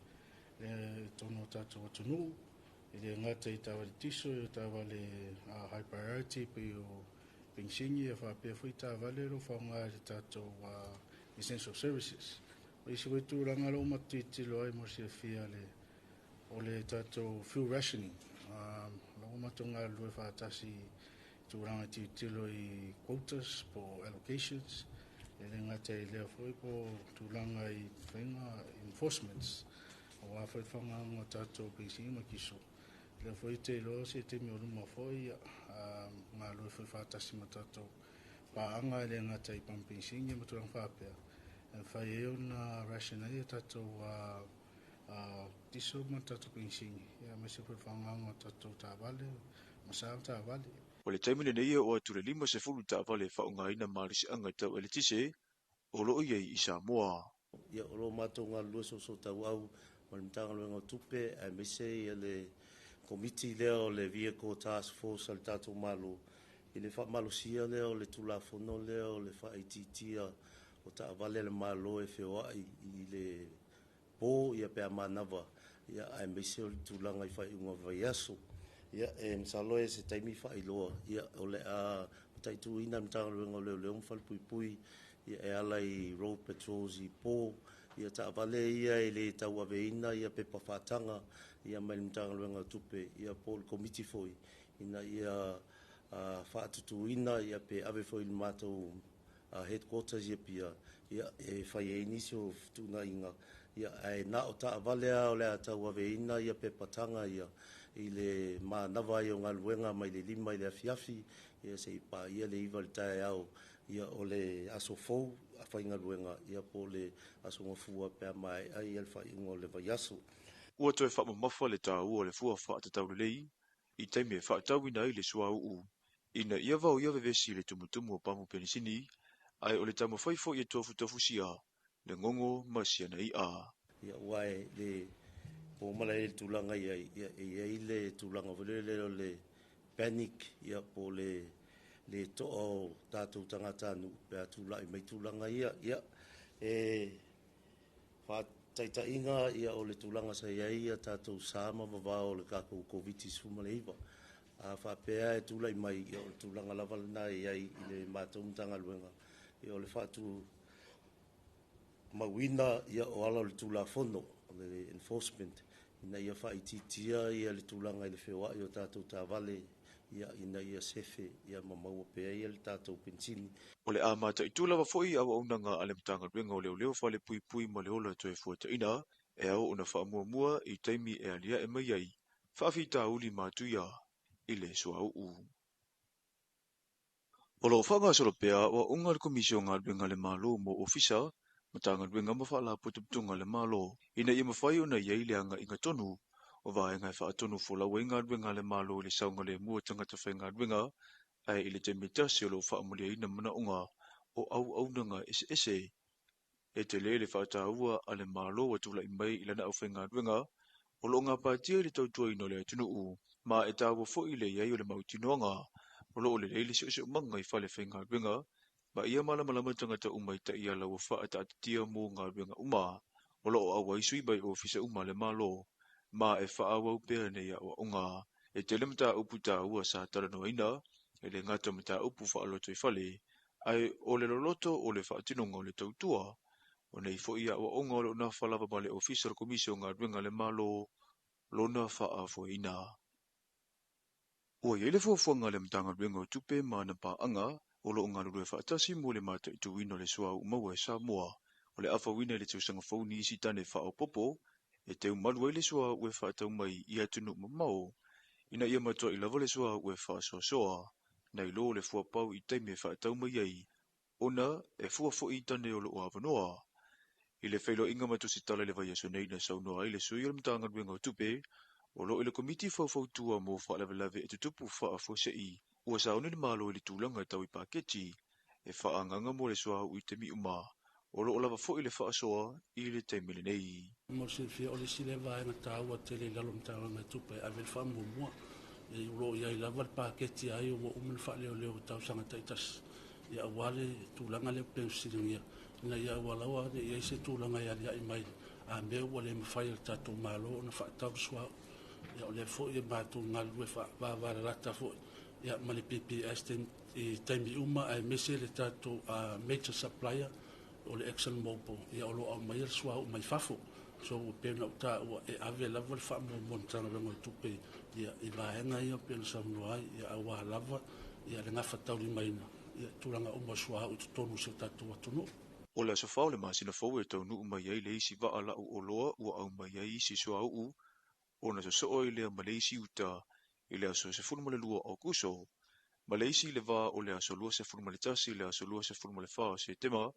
i totonu o tatou atunuu. E le gata i taavale tiso, o taavale high priority pei o penisini ia faapea foi taavale o lo o faaaoga i le tatou essential services. O isi foi tulaga o lo o matou tilotilo ai mo le silafia o le tatou fuel rationing. O lo o matou galulue faatasi i tulaga tilotilo i quotas po o allocations. E le gata i lea foi po o tulaga i faiga enforcements aua foi le faaaogaina o tatou penisini ma kiso. Lea foi te iloa se taimi o luma foi galulue foi faatasi ma tatou paaga e le gata i pamu penisini ma tulaga faapea. E mafai ai ona ration ai a tatou diesel ma tatou penisini, aemaise foi le faaaogaina o tatou taavale, ma sa taavale. O le taimi lenei e oo atu le 50 taavale e faaaogaina malosiaga tau eletise o lo o i ai i Samoa. Ia, o lo o matou galulue soosootaua ma le Matagaluega o Tupe, aemaise ia le komiti lea o le Vehicle Task Force a le tatou Malo i le faamalosia lea o le Tulafono lea o le faaitiitia o taavale a le Malo e feoai i le po ia pe a manava, ia aemaise o le tulaga i faaiuga o vaiaso. Ia e masalo e se taimi faailoa, ia o le a mataituina le Matagaluega o Leoleo ma Falepuipui ia e ala i road patrols i po, ia taavale ia e le tauaveina ia pepa faataga ia mai le Matagaluega o Tupe, ia po o le komiti foi ina ia faatutuina ia pe ave foi i le matou headquarters ia pia ia e fai ai nisi o fetuunaiga, ia ae na o taavale lava o le a tauaveina ia pepa taga ia i le manava ai o galuega mai le 5 i le afiafi ia seia paia le 9 i le taeao ia o le aso fou a faigaluega ia po o le aso gafua pe a maea ia le faaiuga o le vaiaso. Ua toe faamamafa le taua o le fua faatatau lelei i taimi e faatauina ai le suauu ina ia vaoia vevesi i le tumutumu o pamu penisini, ae o le taumafai foi e tofutofusia le gogo ma siana i'a. Ia ua e le po mala e le tulaga i ai, ia e i ai le tulaga foi lele o le panic ia po o le le to'a o tatou tagatanuu pe a tulai mai tulaga ia. Ia e faataitaiga ia o le tulaga sa i ai ia tatou sa ma vavao o le tatou Koviti-19. A faapea e tulai mai, ia o le tulaga lava lena e i ai i le matou Matagaluega, ia o le mauina ia o ala o le tulafono o le enforcement ina ia faaitiitia ia le tulaga i le feoai o tatou taavale ia ina ia sefe ia ma maua pea ia le tatou penisini. O le a mataitu lava foi auaunaga a le Matagaluega o Leoleo Falepuipui ma le Ola Toefuataiga e ao ona faamuamua i taimi e aliae mai ai faafitauli matuia i le suauu. O lo o faagasolo pea aoaoga a le Komisi o Galuega a le Malo mo Ofisa, Matagaluega ma Faalapotopotoga a le Malo, ina ia mafai ona i ai le agaiga tonu o vaega e faatonu folau ai galuega a le Malo i le saogalemu o tagata faigaluega, ae i le taimi tasi o lo o faamaliaina manaoga o auaunaga eseese. E tele le faataua a le Malo ua tulai mai i lana aufaigaluega o lo o gapatia i le tautuaina o le atunuu, ma e taua foi le i ai o le mautinoaga o lo o lelei le siosiomaga i fale faigaluega ma ia malamalama tagata uma i taiala ua faataatitia mo galuega uma. O lo o auai sui mai ofisa uma a le Malo, ma e faaauau pea nei aoaoga. E tele mataupu taua sa talanoaina, e le gata o mataupu faalotoifale, ae o le loloto o le faatinoga o le tautua. O nei foi aoaoga o lo o nafa lava ma le Ofisa o le Komisi o Galuega a le Malo lona faafoeina. Ua i ai le fuafuaga a le Matagaluega o Tupe ma ana paaga o lo o galulue faatasi mo le mataituina o le suauu maua e Samoa. O le afauina i le tausaga fou nisi tane faaopoopo e teumalu ai le suauu e faatau mai i atunuu mamao, ina ia matuai lava le suauu e faasoasoa, nai lo le fuapau i taimi e faatau mai ai, ona e fua foi i tane o lo o avanoa. I le feiloaiga ma tusitala i le vaiaso nei na saunoa ai le sui o le Matagaluega o Tupe, o lo o i le Komiti Faufautua mo Faalavelave e Tutupu Faafuasei, ua sauni le Malo i le tulaga tau i paketi e faaagaga mo le suauu i taimi uma, o lo o lava foi le faasoa i le taimi lenei. Mo le silafia o le isi lea vaega taua tele i lalo o Matagaluega o Tupe e ave le faamuamua. E o lo o i ai lava le paketi ai ua uma ona faaleoleo i tausaga taitasi ia aua le tulaga lea pei ona fesiligia ina ia aua laua ne i ai se tulaga e aliae mai a mea ua le mafai e le tatou Malo ona faatau le suauu. Ia o lea foi e matou galulue faavavalalata foi ia ma le PPS i taimi uma aemaise le tatou major supplier o le Exxon Mobil ia o lo o aumaia le suauu mai fafo. So ua pei ona ou taua e ave lava le faamuamua a le Matagaluega o Tupe ia i vaega ia pei ona saunoa ai ia aua lava ia le gafataulimaina ia tulaga uma o suauu i totonu o si o tatou atunuu. O le aso 4 o le masina fou e taunuu mai ai le isi vaa lau oloa ua aumai ai isi suauu ona sosoo i lea ma le isi uta i le aso 12 Aokuso, ma le isi i le va o le aso 21 i le aso 24 o Setema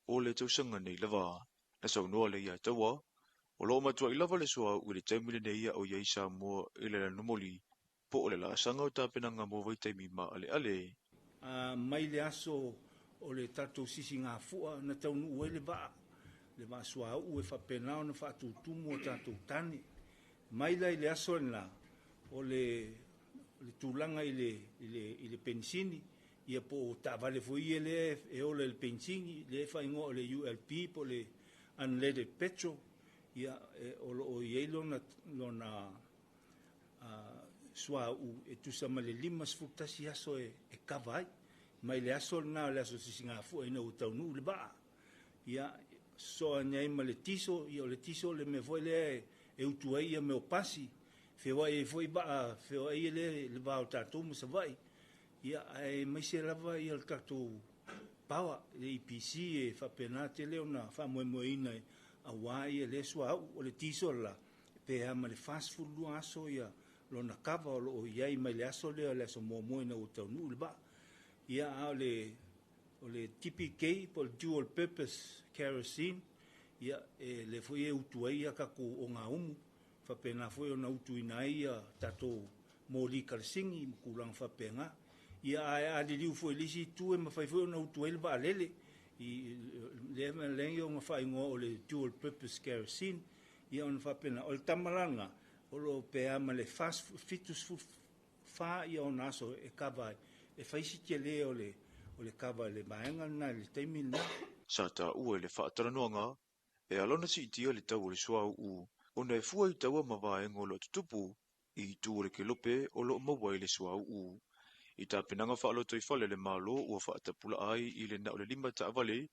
o le tausaga nei lava. Na saunoa le ia taua, o lo o matuai lava le suauu i le taimi lenei a o i ai Samoa i le lanumoli, po o le laasaga o tapenaga mo vaitaimi maaleale. Mai le aso o le tatou sisigafua na taunuu ai le vaa suauu e faapena ona faatutumu o tatou tane. Mai la i le aso lena o le tulaga i le penisini, ia po o taavale foi ia lea e ola i le penisini, lea e faaigoa o le ULP po o le unleaded petrol, ia o lo o i ai lona suauu e tusa ma le 51 aso e kava ai. Mai le aso lena o le aso sisigafua ina ua taunuu le vaa. Ia soa ai ma le tiso, ia o le tiso le mea foi lea e utu ai ia mea o pasi, feoai ai foi vaa, feoai le va o tatou ma Savaii. Ia ae maise lava ia le tatou power, le EPC e faapena tele ona faamoemoeina aua ia le suauu. O le tiso la, pe a ma le 42 aso ia lona kava o lo o i ai mai le aso lea o le aso muamua ina ua taunuu le vaa. Ia a o le TPK po o le dual purpose kerosene, ia e le foi e utu ai ia tatou ogaumu, faapena foi ona utuina ai ia tatou moli kalasigi ma tulaga faapena. Ia ae a liliu foi i le isi itu e mafai foi ona utu ai le vaalele i lea lea ona faaigoa o le dual purpose kerosene, ia ona faapena. O le tamalana o lo o pea ma le 74 ia ona aso e kava ai, e fai si tele o le kava i le vaega lena i le taimi lena. Sa taua i le faatalanoaga e ala ona siitia le tau o le suauu ona e fua i taua ma vaega o lo o tutupu i itu o le kelope o lo o maua ai le suauu. I tapenaga faalotoifale a le Malo ua faatapulaa ai i le na o le 5 taavale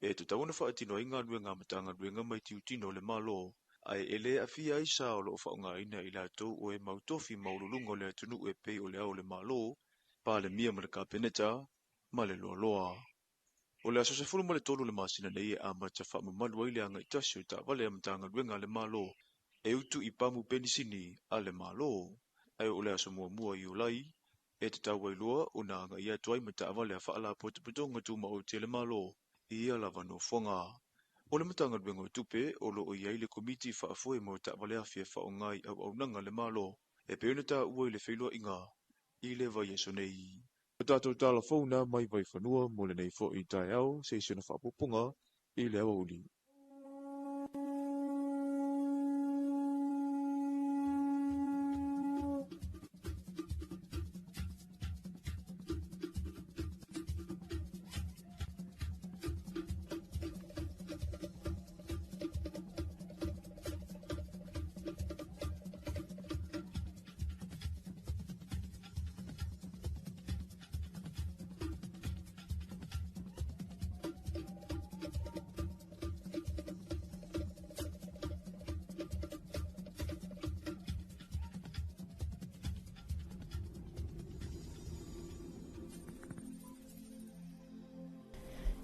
E tatau ona faatino ai galuega a Matagaluega ma itutino o le Malo, ae e lē aafia ai sa o loo faaaogaina e i latou o e mautofi maualuluga o le atunuu e pei o le Ao o le Malo, Palemia ma le Kapeneta ma le Loaloa. O le aso 13 o le masina nei e amata faamamalu ai le agaitasi o taavale a Matagaluega a le Malo e utu i pamu penisini a le Malo, ae o le aso 1 Iulai e tatau ai loa ona agaia atu ai ma taavale a Faalapotopotoga Tumaoti a le Malo i ia lava nofoaga. O le Matagaluega o Tupe o loo i ai le Komiti faafoe mo taavale afi e faaaoga i auaunaga a le Malo e pei ona taua i le feiloaiga i le vaiaso nei. O tatou tala fou na mai Vaifanua mo lenei foi taeao se i si ona faaopoopoga i le aoauli.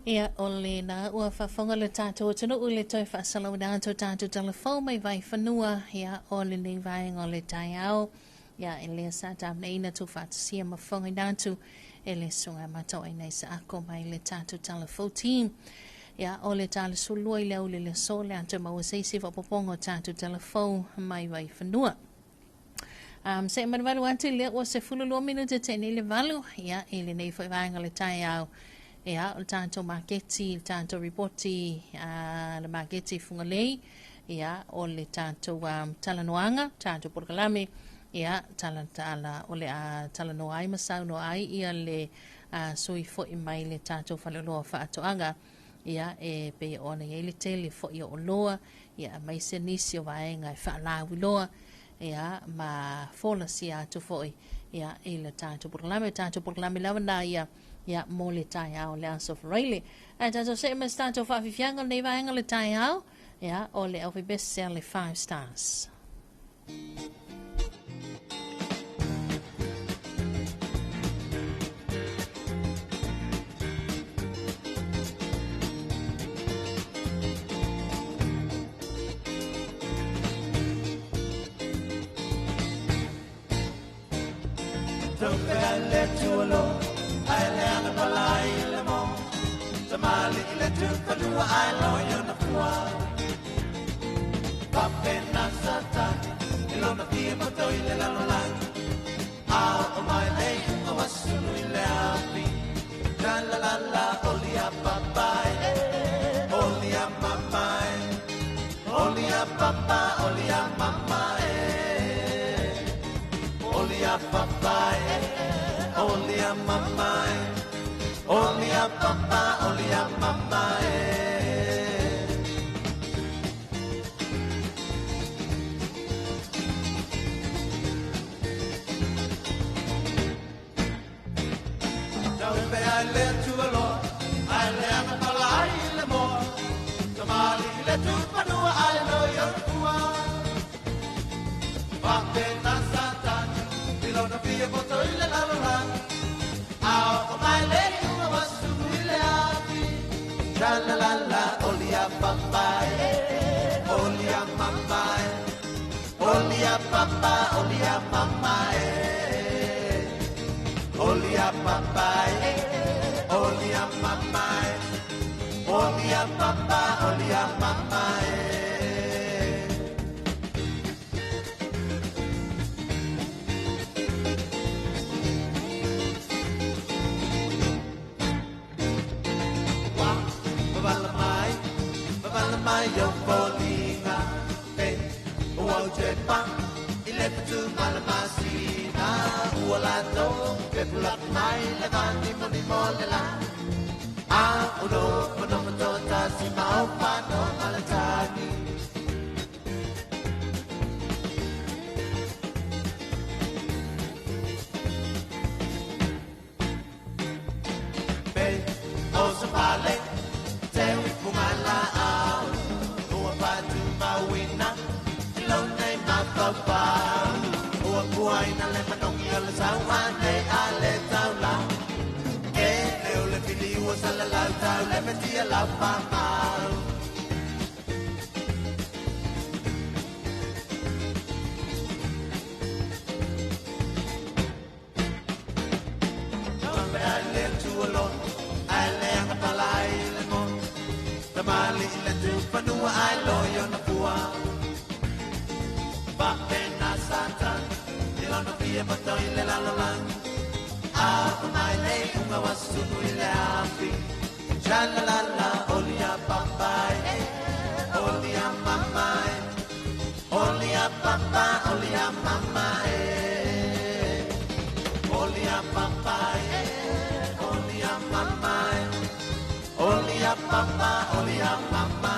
Ia, o lena ua faafofoga le tatou atunuu i le toe faasalauina atu o tatou talafou mai Vaifanua, ia, o lenei vaega o le taeao, ia, e lea sa tapenaina tuufaatasia ma fofogaina atu e le susuga Matauaina Isaako mai le tatou talafou team. Ia, o le tala 12 i le aoauli o le aso le atu e maua se isi faaopoopoga o tatou talafou mai Vaifanua. Se i malumalu atu i lea ua 12 minute te nei le 8, ia, i lenei foi vaega o le taeao. Ia, o le tatou maketi, le tatou ripoti, le maketi i Fugalei, ia, o le tatou talanoaga, tatou polokalame, ia, tala, tala, o le a talanoa ai ma saunoa ai ia le sui foi mai le tatou faleoloa o faatoaga, ia, e pei ona i ai le tele foi o oloa, ia, aemaise nisi o vaega e faalauiloa, ia, ma folasia atu foi, ia, i le tatou polokalame. O tatou polokalame lava na ia, ia, mo le taeao o le aso Faraile. Ae tatou see ma se tatou faafiafiaga o lenei vaega o le taeao, ia, o le aufaibese a le Five Stars. Ai na le manongi o le sau ane a le taula. Ke leo le fili ua sala lau tau le metia lau mamau. Kambe ai le tualo, ai le anga palai le mo. Tamali le tupanua ai loyo na pua. Papena satan, ilona fia matoi le lalolang. A mai le unga wasunu ile afi. Sha la la la, olia papai, olia mamai, olia papa, olia mama, olia papai, olia mamai, olia papa, olia mama.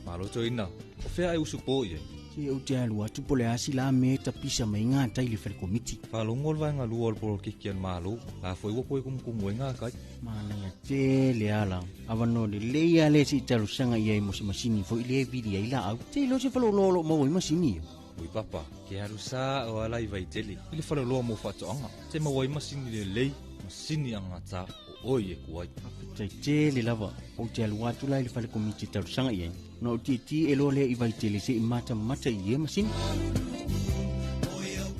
Malotoina, o fea e usu po i ai. Se o te alu atu po le asi la me tapisa mai ngā tai le whare komiti. Whalongo le vaenga lua o le polokiki a le malo, la foi ua koe kumukumu e ngā kai. Mana te le ala, awa no le lei a le si talusanga i ai mo se masini fo i le vili ai la au. Te ilo se whalo lolo mau i masini. Ui papa, ke alu sa o ala i vaitele, i le whaloloa mo whaatoanga. Te mawai masini le lei, masini angata o oi e kuai. Tai te le lava, o te alu atu la i le whale komiti talusanga i ai. No o te ti e loa lea i vaitele se i mata mata i e masini.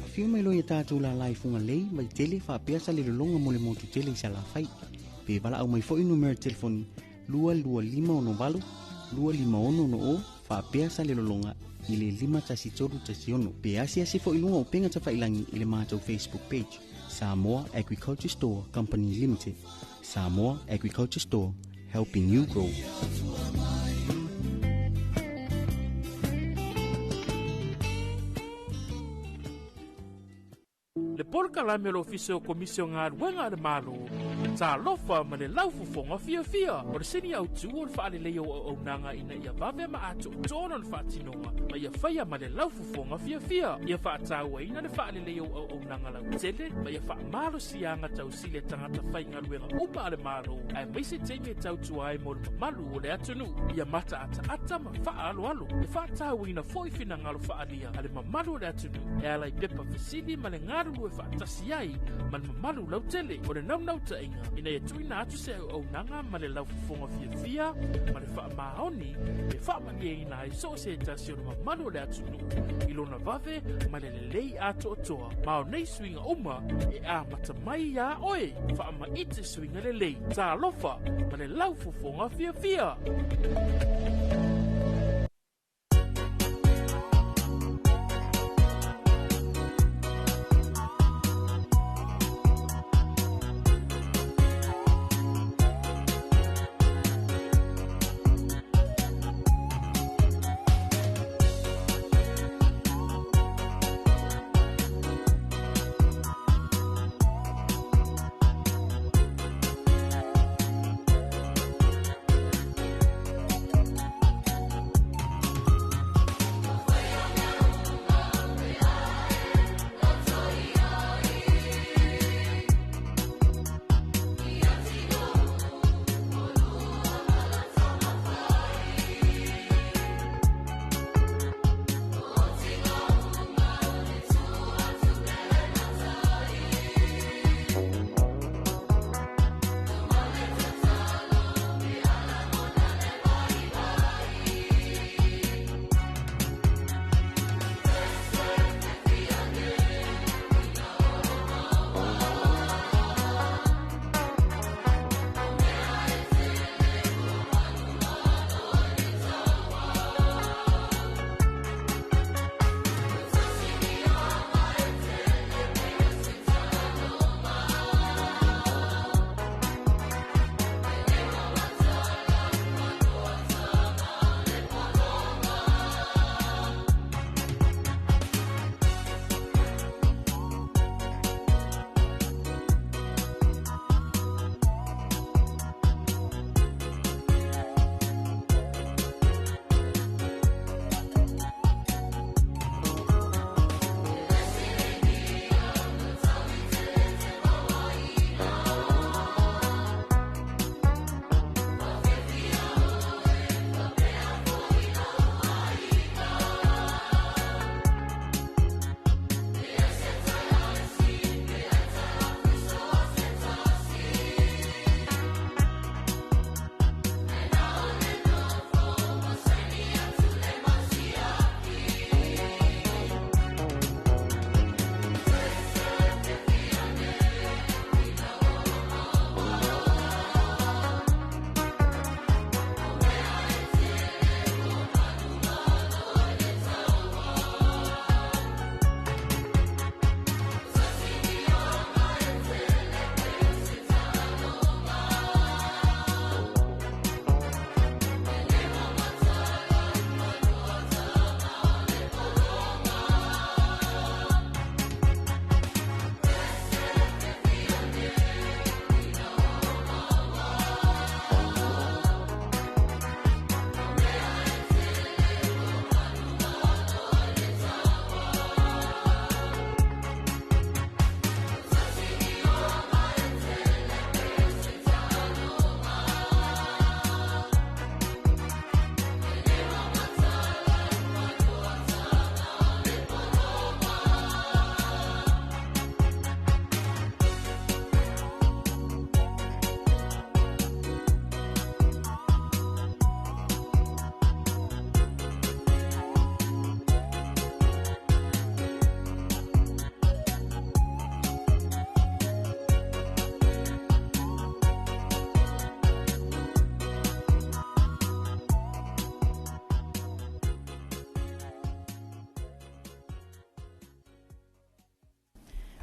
Afio mai loa ia tātou la lai funga lei, vaitele whaapea sa le lolonga mo le motu tele i Salafai. Pe wala au mai foi numero telefoni 22568, 256 o whaapea sa le lolonga i le 51316. Pe asi asi foi lunga o penga tawhailangi i le mātou Facebook page. Samoa Agriculture Store Company Limited. Samoa Agriculture Store, helping you grow. Le polokalame o le Ofisa o Komisi o Galuega a le Malo, talofa ma le laufofoga fiafia. O le sini autū o le faaleleia o auaunaga ina ia vave ma atoatoa lona faatinoga ma ia faia ma le laufofoga fiafia. Ia faatauaina le faaleleia o auaunaga lautele ma ia faamalosiaga tausili a tagata faigaluega uma a le Malo, aemaise taimi e tautua ai mo le mamalu o le atunuu. Ia mataataata ma faaaloalo. E faatauina foi finagalo faalia a le mamalu o le atunuu e ala i pepa fesili ma le galulue faatasi ai ma le mamalu lautele. O le naunautaiga ina ia tuuina atu se auaunaga ma le laufofoga fiafia ma le faamaoni e faamalieina ai so o se tasi o le mamalu o le atunuu i lona vave ma le lelei atoatoa. Ma o nei suiga uma e amata mai iā oe. Faamaite suiga lelei. Talofa ma le laufofoga fiafia.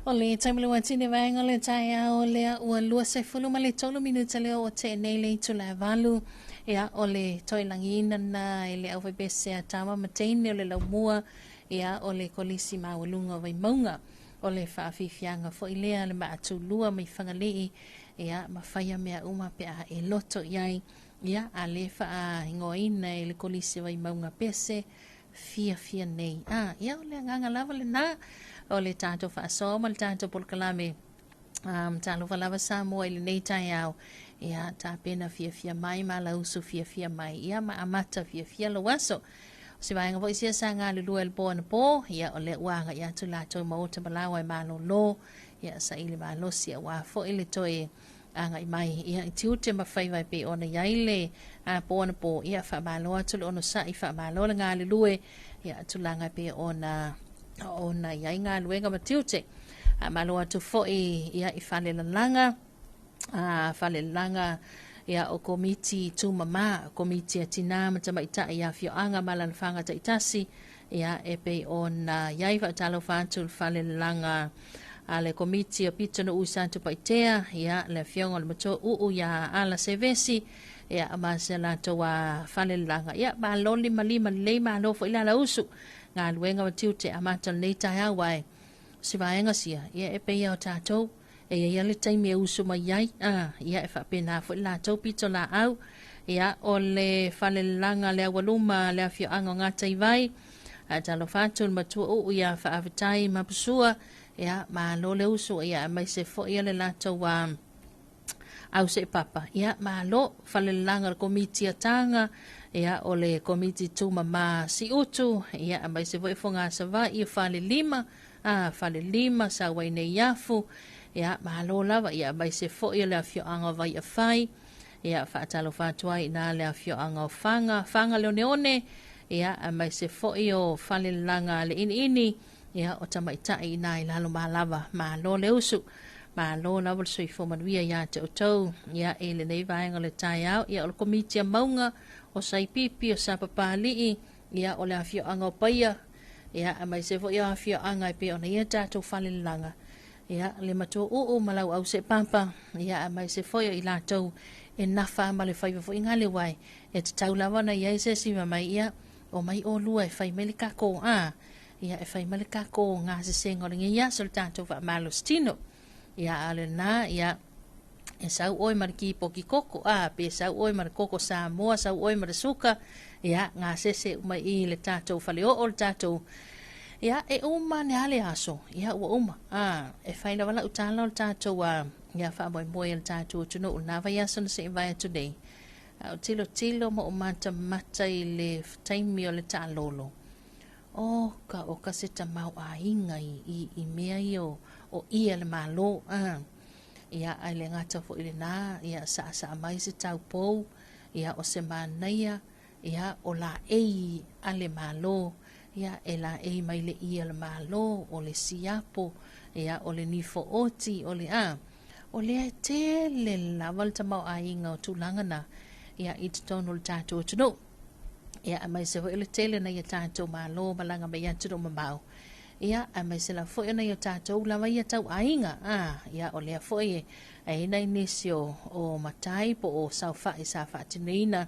O le taimi le watini vaega o le taeao lea ua 23 minute lea ua tea nei le itula e 8. Ia, o le toelagiina na e le aufaipese a tama ma teine o le laumua, ia, o le kolisi maualuga o Vaimauga. O le faafiafiaga foi lea le maatulua mai Fagalii, ia, ma faia mea uma pe a e loto i ai, ia, a le faaigoaina e le kolisi o Vaimauga pese fiafia nei. A, ia, o le agaga lava lena o le tatou faasoa ma le tatou polokalame. Talofa lava Samoa i lenei taeao. Ia, tapena fiafia mai, ma lausu fiafia mai. Ia, ma amata fiafia lou aso. O se vaega foi sia sa galulue le po anapo, ia, o lea ua agai atu latou maota malawa e malōlō, ia, saili malosi auā foi le toe agai mai, ia, i tiute ma faiva e pei ona i ai le po anapo, ia, faamalo atu le onosai, faamalo le galulue, ia, tulaga e pei ona i ai galuega ma tiute. Faamalo atu foi, ia, i falelalaga, falelalaga, ia, o komiti tumama, komiti a tina ma tamaitai i afioaga ma alaalafaga taitasi, ia, e pei ona i ai faatalofa atu le falelalaga a le komiti o Pitonuu i Satupaitea, ia, le afioga o le matua uu ia Ala Sevesi, ia, ma se latou a falelalaga, ia, malo limalima lelei, malo foi le alausu, galuega ma tiute amata lenei taeao ai. Se vaega sia, ia, e pei o tatou, e ia le taimi e usu mai ai, ia, e faapena foi latou pito laau, ia, o le falelalaga le aualuma le afioaga o Gataivai, talofa atu le matua uu ia Faafetai Mapusua, ia, malo le usu, ia, aemaise foi le latou au se papa, ia, malo falelalaga le komiti ataga, ia, o le komiti tumama siutu, ia, aemaise foi foga Savaii falelima, falelima sa nei afu, ia, malo lava, ia, aemaise foi le afioaga o Vaiafai, ia, faatalofa atu ai na le afioaga o Faga, Faga Leoneone, ia, aemaise foi o falelalaga le iniini, ia, o tamaitai ina i lalo malava, malo le usu, malo lava le soifua manuia ia te outou, ia, e lenei vaega o le taeao, ia, o le komiti a mauga, o Saipipi, o Sapapalii, ia, o le afioaga o Paia, ia, aemaise foi o afioaga e pei ona ia tatou falelalaga, ia, le matua uu ma lau au se papa, ia, aemaise foi o i latou e nafa ma le faiva foi ngale wai, e tatau lava na iai se si mai, ia, o mai o lua e fai mai le kako, ia, e fai mai le kako ngā sesenga o le ngai aso le tatou faamalositino. Ia, a le na, ia, e sau oi ma le kipoki koko, pe sau oi ma le koko Samoa, sau oi ma le suka, ia, ngā sese umai i le tatou faleoo le tatou, ia, e uma ne ale aso, ia, ua uma, e fai lava lau tala o le tatou, ia, faamoemoe le tatou atunuu, na vai aso na se i vai atu nei. O tilo tilo ma o mata mata i le taimi o le taalolo. O ka o ka se tamau aiga i mea i o ia le malo. Ia, ai le ngata foi le nā, ia, sa sa mai se taupou, ia, o se manaia, ia, o la ei a le malo, ia, e la ei mai le ia le malo, o le siapo, ia, o le nifo oti, o le o lea tele lava le tamau aiga o tulaga na, ia, i totonu o le tatou atunuu. Ia, aemaise foi o le tele na ia tatou malo malaga mai atunuu mamao. Ia, aemaise la foi ona ia tatou lava ia tau aiga. Ia, o lea foi e ina nisi o matai po o saofai sa faatinoina,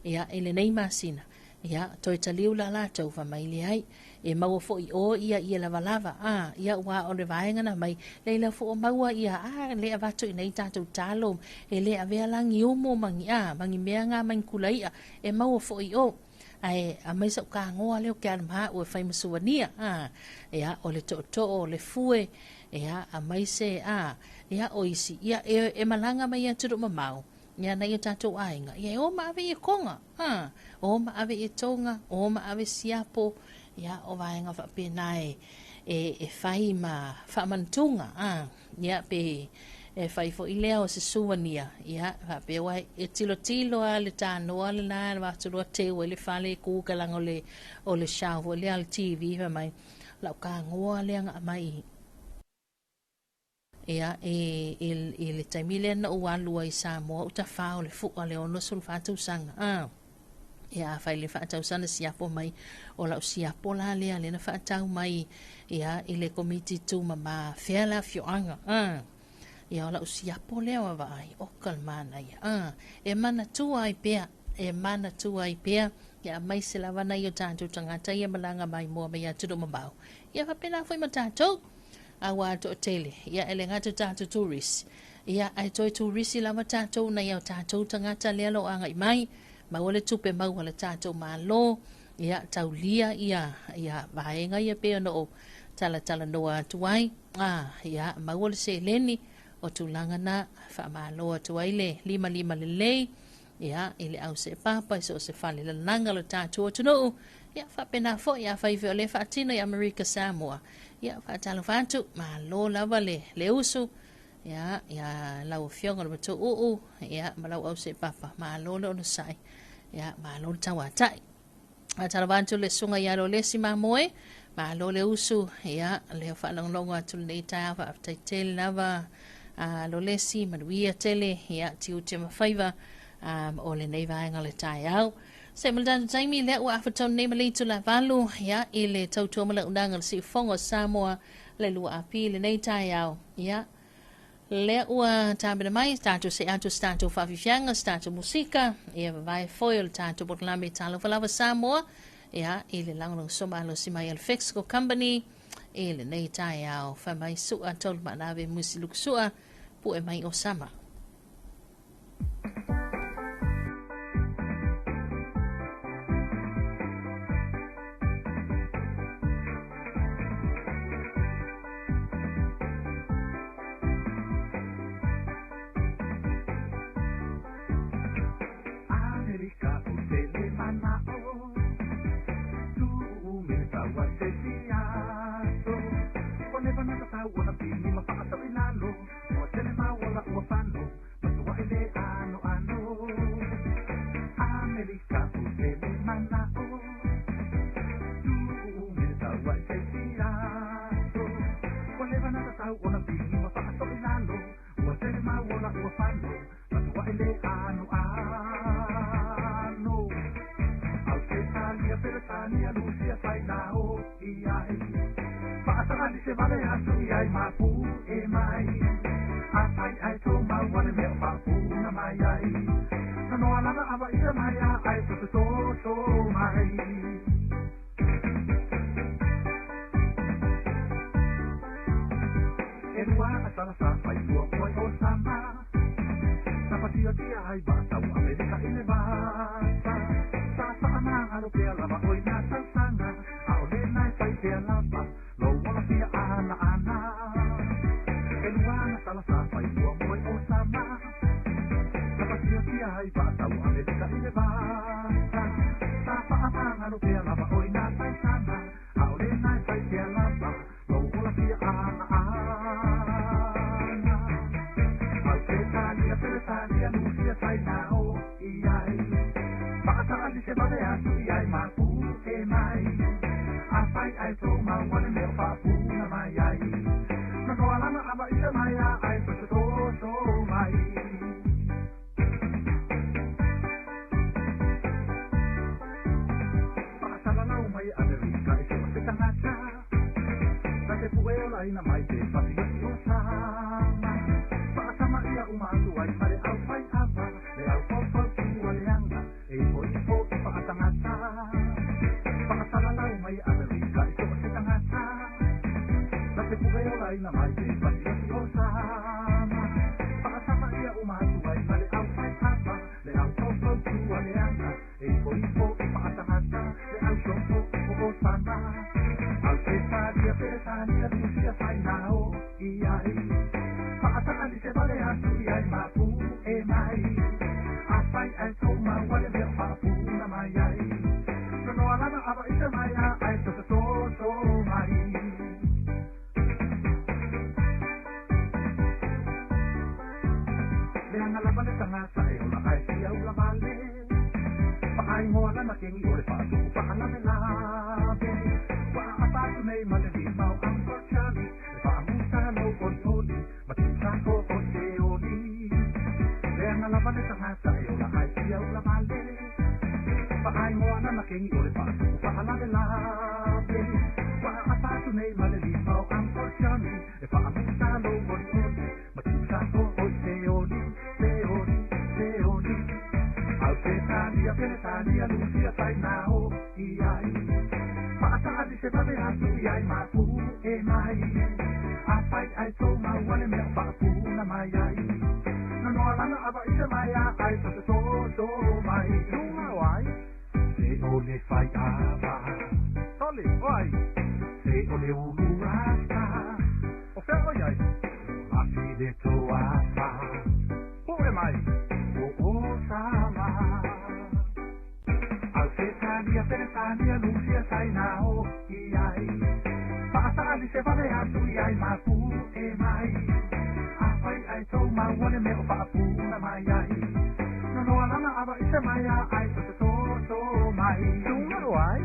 ia, i lenei masina. Ia, toe taliu la latou famaile ai. E maua foi o ia ia lavalava. Ia, ua o le vaega na mai. Leila fo o maua ia, le avatu i nei tatou talo. E le avea langi umo mangi, mangi mea ngā mangi kula ia. E maua foi o. Ai, a mai sa uka ngoa leo ke alma ua fai masuania. Ia, o le toto o le fue. Ia, a mai se, ia, o isi. Ia, e malanga mai atu mamau. Ia, na ia tatou aiga. Ia, e o maave i konga. O maave i tonga. O maave siapo. Ia, o vaega faapena e fai ma faamantuga. Ia, pe e fai foi lea o se suania. Ia, faapea uai, e tilotilo a le tanoa le na, le vatulua teu ai le fale e kukalaga o le shelf o lea le TV fa mai. Lau kagoa lea nga mai. Ia, e le taimi lea na ou alu ai Samoa, u tafao le fua le 64 tausaga. Ia afai le faatausana siapo mai o lau siapo la lea lea na faatau mai ia i le komiti tumama fea le afioaga a. Ia o lau siapo lea ua vaai oka le manaia a. E manatua ai pea, e manatua ai pea ia aemaise lava nai o tatou tagata ia malaga maimoa mai atunuu mamao. Ia faapena foi ma tatou aua toatele ia e le gata tatou turisi ia ae toe turisi lava tatou nai o tatou tagata lea lo agai mai maua le tupe maua le tatou Malo ia taulia ia ia vaega ia pei ona ou talatalanoa atu ai a ia maua le seleni o tulaga na faamalo atu ai le limalima lelei ia i le au seepapa i so o se fale lalaga o le tatou atunuu ia faapena foi afai foi o lea faatino i Amerika Samoa ia faatalofa atu malo lava le le usu ia ia lau afioga le matuuu ia ma lau au seepapa malo le onosai ia malo le tauatai. Faatalofa atu le susuga ia Lolesi Mamoe, malo le usu, ia le faalogologo atu lenei taeao, faafetai tele lava a Lolesi, manuia tele, ia tiute ma faiva o lenei vaega o le taeao. Se ma le tatou taimi lea ua afatonu nei ma le itula 8, ia i le tautua ma le auaunaga o le Siufofoga o Samoa le 2AP lenei taeao, ia Lea ua tapena mai tatou se atu se tatou faafiafiaga, se tatou musika, ia vavae foi o le tatou polokalame Talofa Lava Samoa, ia i le lagolagosua malosi mai a le Fexco Company i lenei taeao. Fai mai sua tolu maanave musi luku sua, pue mai o sama. Amerika o tele mana'o Tu'u me taua se isi aso Ua leva na tatau ona pili ma fa'asa'o i lalo Ua tele mau ola ua fano Matua'i le anoano Amerika o tele mana'o Tu'u me taua se isi aso Ua leva na tatau ona pili ma fa'asa'o i lalo Ua tele mau ola ua fano Matua'i le anoano Ausetalia, Peretania, Lusia, Saina o i ai Fa'asagali se vale atu i ai mapu e mai Afai ai tō maua le mea o fa'apuna mai ai Nonoa lava ava isa mai a ai toto mai E lua a sala sa fai lua moe o sama Sa patiotia ai va'atau Amerika i le vasa Sa fa'amagalo pea lava oi nā tausaga A'ole nae fai pea lava Lou ola fia ana ana E lua na sala sa fai lua moe o sama Sa patiotia ai va'atau Amerika i le vasa Sa fa'amagalo pea lava oi nā tausaga A'ole nae fai pea lava Lou ola fia ana ana Ausetalia, Peretania, Lusia, Saina o i ai Fa'asagali se vale atu i ai mapu e mai Afai ai tō maua le mea o fa'apuna mai ai Nonoa lava ava isa mai a ai toto mai Fa'asalalau mai Amerika i so o se tagata Na te pu'e olaina mai te patioti o sama Fa'asama ia uma atu ai ma le au fai ava Le au faufautua leaga E ifo ifo i fa'atagata Fa'asalalau mai Amerika i so o se tagata Na te pu'e olaina mai te patioti o sama Fa'asama ia uma atu ai ma le au fai ava Le au faufautua leaga E ifo ifo i fa'atagata Le au sopo o o sama Ausetalia, Peretania, Lusia, Saina o i ai Fa'asagali se vale atu i ai mapu e mai Afai ai tō maua le mea o fa'apuna mai ai Nonoa lava ava isa mai a ai toto mai Leaga lava le tagata e ola ai fia ula vale Fa'aingoa lana kegi o le fa'atupu fa'alavelave Ua a'apa atu nei ma le lima o Uncle Charlie Le fa'amuta lou olioli ma tu'usako o se oli Leaga lava le tagata e ola ai fia ula vale Fa'aingoa ana kengi o le fa'atupu fa'alavelave Wa'a apatu nei ma le lima o Uncle Johnny E fa'amuta lou olioli Ma kiusato oi se oli, se oli, se oli Ausetania, Peretania, Lusia, Sainao, i ai Fa'ataali se vave atu i ai mapu e mai Afai ai tou maua le mea o fa'apuna mai ai Nonoa lana ava i se mai a ai so se soso mai Lunga o ai Se o le fai ava Sole o ai Se o le ulu rasta O fea o ai Afi le toafa Poe mai O o sama Ausetania, Peretania, Lusia, Sainao, i ai Fa'ataali se vave atu i ai mapu e mai Afai ai tou maua le mea o fa'apuna mai ai Nonoa lana ava i se mai a ai so se soso mai Lunga o ai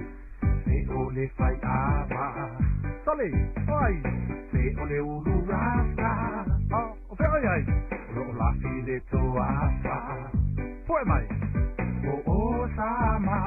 Se o le fai ava Sole, o ai Se o le ulu rasta O fea oi ai O lo o lafi le toafa Poe mai O o sama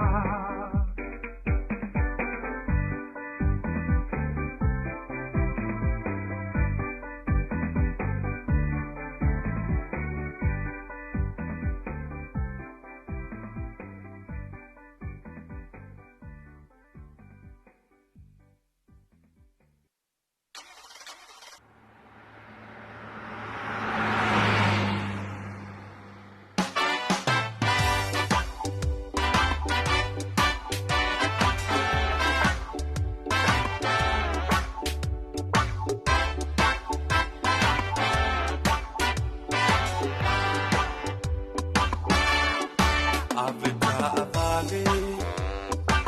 Ave taavale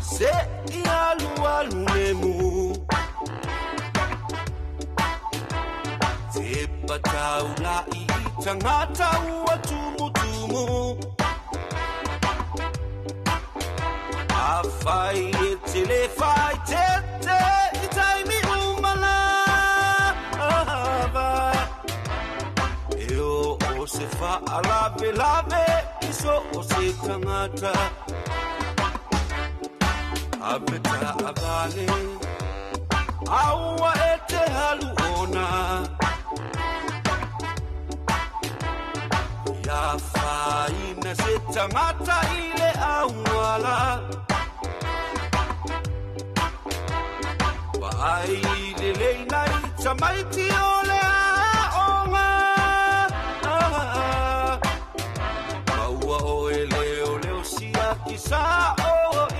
se i alu alu le mu Te pataula i tangata ua tumutumu Afai e te le fai te te i taimi umala E o o se fa'alave lave i so o se tangata Ave taavale aua e te halu ona Ia faina se tangata i le auala Vaai le leina i tamaiti o le aoga Maua o e leo leo siaki sa o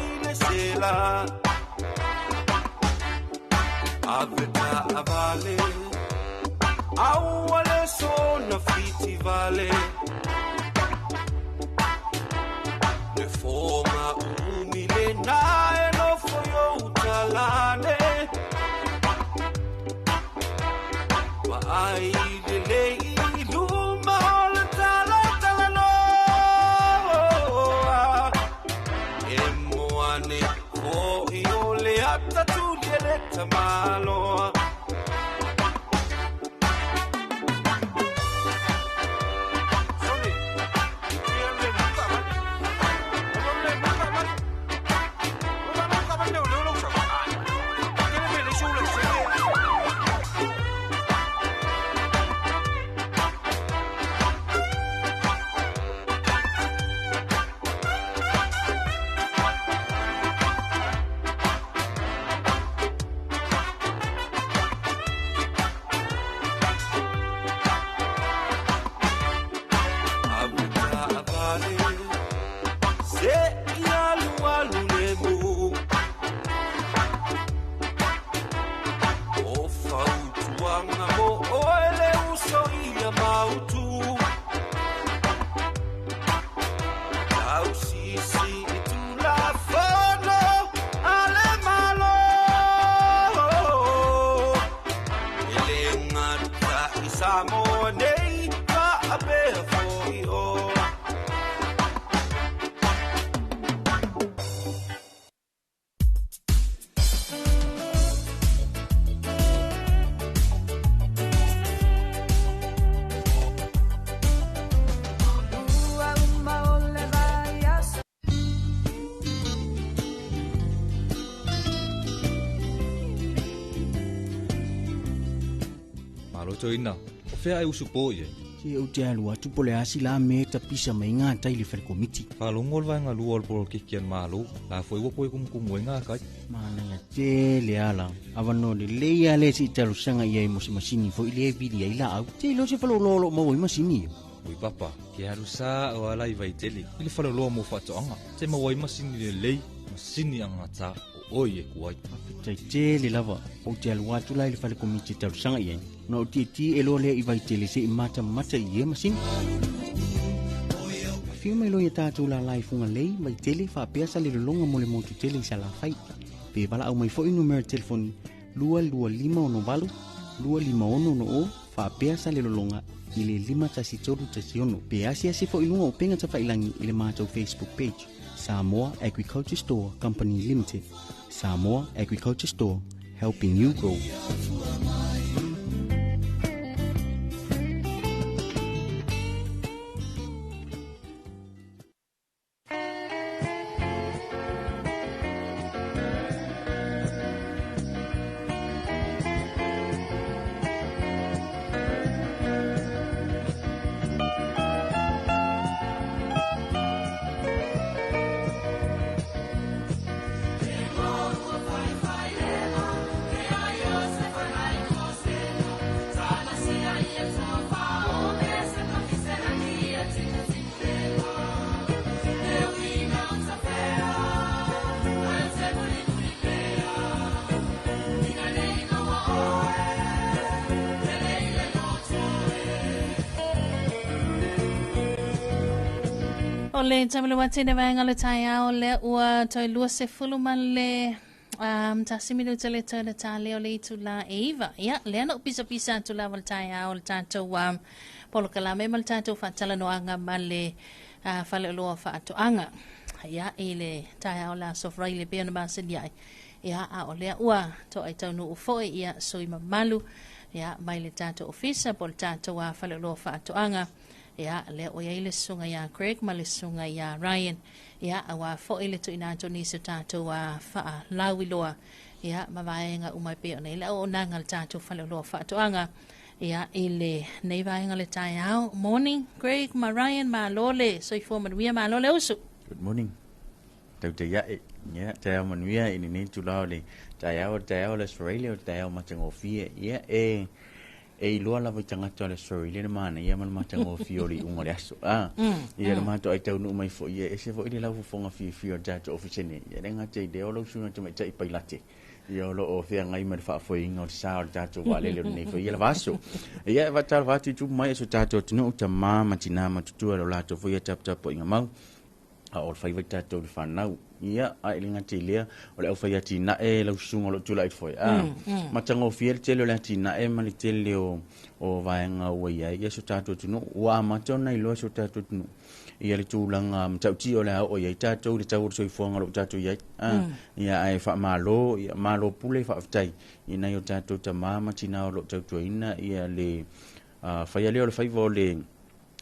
i le sela Ave taavale aua le sona fiti vale Le fonga umi le na e lofo yo utalane Vaai le lei luma o le tala tala noa E moane fo'i o le atatuli e le tamaloa Toina, o fea ai usu po i ai. Se ou te alu atu po o le a se la mea e tapisa mai ai gatai i le fale komiti. Faalogo le vaega lua o le poloketi a le Malo, la foi ua toe kumukumu ai gatai. Manaia tele ala. Avanoa lelei lava lea se i talosaga i ai mo se masini foi lea e vili ai laau. Se iloa se faleoloa o lo o maua ai masini ia. Oi papa, ke alu sa o ala i Vaitele i le faleoloa mo faatoaga, te maua ai masini lelei, masini agata o oe e ku ai. Faafetai tele lava, ou te alu atu la i le fale komiti e talosaga i ai, ona ou tietie loa lea i Vaitele se i matamata i ia masini. Afio mai loa ia tatou lala i Fugalei, Vaitele, faapea Salelologa mo le motu tele i Salafai. Pe valaau mai foi numera telefoni 22568 25660 faapea Salelologa i le 51316 pe asiasi foi i luga o upega tafailangi i le matou Facebook page Samoa Agriculture Store Company Limited. Samoa Agriculture Store, helping you grow. O le tamalua tene vaega o le taeao lea ua toe 20 ma le 1 minuta le toe le tale o le itula e 9. Ia, lea na ou pisapisa atu lava le taeao o le tatou polokalame ma le tatou faatalanoaga ma le faleoloa faatoaga. Ia, i le taeao o le aso Faraile pei ona masani ai. Ia, a o lea ua toai taunuu foi ia sui mamalu ia, mai le tatou ofisa po o le tatou faleoloa faatoaga. Ia, lea ua i ai le susuga ia Greg ma le susuga ia Ryan. Ia, aua foi le tuuina atu o nisi o tatou faalauiloa ia, ma vaega uma e pei ona i ai le auaunaga a le tatou faleoloa faatoaga. Ia, i lenei vaega o le taeao. Morning, Greg ma Ryan, malo le soifua manuia, malo le usu. Good morning. Tautai ae. Ia, taeao manuia i lenei itula o le taeao, o le taeao o le Aso Faraile, o le taeao matagofie. Ia, e e iloa lava i tagata o le Aso Faraile le manaia ma le matagofie o le iuga o le aso. Ah, ia le matou ai taunuu mai foi, ia ese foi le laufofoga fiafia o le tatou ofisa nei. Ia le gata i lea o lau susuga tamaitai pailate, ia o lo o feagai ma le faafoeina o le sa o le tatou vaalele o lenei foi ia lava aso. Ia e faatalofa atu i tupu mai o so tatou atunuu, tama ma tina matutua i lo latou foi ia taputapuaiga mau, a o le faiva i tatou le fanau. Ia, a e le gata i lea, o le aufai atinae lau susuga o lo o tulai foi. A, matagofie le tele o le atinae ma le tele o, o vaega ua i ai ia so tatou atunuu. Ua amata ona iloa so tatou atunuu ia le tulaga matautia o le a oo i ai tatou i le tau o le soifuaga o lo o tatou i ai. A, ia, ae faamalo, ia, malo pule faafetai i nai o tatou tama ma tina o lo o tautuaina ia le faia lea o le faiva o le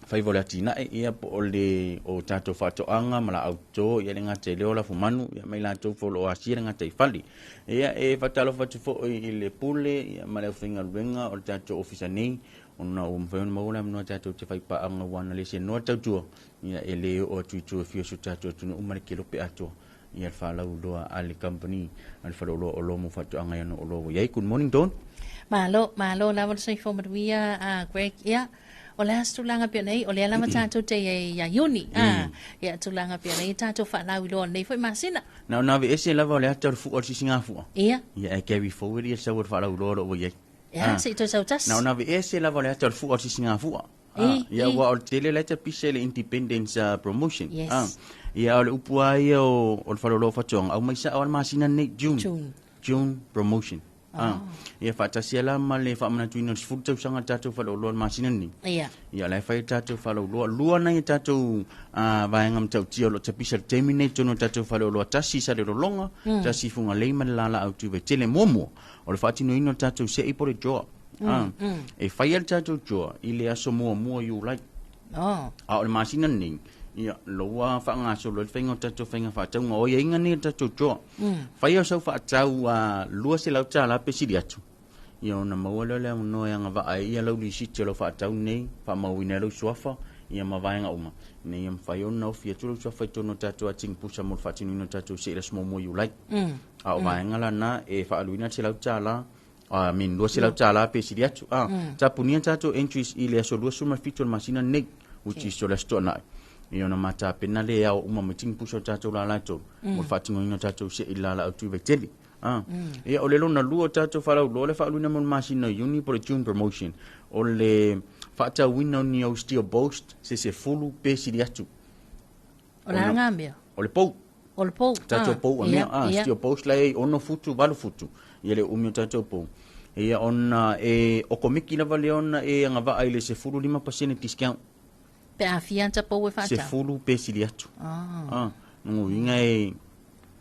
faiva o le atinae, ia po o le o tatou faatoaga ma laau toto, ia le gata i lea o lafumanu, ia ma i latou foi o lo o asia le gataifale. Ia e faatalofa atu foi i le pule ia, ma le aufaigaluega o le tatou ofisa nei, ona ua mafai ona maua le avanoa tatou te faipaaga ua ana le senoa le tautua, ia e le oo atu i tua e fia o si o tatou atunuu ma le kelope atoa ia le faalauiloa a le company a le faleoloa o oloa mo faatoaga i ana oloa ua i ai. Good morning, Dawn. Malo, malo lava le soifua manuia, Greg. Ia, o le a se tulaga pei ona i ai, o lea lava tatou te i ai ia Iuni. Ia, tulaga pei ona i ai tatou faalauiloa o lenei foi masina. Na ona aveese lava o le ata o le fua o le sisigafua. Ia. Ia, ae carry forward ia le sau o le faalauiloa o lo o ua i ai. Ia, se i toe sau tasi. Na ona aveese lava o le ata o le fua o le sisigafua. Ia, aua o le tele la e tapisa i le Independence Promotion. Yes. Ia, o le upu lava ia o le faleoloa o faatoaga, aumai sao lava le masina lenei, June. June. June Promotion. Ia, faatasi ai la ma le faamanatuina o le 10 tausaga o le tatou faleoloa i le masina lenei. Ia. Ia, o la e fai le tatou faleoloa. Lua nai a tatou vaega matautia o lo o tapisa i le taimi lenei i totonu o le tatou faleoloa. Tasi i Salelologa, tasi i Fugalei ma le Lala Autu i Vaitele. Muamua, o le faatinoina o le tatou sei po o le drawer. E fai ai le tatou drawer i le aso muamua o Iulai. A o le masina lenei, ia, lo ua faagasolo ai le faiga o tatou faiga faatauga. O aiaiga nei o le tatou drawer. Fai au sau faatau $200 pe sili atu. Ia ona maua lea o le avanoa e agavaa ai ia lau lisiti o lau faatau nei, faamauina ai lou suafa, ia ma vaega uma, ina ia mafai ona ofi atu lou suafa i totonu o tatou atigi pusa mo le faatinoina o tatou seila aso muamua o Iulai. A o vaega la na e faaaluina le $100, I mean $200 pe sili atu. Tapunia tatou entries i le aso 27 o le masina lenei, which is o le Aso Toonai. Ia ona matapena lea e ao uma mai tigi pusa o tatou lala e tolu, mo le faatinoina o tatou seila lala autu i Vaitele. Ia o le lona lua o tatou faalauiloa le faaaluina mo le masina o Iuni po o le June promotion, o le faatauina o ni au steel post se 10 pe sili atu. O le a ngā mea? O le pou. O le pou. Tatou pou a mea, steel post la e 6 futu, 8 futu. Ia le umi o tatou pou. Ia ona e okomiki lava lea ona e agavaa i le 15% discount. Pe a fia ata pou e whaatau? 10 pe sili atu. Nongo uiga e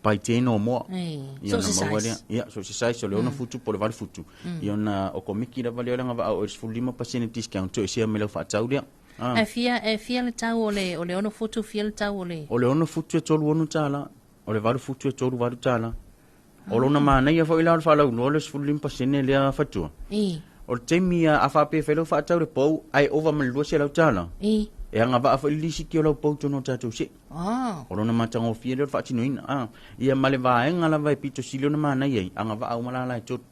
by 10 or more. Ia So se ona maua size. lea. Ia, so se size o le 6 futu po o le 8 futu. Ia ona okomiki lava lea o le agavaa o le 15% discount toesea mai lau faatau lea. E fia, e fia le tau o le, o le 6 futu, fia le tau o le... O le 6 futu e $36, o le 8 futu e $38. O lona manaia foi la o le faalauiloa o le 15% lea fatua. O le taimi a faapea e fai lau faatau le pou ae ova ma le $200. E agavaa foi le lisiti o lau pou tonu o tatou see. O lona matagofie lea o le faatinoina. Ia ma le vaega lava e pito sili ona manaia ai, agavaa uma lala e tolu.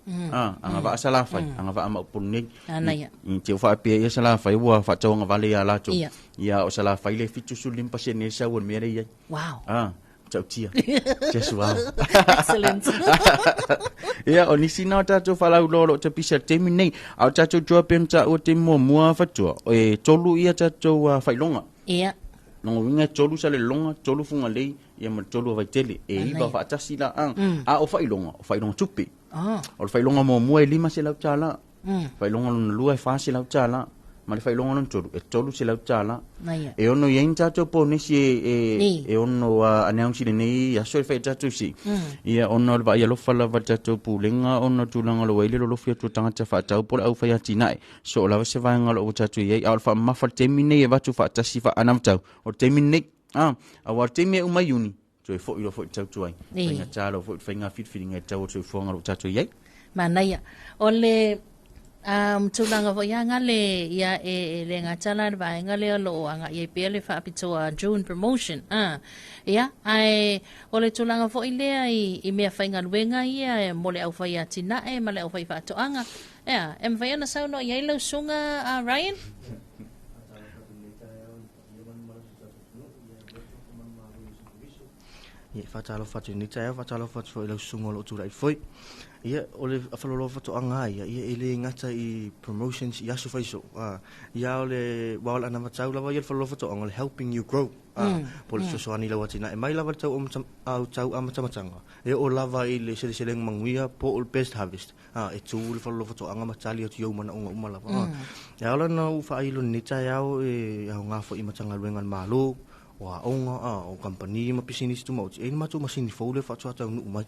Agavaa Salafai, agavaa ma Upolu nei. Anaia. I te faapea ia Salafai ua faatauagavale ia latou. Ia o Salafai le 75% e sau o le mea lea i ai. Wow. Tautia. Just wow. Excellent. Ia, o nisi na o tatou faalauiloa o lo o tapisa i le taimi nei. A o tatou joa pea na taua i le taimi muamua fatua, e tolu ia tatou faailoga. Lona uiga e tolu Salelologa, tolu Fugalei, ia ma le tolu o Vaitele. E iva faatasi la. A o faailoga, o faailoga tupe. O le faailoga muamua e $500. Faailoga lona lua e $400. Ma le faailoga lona tolu e $300. E ono i ai ni tatou ponesi e ono announce i lenei aso e fai e tatou si. Ia ona o le vaai alofa lava le tatou pulega ona o tulaga o lo o ai le lolofi atu o tagata faatau po o le aufai atinae. So o lava se vaega o lo o ua tatou i ai. A o le faamamafa le taimi nei e avatu faatasi faanavatau. O le taimi nei. Aua o le taimi e uma i Iuni, toe foi loa foi le tautua ai. Faigata loa foi le faiga filifiliga i le tau o le soifuaga o lo o tatou i ai. Manaia. O le tulaga foi ia gale ia e le gata la le vaega lea o lo o agai ai pea le faapitoa June promotion. Ia, ae o le tulaga foi lea i mea faigaluega ia e mo le aufai atinae ma le aufai faatoaga. Ia, e mafai ona saunoa i ai lau susuga Ryan? Ia, faatalofa atu i lenei taeao, faatalofa atu foi i lau susuga o lo o tulai foi. Ia, o le faalauiloa faatoaga lava ia, ia e le gata i promotions i aso faisoo. Ia o le, aua o le anavatau lava ia o le faalauiloa faatoaga, o le helping you grow. Po o le fesoasoani i lau atinae mai lava i le tau amatamataga, e oo lava i le seleselega manuia po o le best harvest. E tu le faalauiloa faatoaga ma tali atu i ou manaoga uma lava. E ao la ona ou faailo i lenei taeao e aoga foi i Matagaluega a le Malo, o aoga, o kamupani ma pisinisi tumaoti, e i ai le matou masini fou lea faatoa taunuu mai,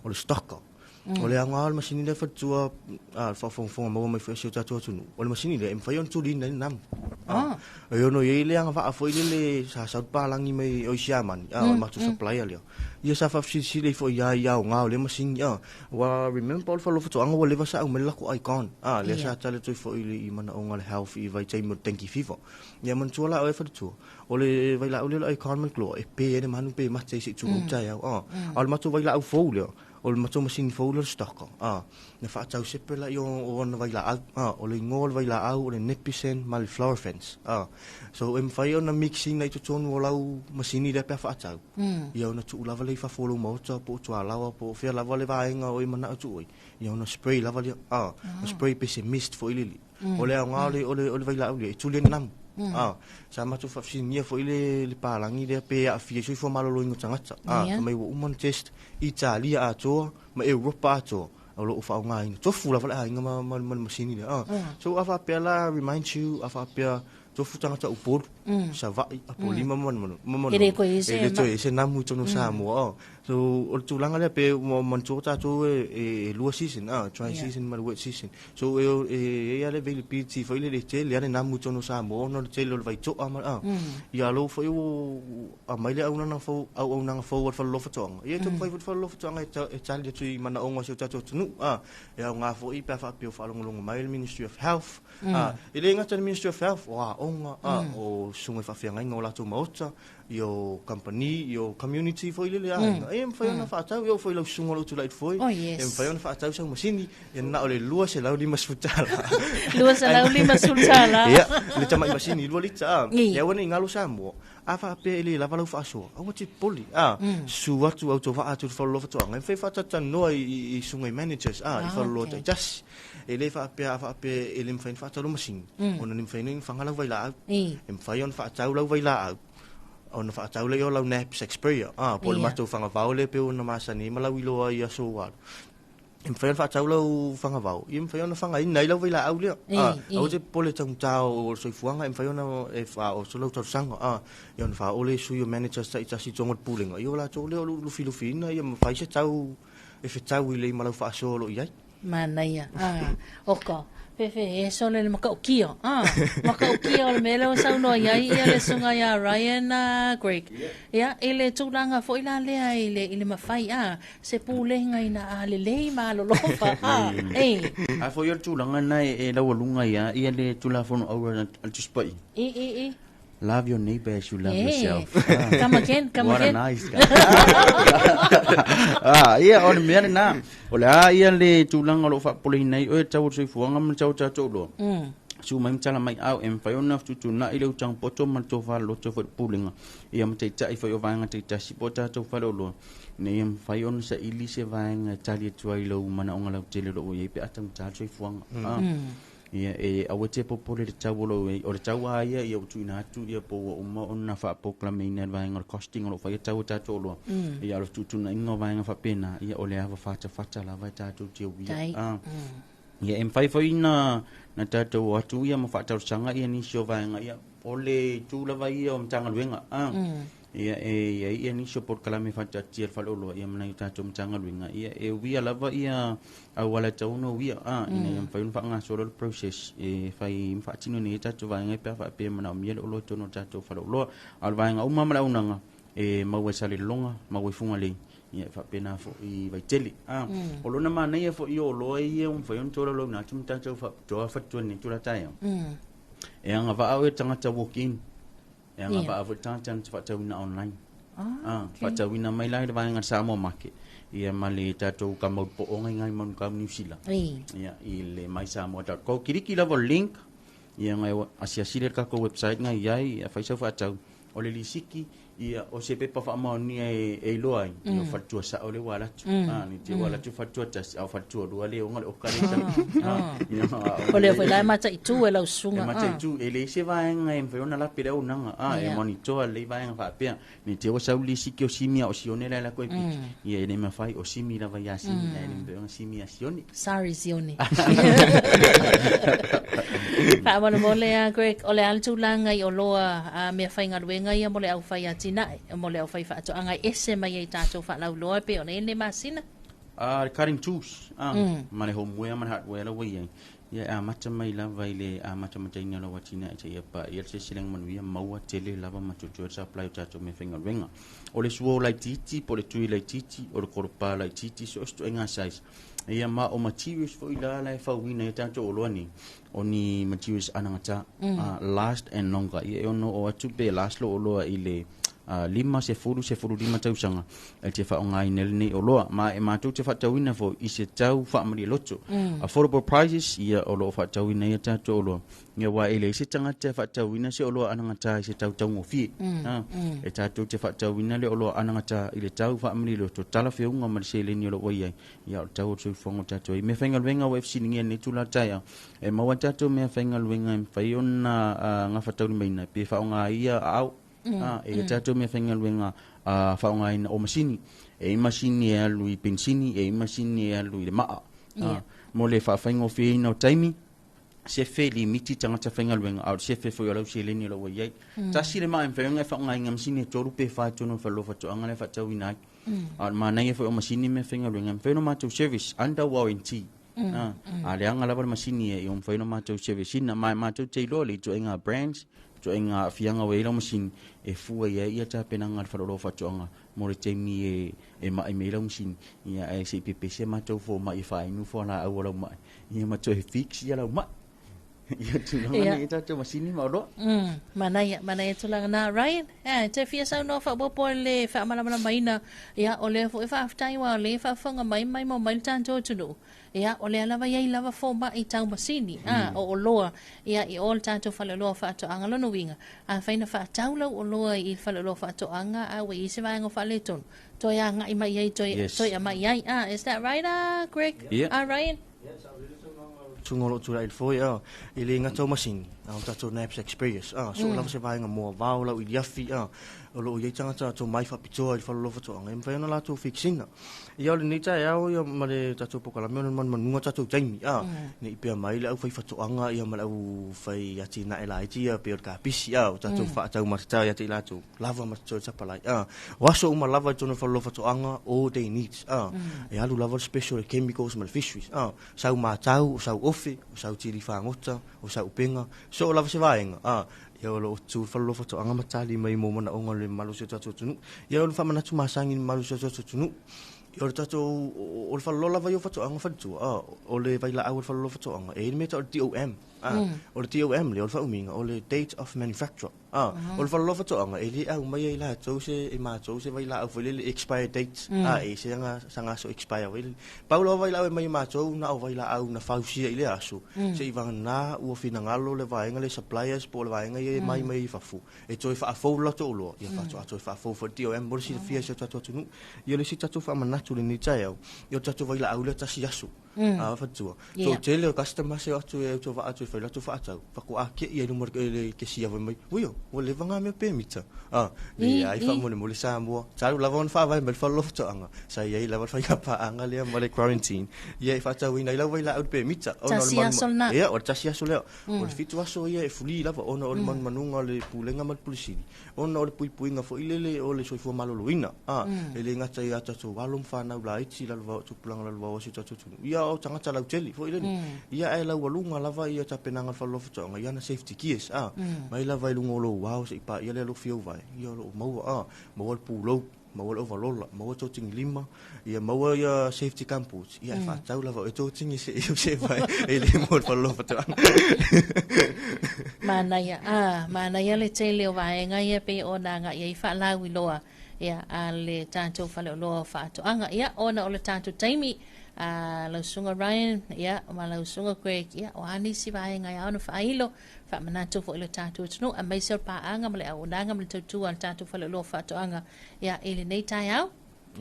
o le stocker. O le aoga o le masini lea faletua, le faafogafoga maua mai foi a si o tatou atunuu, o le masini lea e mafai ona tuliina ai le namu. E ono i ai le agavaa foi lele sa sau le palagi mai o i Siamani, o le matou supplier lea. Ia sa faafesilisili ai foi ia i aoga o lea masini, Ua remember o le faleoloa faatoaga ua leva sa aumai le latou icon, lea sa tali atu ai foi i manaoga o le health i vaitaimi o le dengue fever. Ia manatua la oe faletua, O le vailaau lea o le icon ma le gloa, e pe ai le manu pe mate ai se i tulou taeao. A o le matou vailaau fou lea, o le matou masini fou lea o le stocker, na faatau separate laia o ona vailaau. O le igoa o le vailaau o le Nepicen ma le Florifence. So e mafai ona mix ina i totonu o lau masini lea pe a faatau, ia ona tuu lava lea i fafo o lou maota po o tualaoa po o fea lava le vaega o e manao tuu ai, ia ona spray lava lea. Ona spray pe se mist foi lele. O le aoga o le, o le, o le vailaau lea, e tuli ai le namu. Sa matou faafesiligia foi le, le palagi lea pe aafia i soifua maloloina o tagata. Fai mai ua uma ona test i Italia atoa ma Europa atoa o lo o faaaogaina. Tofu lava le aiga ma, ma, ma le masini lea. So a faapea la remind you, a faapea tofu tagata Upolu. Sava'i Apolima ma Manono. E le toe i ai se E le toe i ai se namu i totonu o Samoa. So o le tulaga lea pe ua manatua tatou e lua season, dry season ma le wet season. So e i ai lava le availability foi lele e tele lava le namu i totonu o Samoa ona o le tele o le vaitoa ma Ia lou foi ua aumai le auaunaga fou, auaunaga fou a le Faleoloa Faatoaga. Ia e taumafai foi le Faleoloa Faatoaga e tali atu i manaoga o si o tatou atunuu. E aoga foi pe a faapea ua faalogologo mai le Ministry of Health. E le gata i le Ministry of Health, o aoga, o susuga i faafeagaiga o latou maota, ia o kamupani, ia o community foi lele aiga. E mafai ona faatau, e oo foi i lau susuga o lo o tulai atu foi, e mafai ona faatau sau masini, ia na o le $250. $250. Ia, le tamai masini 2 lita. Ia aua ne i galo Samoa, a faapea e le lava lau faasoa, aua te popole. Susu atu autovaa atu i le Faleoloa Faatoaga, e mafai faatalatalanoa i susuga i managers i faleoloa taitasi. E le faapea a faapea e le mafai ona faatau lau masini, ona le mafai ona faga lau vailaau. E mafai ona faatau lau vailaau, ona faatau lea o lau knapsack sprayer, po o le matou fagavao lea pei ona masani ai ma lauiloa i aso ua alu. E mafai ona faatau lau fagavao, ia mafai ona fagaina ai lau vailaau lea. Aua te popole i le taugata o le soifuaga, e mafai ona e faaoso lau talosaga, ia ona faaoo lea i sui o managers taitasi i totonu o le Pulega, ia o latou lea o lo o lufilufiina ia ma fai se tau e fetaui lelei ma lau faasoa o lo o i ai. Manaia, a, oka, fefe e sole le matautia, a, matautia o le mea lea ua saunoa i ai ia le susuga ia Ryan Greg. Ia, i le tulaga foi la lea i le, i le mafai, a, se pulega ina a lelei ma alolofa, a, e. A foi o le tulaga lena e laualuga ai lava ia le Tulafono Aua a le Tusi Paia. I, i, i. Love your neighbor as you love yeah. yourself. Come again, come What again. a nice guy. Ia, o le mea lena. O le a ia le tulaga o lo o faapopoleina ai oe tau o le soifuaga ma le tau o tatou oloa. Susu mai ma tala mai au e mafai ona fetuutuunai le utaga poto ma le tofa loloto foi i le pulega ia ma taitai foi o vaega taitasi po o tatou faleoloa ina ia mafai ona saili se vaega e tali atu ai i lou manaoga lautele o lo o i ai pe a taugata le soifuaga. Ia, e aua te popole i le tau o lo o i ai. O le tau lava ia, ia ua tuuina atu ia po ua uma ona faapolokalame-ina e le vaega o le costing o lo o faia tau o tatou oloa. Ia, o le fetuutuunaiga o vaega faapena, ia o le ava fatafata lava e tatou te uia. Tai. Ia, e mafai foi na tatou o atu ia ma faatalosaga ia nisi o vaega, ia, o le itu lava ia o Matagaluega. Ia, e i ai ia nisi o polokalame faataatia i le faleoloa ia ma nai o tatou Matagaluega, ia e uia lava ia auala e tatau ona uia, ina ia mafai ona faagasolo le process e fai ma faatino nei ai tatou vaega pe a faapea e manaomia le oloa i totonu o le tatou faleoloa. A o le vaega uma ma le auaunaga e maua i Salelologa, maua i Fugalei, ia e faapena foi i Vaitele. O lona manaia foi o oloa ia ua mafai ona tolaulauina atu ma tatou faapitoa faletua i lenei itula taeao. E agavaa oe tagata walk in. E agavaa foi le tagata na te faatauina online. Faatauina mai la i le vaega Samoa Market ia ma le tatou kamaupooga i ngai Manukau Niu Sila. Ia i le mysamoa.co. Kiliki lava o le link ia ngai asiasi le tatou website ngai iai ia fai sau faatau. O le lisiki ia o se pepa faamaonia e iloa ai ia o faletua sao lea ua alu atu. Ne i te i ua alu atu faletua tasi a o faletua lua le ona le oka lea i O lea foi la e mataitu e lau susuga. E mataitu, e leai se vaega e mafai ona lape le auaunaga. E monitor lelei vaega faapea. Ne i te i ua sau le lisiki o Simi a o Sione la e alu atu ai piki. Ia e le mafai, o Simi lava ia Simi, ae le mafai ona Simi ia Sione. Sorry Sione. Faamolemole a Greg, o le a le tulaga i oloa a mea faigaluega ia mo le aufai atinae, mo le aufai faatoaga e ese mai ai tatou faalauiloa e pei ona i ai lenei masina? Le cutting tools, ma le homeware ma le hardware la ua i ai, ia e amata mai lava i le amatamataina o lau atinae seia paia le seleselega manuia maua tele lava ma tutuia le supply o tatou mea faigaluega. O le suo laitiiti po o le tui laitiiti, o le kolopa laitiiti, so o se ituaiga size. Ia ma o materials foi la la e fauina ai tatou oloa nei, o ni materials anagata, last and longer. Ia e ono oo atu pe last lou oloa i le 5, 10, 15 tausaga e te faaaogaina ai lenei oloa. Ma e matou te faatauina foi i se tau faamalie loto. Affordable prices, ia o lo o faatauina ai a tatou oloa. Ia aua e leai se tagata e faatauina se oloa anagata i se tau taugofie. E tatou te faatauina le oloa anagata i le tau faamalie loto, talafeauga ma le seleni o lo o ua i ai. Ia o le tau o le soifuaga o tatou ai. Meafaigaluega ua e fesiligia i lenei itula taeao, e maua ai tatou meafaigaluega e mafai ona gafataulimaina pe faaaoga ai ia aao. E i ai tatou meafaigaluega faaaogaina o masini. E i ai masini e alu i penisini, e i ai masini e alu i le maa. Mo le faafaigofieina o taimi, Sefe limiti tagata faigaluega, a o le sefe foi o lau seleni o lo o ua i ai. Tasi le maa e mafai ona e faaaogaina masini e tolu pe fa i totonu o le faleoloa faatoaga lea e faatauina ai. A o le manaia foi o masini mea faigaluega, e mafai ona matou service under warranty. A leaga lava le masini e mafai ona matou service ina. Ma e matou te iloa le ituaiga brands, ituaiga aafiaga ua i ai lau masini, e fua i ai ia tapenaga a le faleoloa faatoaga mo le taimi e ma'i mai ai lau masini. Ia ae se i pepese matou fomai e faainu fualaau a lau ma'i, ia ma toe fix ia lau ma'i. Ia tulaga nei i tatou masini ma oloa. Manaia, manaia tulaga na. Ryan, te fia saunoa faaopoopo i le faamalamalamaina. Ia, o lea foi faafetai aua o lea e faafofoga mai mai mo mai le tatou atunuu. Ia, o lea lava e i ai lava fomai tau masini, o oloa, ia, i o le tatou faleoloa o faatoaga. Lona uiga, afai na faatau lau oloa i le faleoloa faatoaga a ua i ai se vaega o faaletonu, toe agai mai i ai, toe, Yes. toe aumai i ai. Is that right, Greg? Yeah. Ryan? Susuga o lo o tulai i le foe, e le gata o masini, a o tatou knapsack sprayers, so o lava se vaega moavao, lau iliafi, o lo o i ai tagata tomai faapitoa i le faleoloa faatoaga, e mafai ona latou fix ina. Ia o lenei taeao ia ma le tatou polokalame ona manumanuga tatou taimi, ne i pea mai le aufaifaatoaga ia ma le aufai atinae laiti ia pei o le kapisi, o tatou faatau matatau ia te i latou, lava ma totoe tapalai, o aso uma lava i totonu o le faleoloa faatoaga, all day needs, e alu lava le special le chemicals ma le fisheries, sau matau, o sau ofe, o sau tili fagota, o sau upega, so o lava se vaega, ia o lo o tu le faleoloa faatoaga ma tali mai mo manaoga o le malosi o tatou atunuu. Ia o le faamanatu masani i le malosi o tatou atunuu, ia o le tatou, o le faleoloa lava ia o faatoaga faletua, o le vailaau o le faleoloa faatoaga, e i ai le mea e tau o le DOM, o le DOM lea o le faaumiga, o le Date of Manufacture. O le faleoloa faatoaga, e le aumaia i latou se, e matou se vailaau foi lele expire date, e se aga saga aso expire foi lele. Pau lava vailaau e aumai e matou, na o vailaau na fausia i le aso, seiavagana ua finagalo le vaega lea suppliers po o le vaega ia e mai mai i fafo, e toe faafou le latou oloa, ia faatoa toe faafou foi le DOM mo le silafia e si o tatou atunuu. Ia o le isi tatou faamanatu i lenei taeao, ia o le tatou vailaau lea tasi aso. A faletua. Toatele o customers e o atu e autovaa atu e fai latou faatau, faatoa kei ai i luma o le kesia fai mai, uio, ua leva ngā mea pemita. A, leai faamolemole Samoa, talu lava ona faavae mai le faleoloa faatoaga, sa i ai lava le faiga paaga lea ma le quarantine, ia e faatauina ai lau vailaau i le pemita. Ona o le Tasi aso lena. Ia, o le tasi aso lea. O le 7 aso ia e free lava ona o le manumanuga o le Pulega ma le Pule Sili, ona o le puipuiga foi lele o le soifua maloloina, e le gata i a tatou alo ma fanau laiti i lalo o tupulaga lalovaoa o si o tatou atunuu, ia o tagata lautele foi lele. Ia ae laualuga lava ia tapenaga a le faleoloa faatoaga i ana safety gears, mai lava i luga o lou ao seia paia le alofi ou vae, ia o lo o maua, maua le pulou, maua le ovalola, maua totigi lima, ia maua ia safety gumboots, ia e faatau lava oe totigi se i se vai, e le mo le faleoloa faatoaga. Manaia, manaia le tele o vaega ia pei ona agai ai faalauiloa ia a le tatou faleoloa o faatoaga. Ia, ona o le tatou taimi, lau susuga Ryan, ia, ma lau susuga Greg, ia, o a nisi vaega e ao ona faailo, faamanatu foi i le tatou atunuu, aemaise o le paaga ma le auaunaga ma le tautua a le tatou faleoloa o faatoaga, ia, i lenei taeao.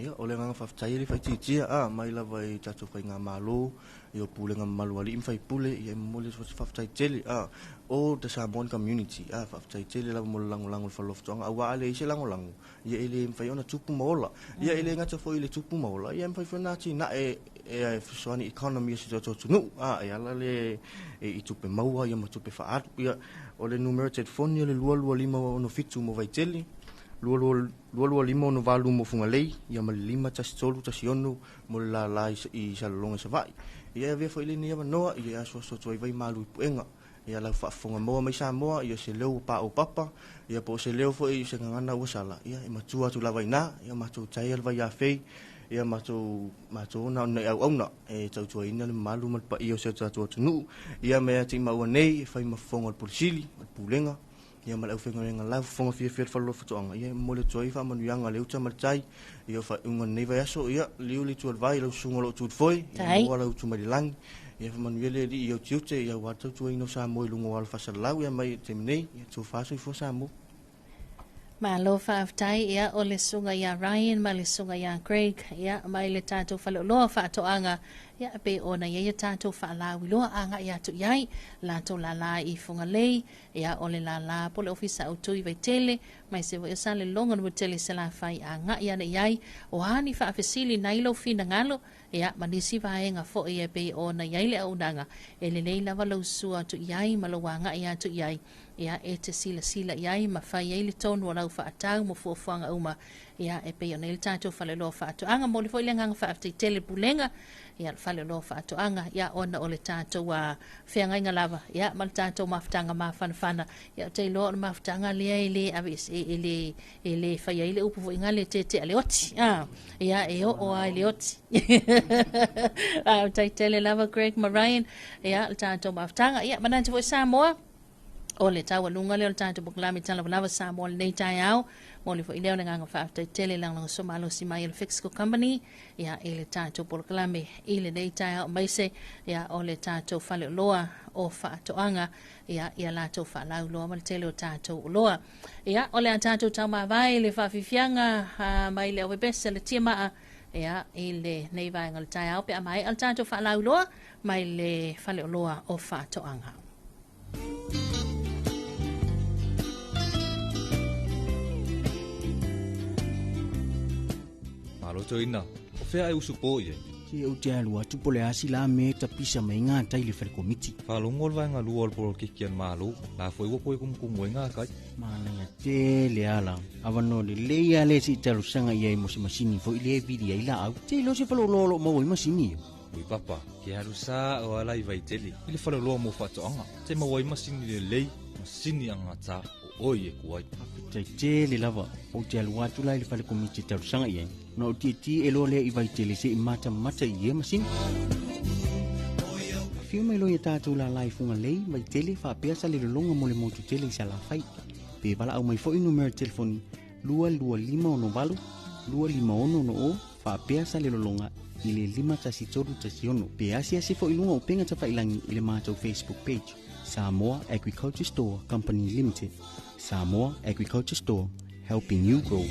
Ia, o le agaga faafetai e le faaitiitia, mai lava i tatou faigamalo, ia o pulega mamalu a alii ma faipule, ia e momoli atu faafetai tele, all the Samoan community, faafetai tele lava mo le lagolago i le faleoloa faatoaga, aua a leai se lagolago, ia e le mafai ona tupu ma ola. Ia e le gata foi i le tupu ma ola, ia e mafai foi ona atinae e fesoasoani economy o si o tatou atunuu, e ala le i tupe maua ia ma tupe faaalu. Ia, o le numera telefoni o le 22567 mo Vaitele, 22568 mo Fugalei, ia ma le 51316 mo le lala i Salelologa i Savaii. Ia e avea foi lenei avanoa, ia e asuasu atu ai vai malu i puega. Ia lau faafofoga maua mai Samoa, ia se leo ua paopapa, ia po o se leo foi i se gagana ua sala, ia e matua atu lava i ina, ia matou taia le vaiafei, ia matou matou na o nai auauna e tautuaina le mamalu ma le paia o si o tatou atunuu, ia me ati maua nei e fai ma fofoga o le Pule Sili, o le Pulega, ia ma le aufaigaluega lau fofoga fiafia o le faleoloa faatoaga, ia e momoli atu ai faamanuiaga a le uta ma le tai, ia o faaiuga o lenei vaiaso, ia liu le itu o le vai, lau susuga o lo o tu i le foe, ia maua lau utu mai le lagi, ia faamanuia le Alii i ou tiute, ia aua le tautuaina o Samoa i luga o ala faasalalau, ia mai i le taimi nei, ia tofa soifua Samoa. Malo faafetai, ia o le susuga ia Ryan ma le susuga ia Greg, ia mai le tatou faleoloa faatoaga, Ia, e pei ona i ai a tatou faalauiloa agai atu i ai latou lālā i Fugalei, ia, o le lālā po o le Ofisa Autu i Vaitele, ma se foi o Salelologa Nu.3 i Salafai agai ane i ai. O a ni faafesili nai lou finagalo, ia, ma nisi vaega foi e pei ona i ai le auaunaga, e lelei lava lou sua atu i ai ma lou agai atu i ai, ia, e te silasila i ai ma fai ai le tonu o lau faatau mo fuafuaga uma, ia, e pei ona i ai le tatou faleoloa o faatoaga. Momoli foi le agaga faafetai tele Pulega, ia, le faleoloa o faatoaga, ia, ona o le tatou feagaiga lava, ia, ma le tatou mafutaga mafanafana. Ia, ou te iloa o le mafutaga lea e le ave e le fai ai le upu foi le tetea le oti, ia, e oo lava i le oti. Faafetai tele lava Greg ma Ryan, ia, le tatou mafutaga. Ia, manatu foi Samoa, o le taualuga lea o le tatou polokalame Talavalava Samoa lenei taeao. Momoli foi lea o le agaga faafetai tele lagolagosua malosi mai e le Fixco Company, ia, i le tatou polokalame i lenei taeao, aemaise, ia, o le tatou faleoloa o faatoaga, ia, ia latou faalauiloa ma le tele o tatou oloa. Ia, o le a tatou taumavae i le faafiafiaga mai le auepese le tiamaa, ia, i lenei vaega o le taeao pe a maea le tatou faalauiloa mai le faleoloa o faatoaga. Malo toeaina, o fea e usu po i ai? Se ou te alu atu po o le a se la mea e tapisa mai ai gatai i le fale komiti. Faalogo le vaega lua o le poloketi a le Malo, la foi ua toe tumutumu ai gatai. Manaia tele ala. Avanoa lelei lava lea se i talosaga i ai mo se masini foi lea e vili ai laau. Te iloa se faleoloa o loo maua ai masini ia. Ui papa, ke alu sa o ala i Vaitele i le faleoloa mo faatoaga, te maua ai masini lelei, masini agata o oi e ku ai. Faafetai tele lava. Ou te alu atu la i le fale komiti e talosaga i ai. Ona ou tietie loa lea i Vaitele se i matamata i ia masini. Afio mai loa ia tatou lālā i Fugalei, Vaitele, faapea Salelologa mo le motu tele i Salafai. Pe valaau mai foi numera telefoni 22568 25660 faapea Salelologa i le 51316. Pe asiasi foi i luga o upega tafailagi i le matou Facebook page, Samoa Agriculture Store Company Limited. Samoa Agriculture Store, helping you grow.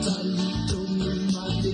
Talitonu ma le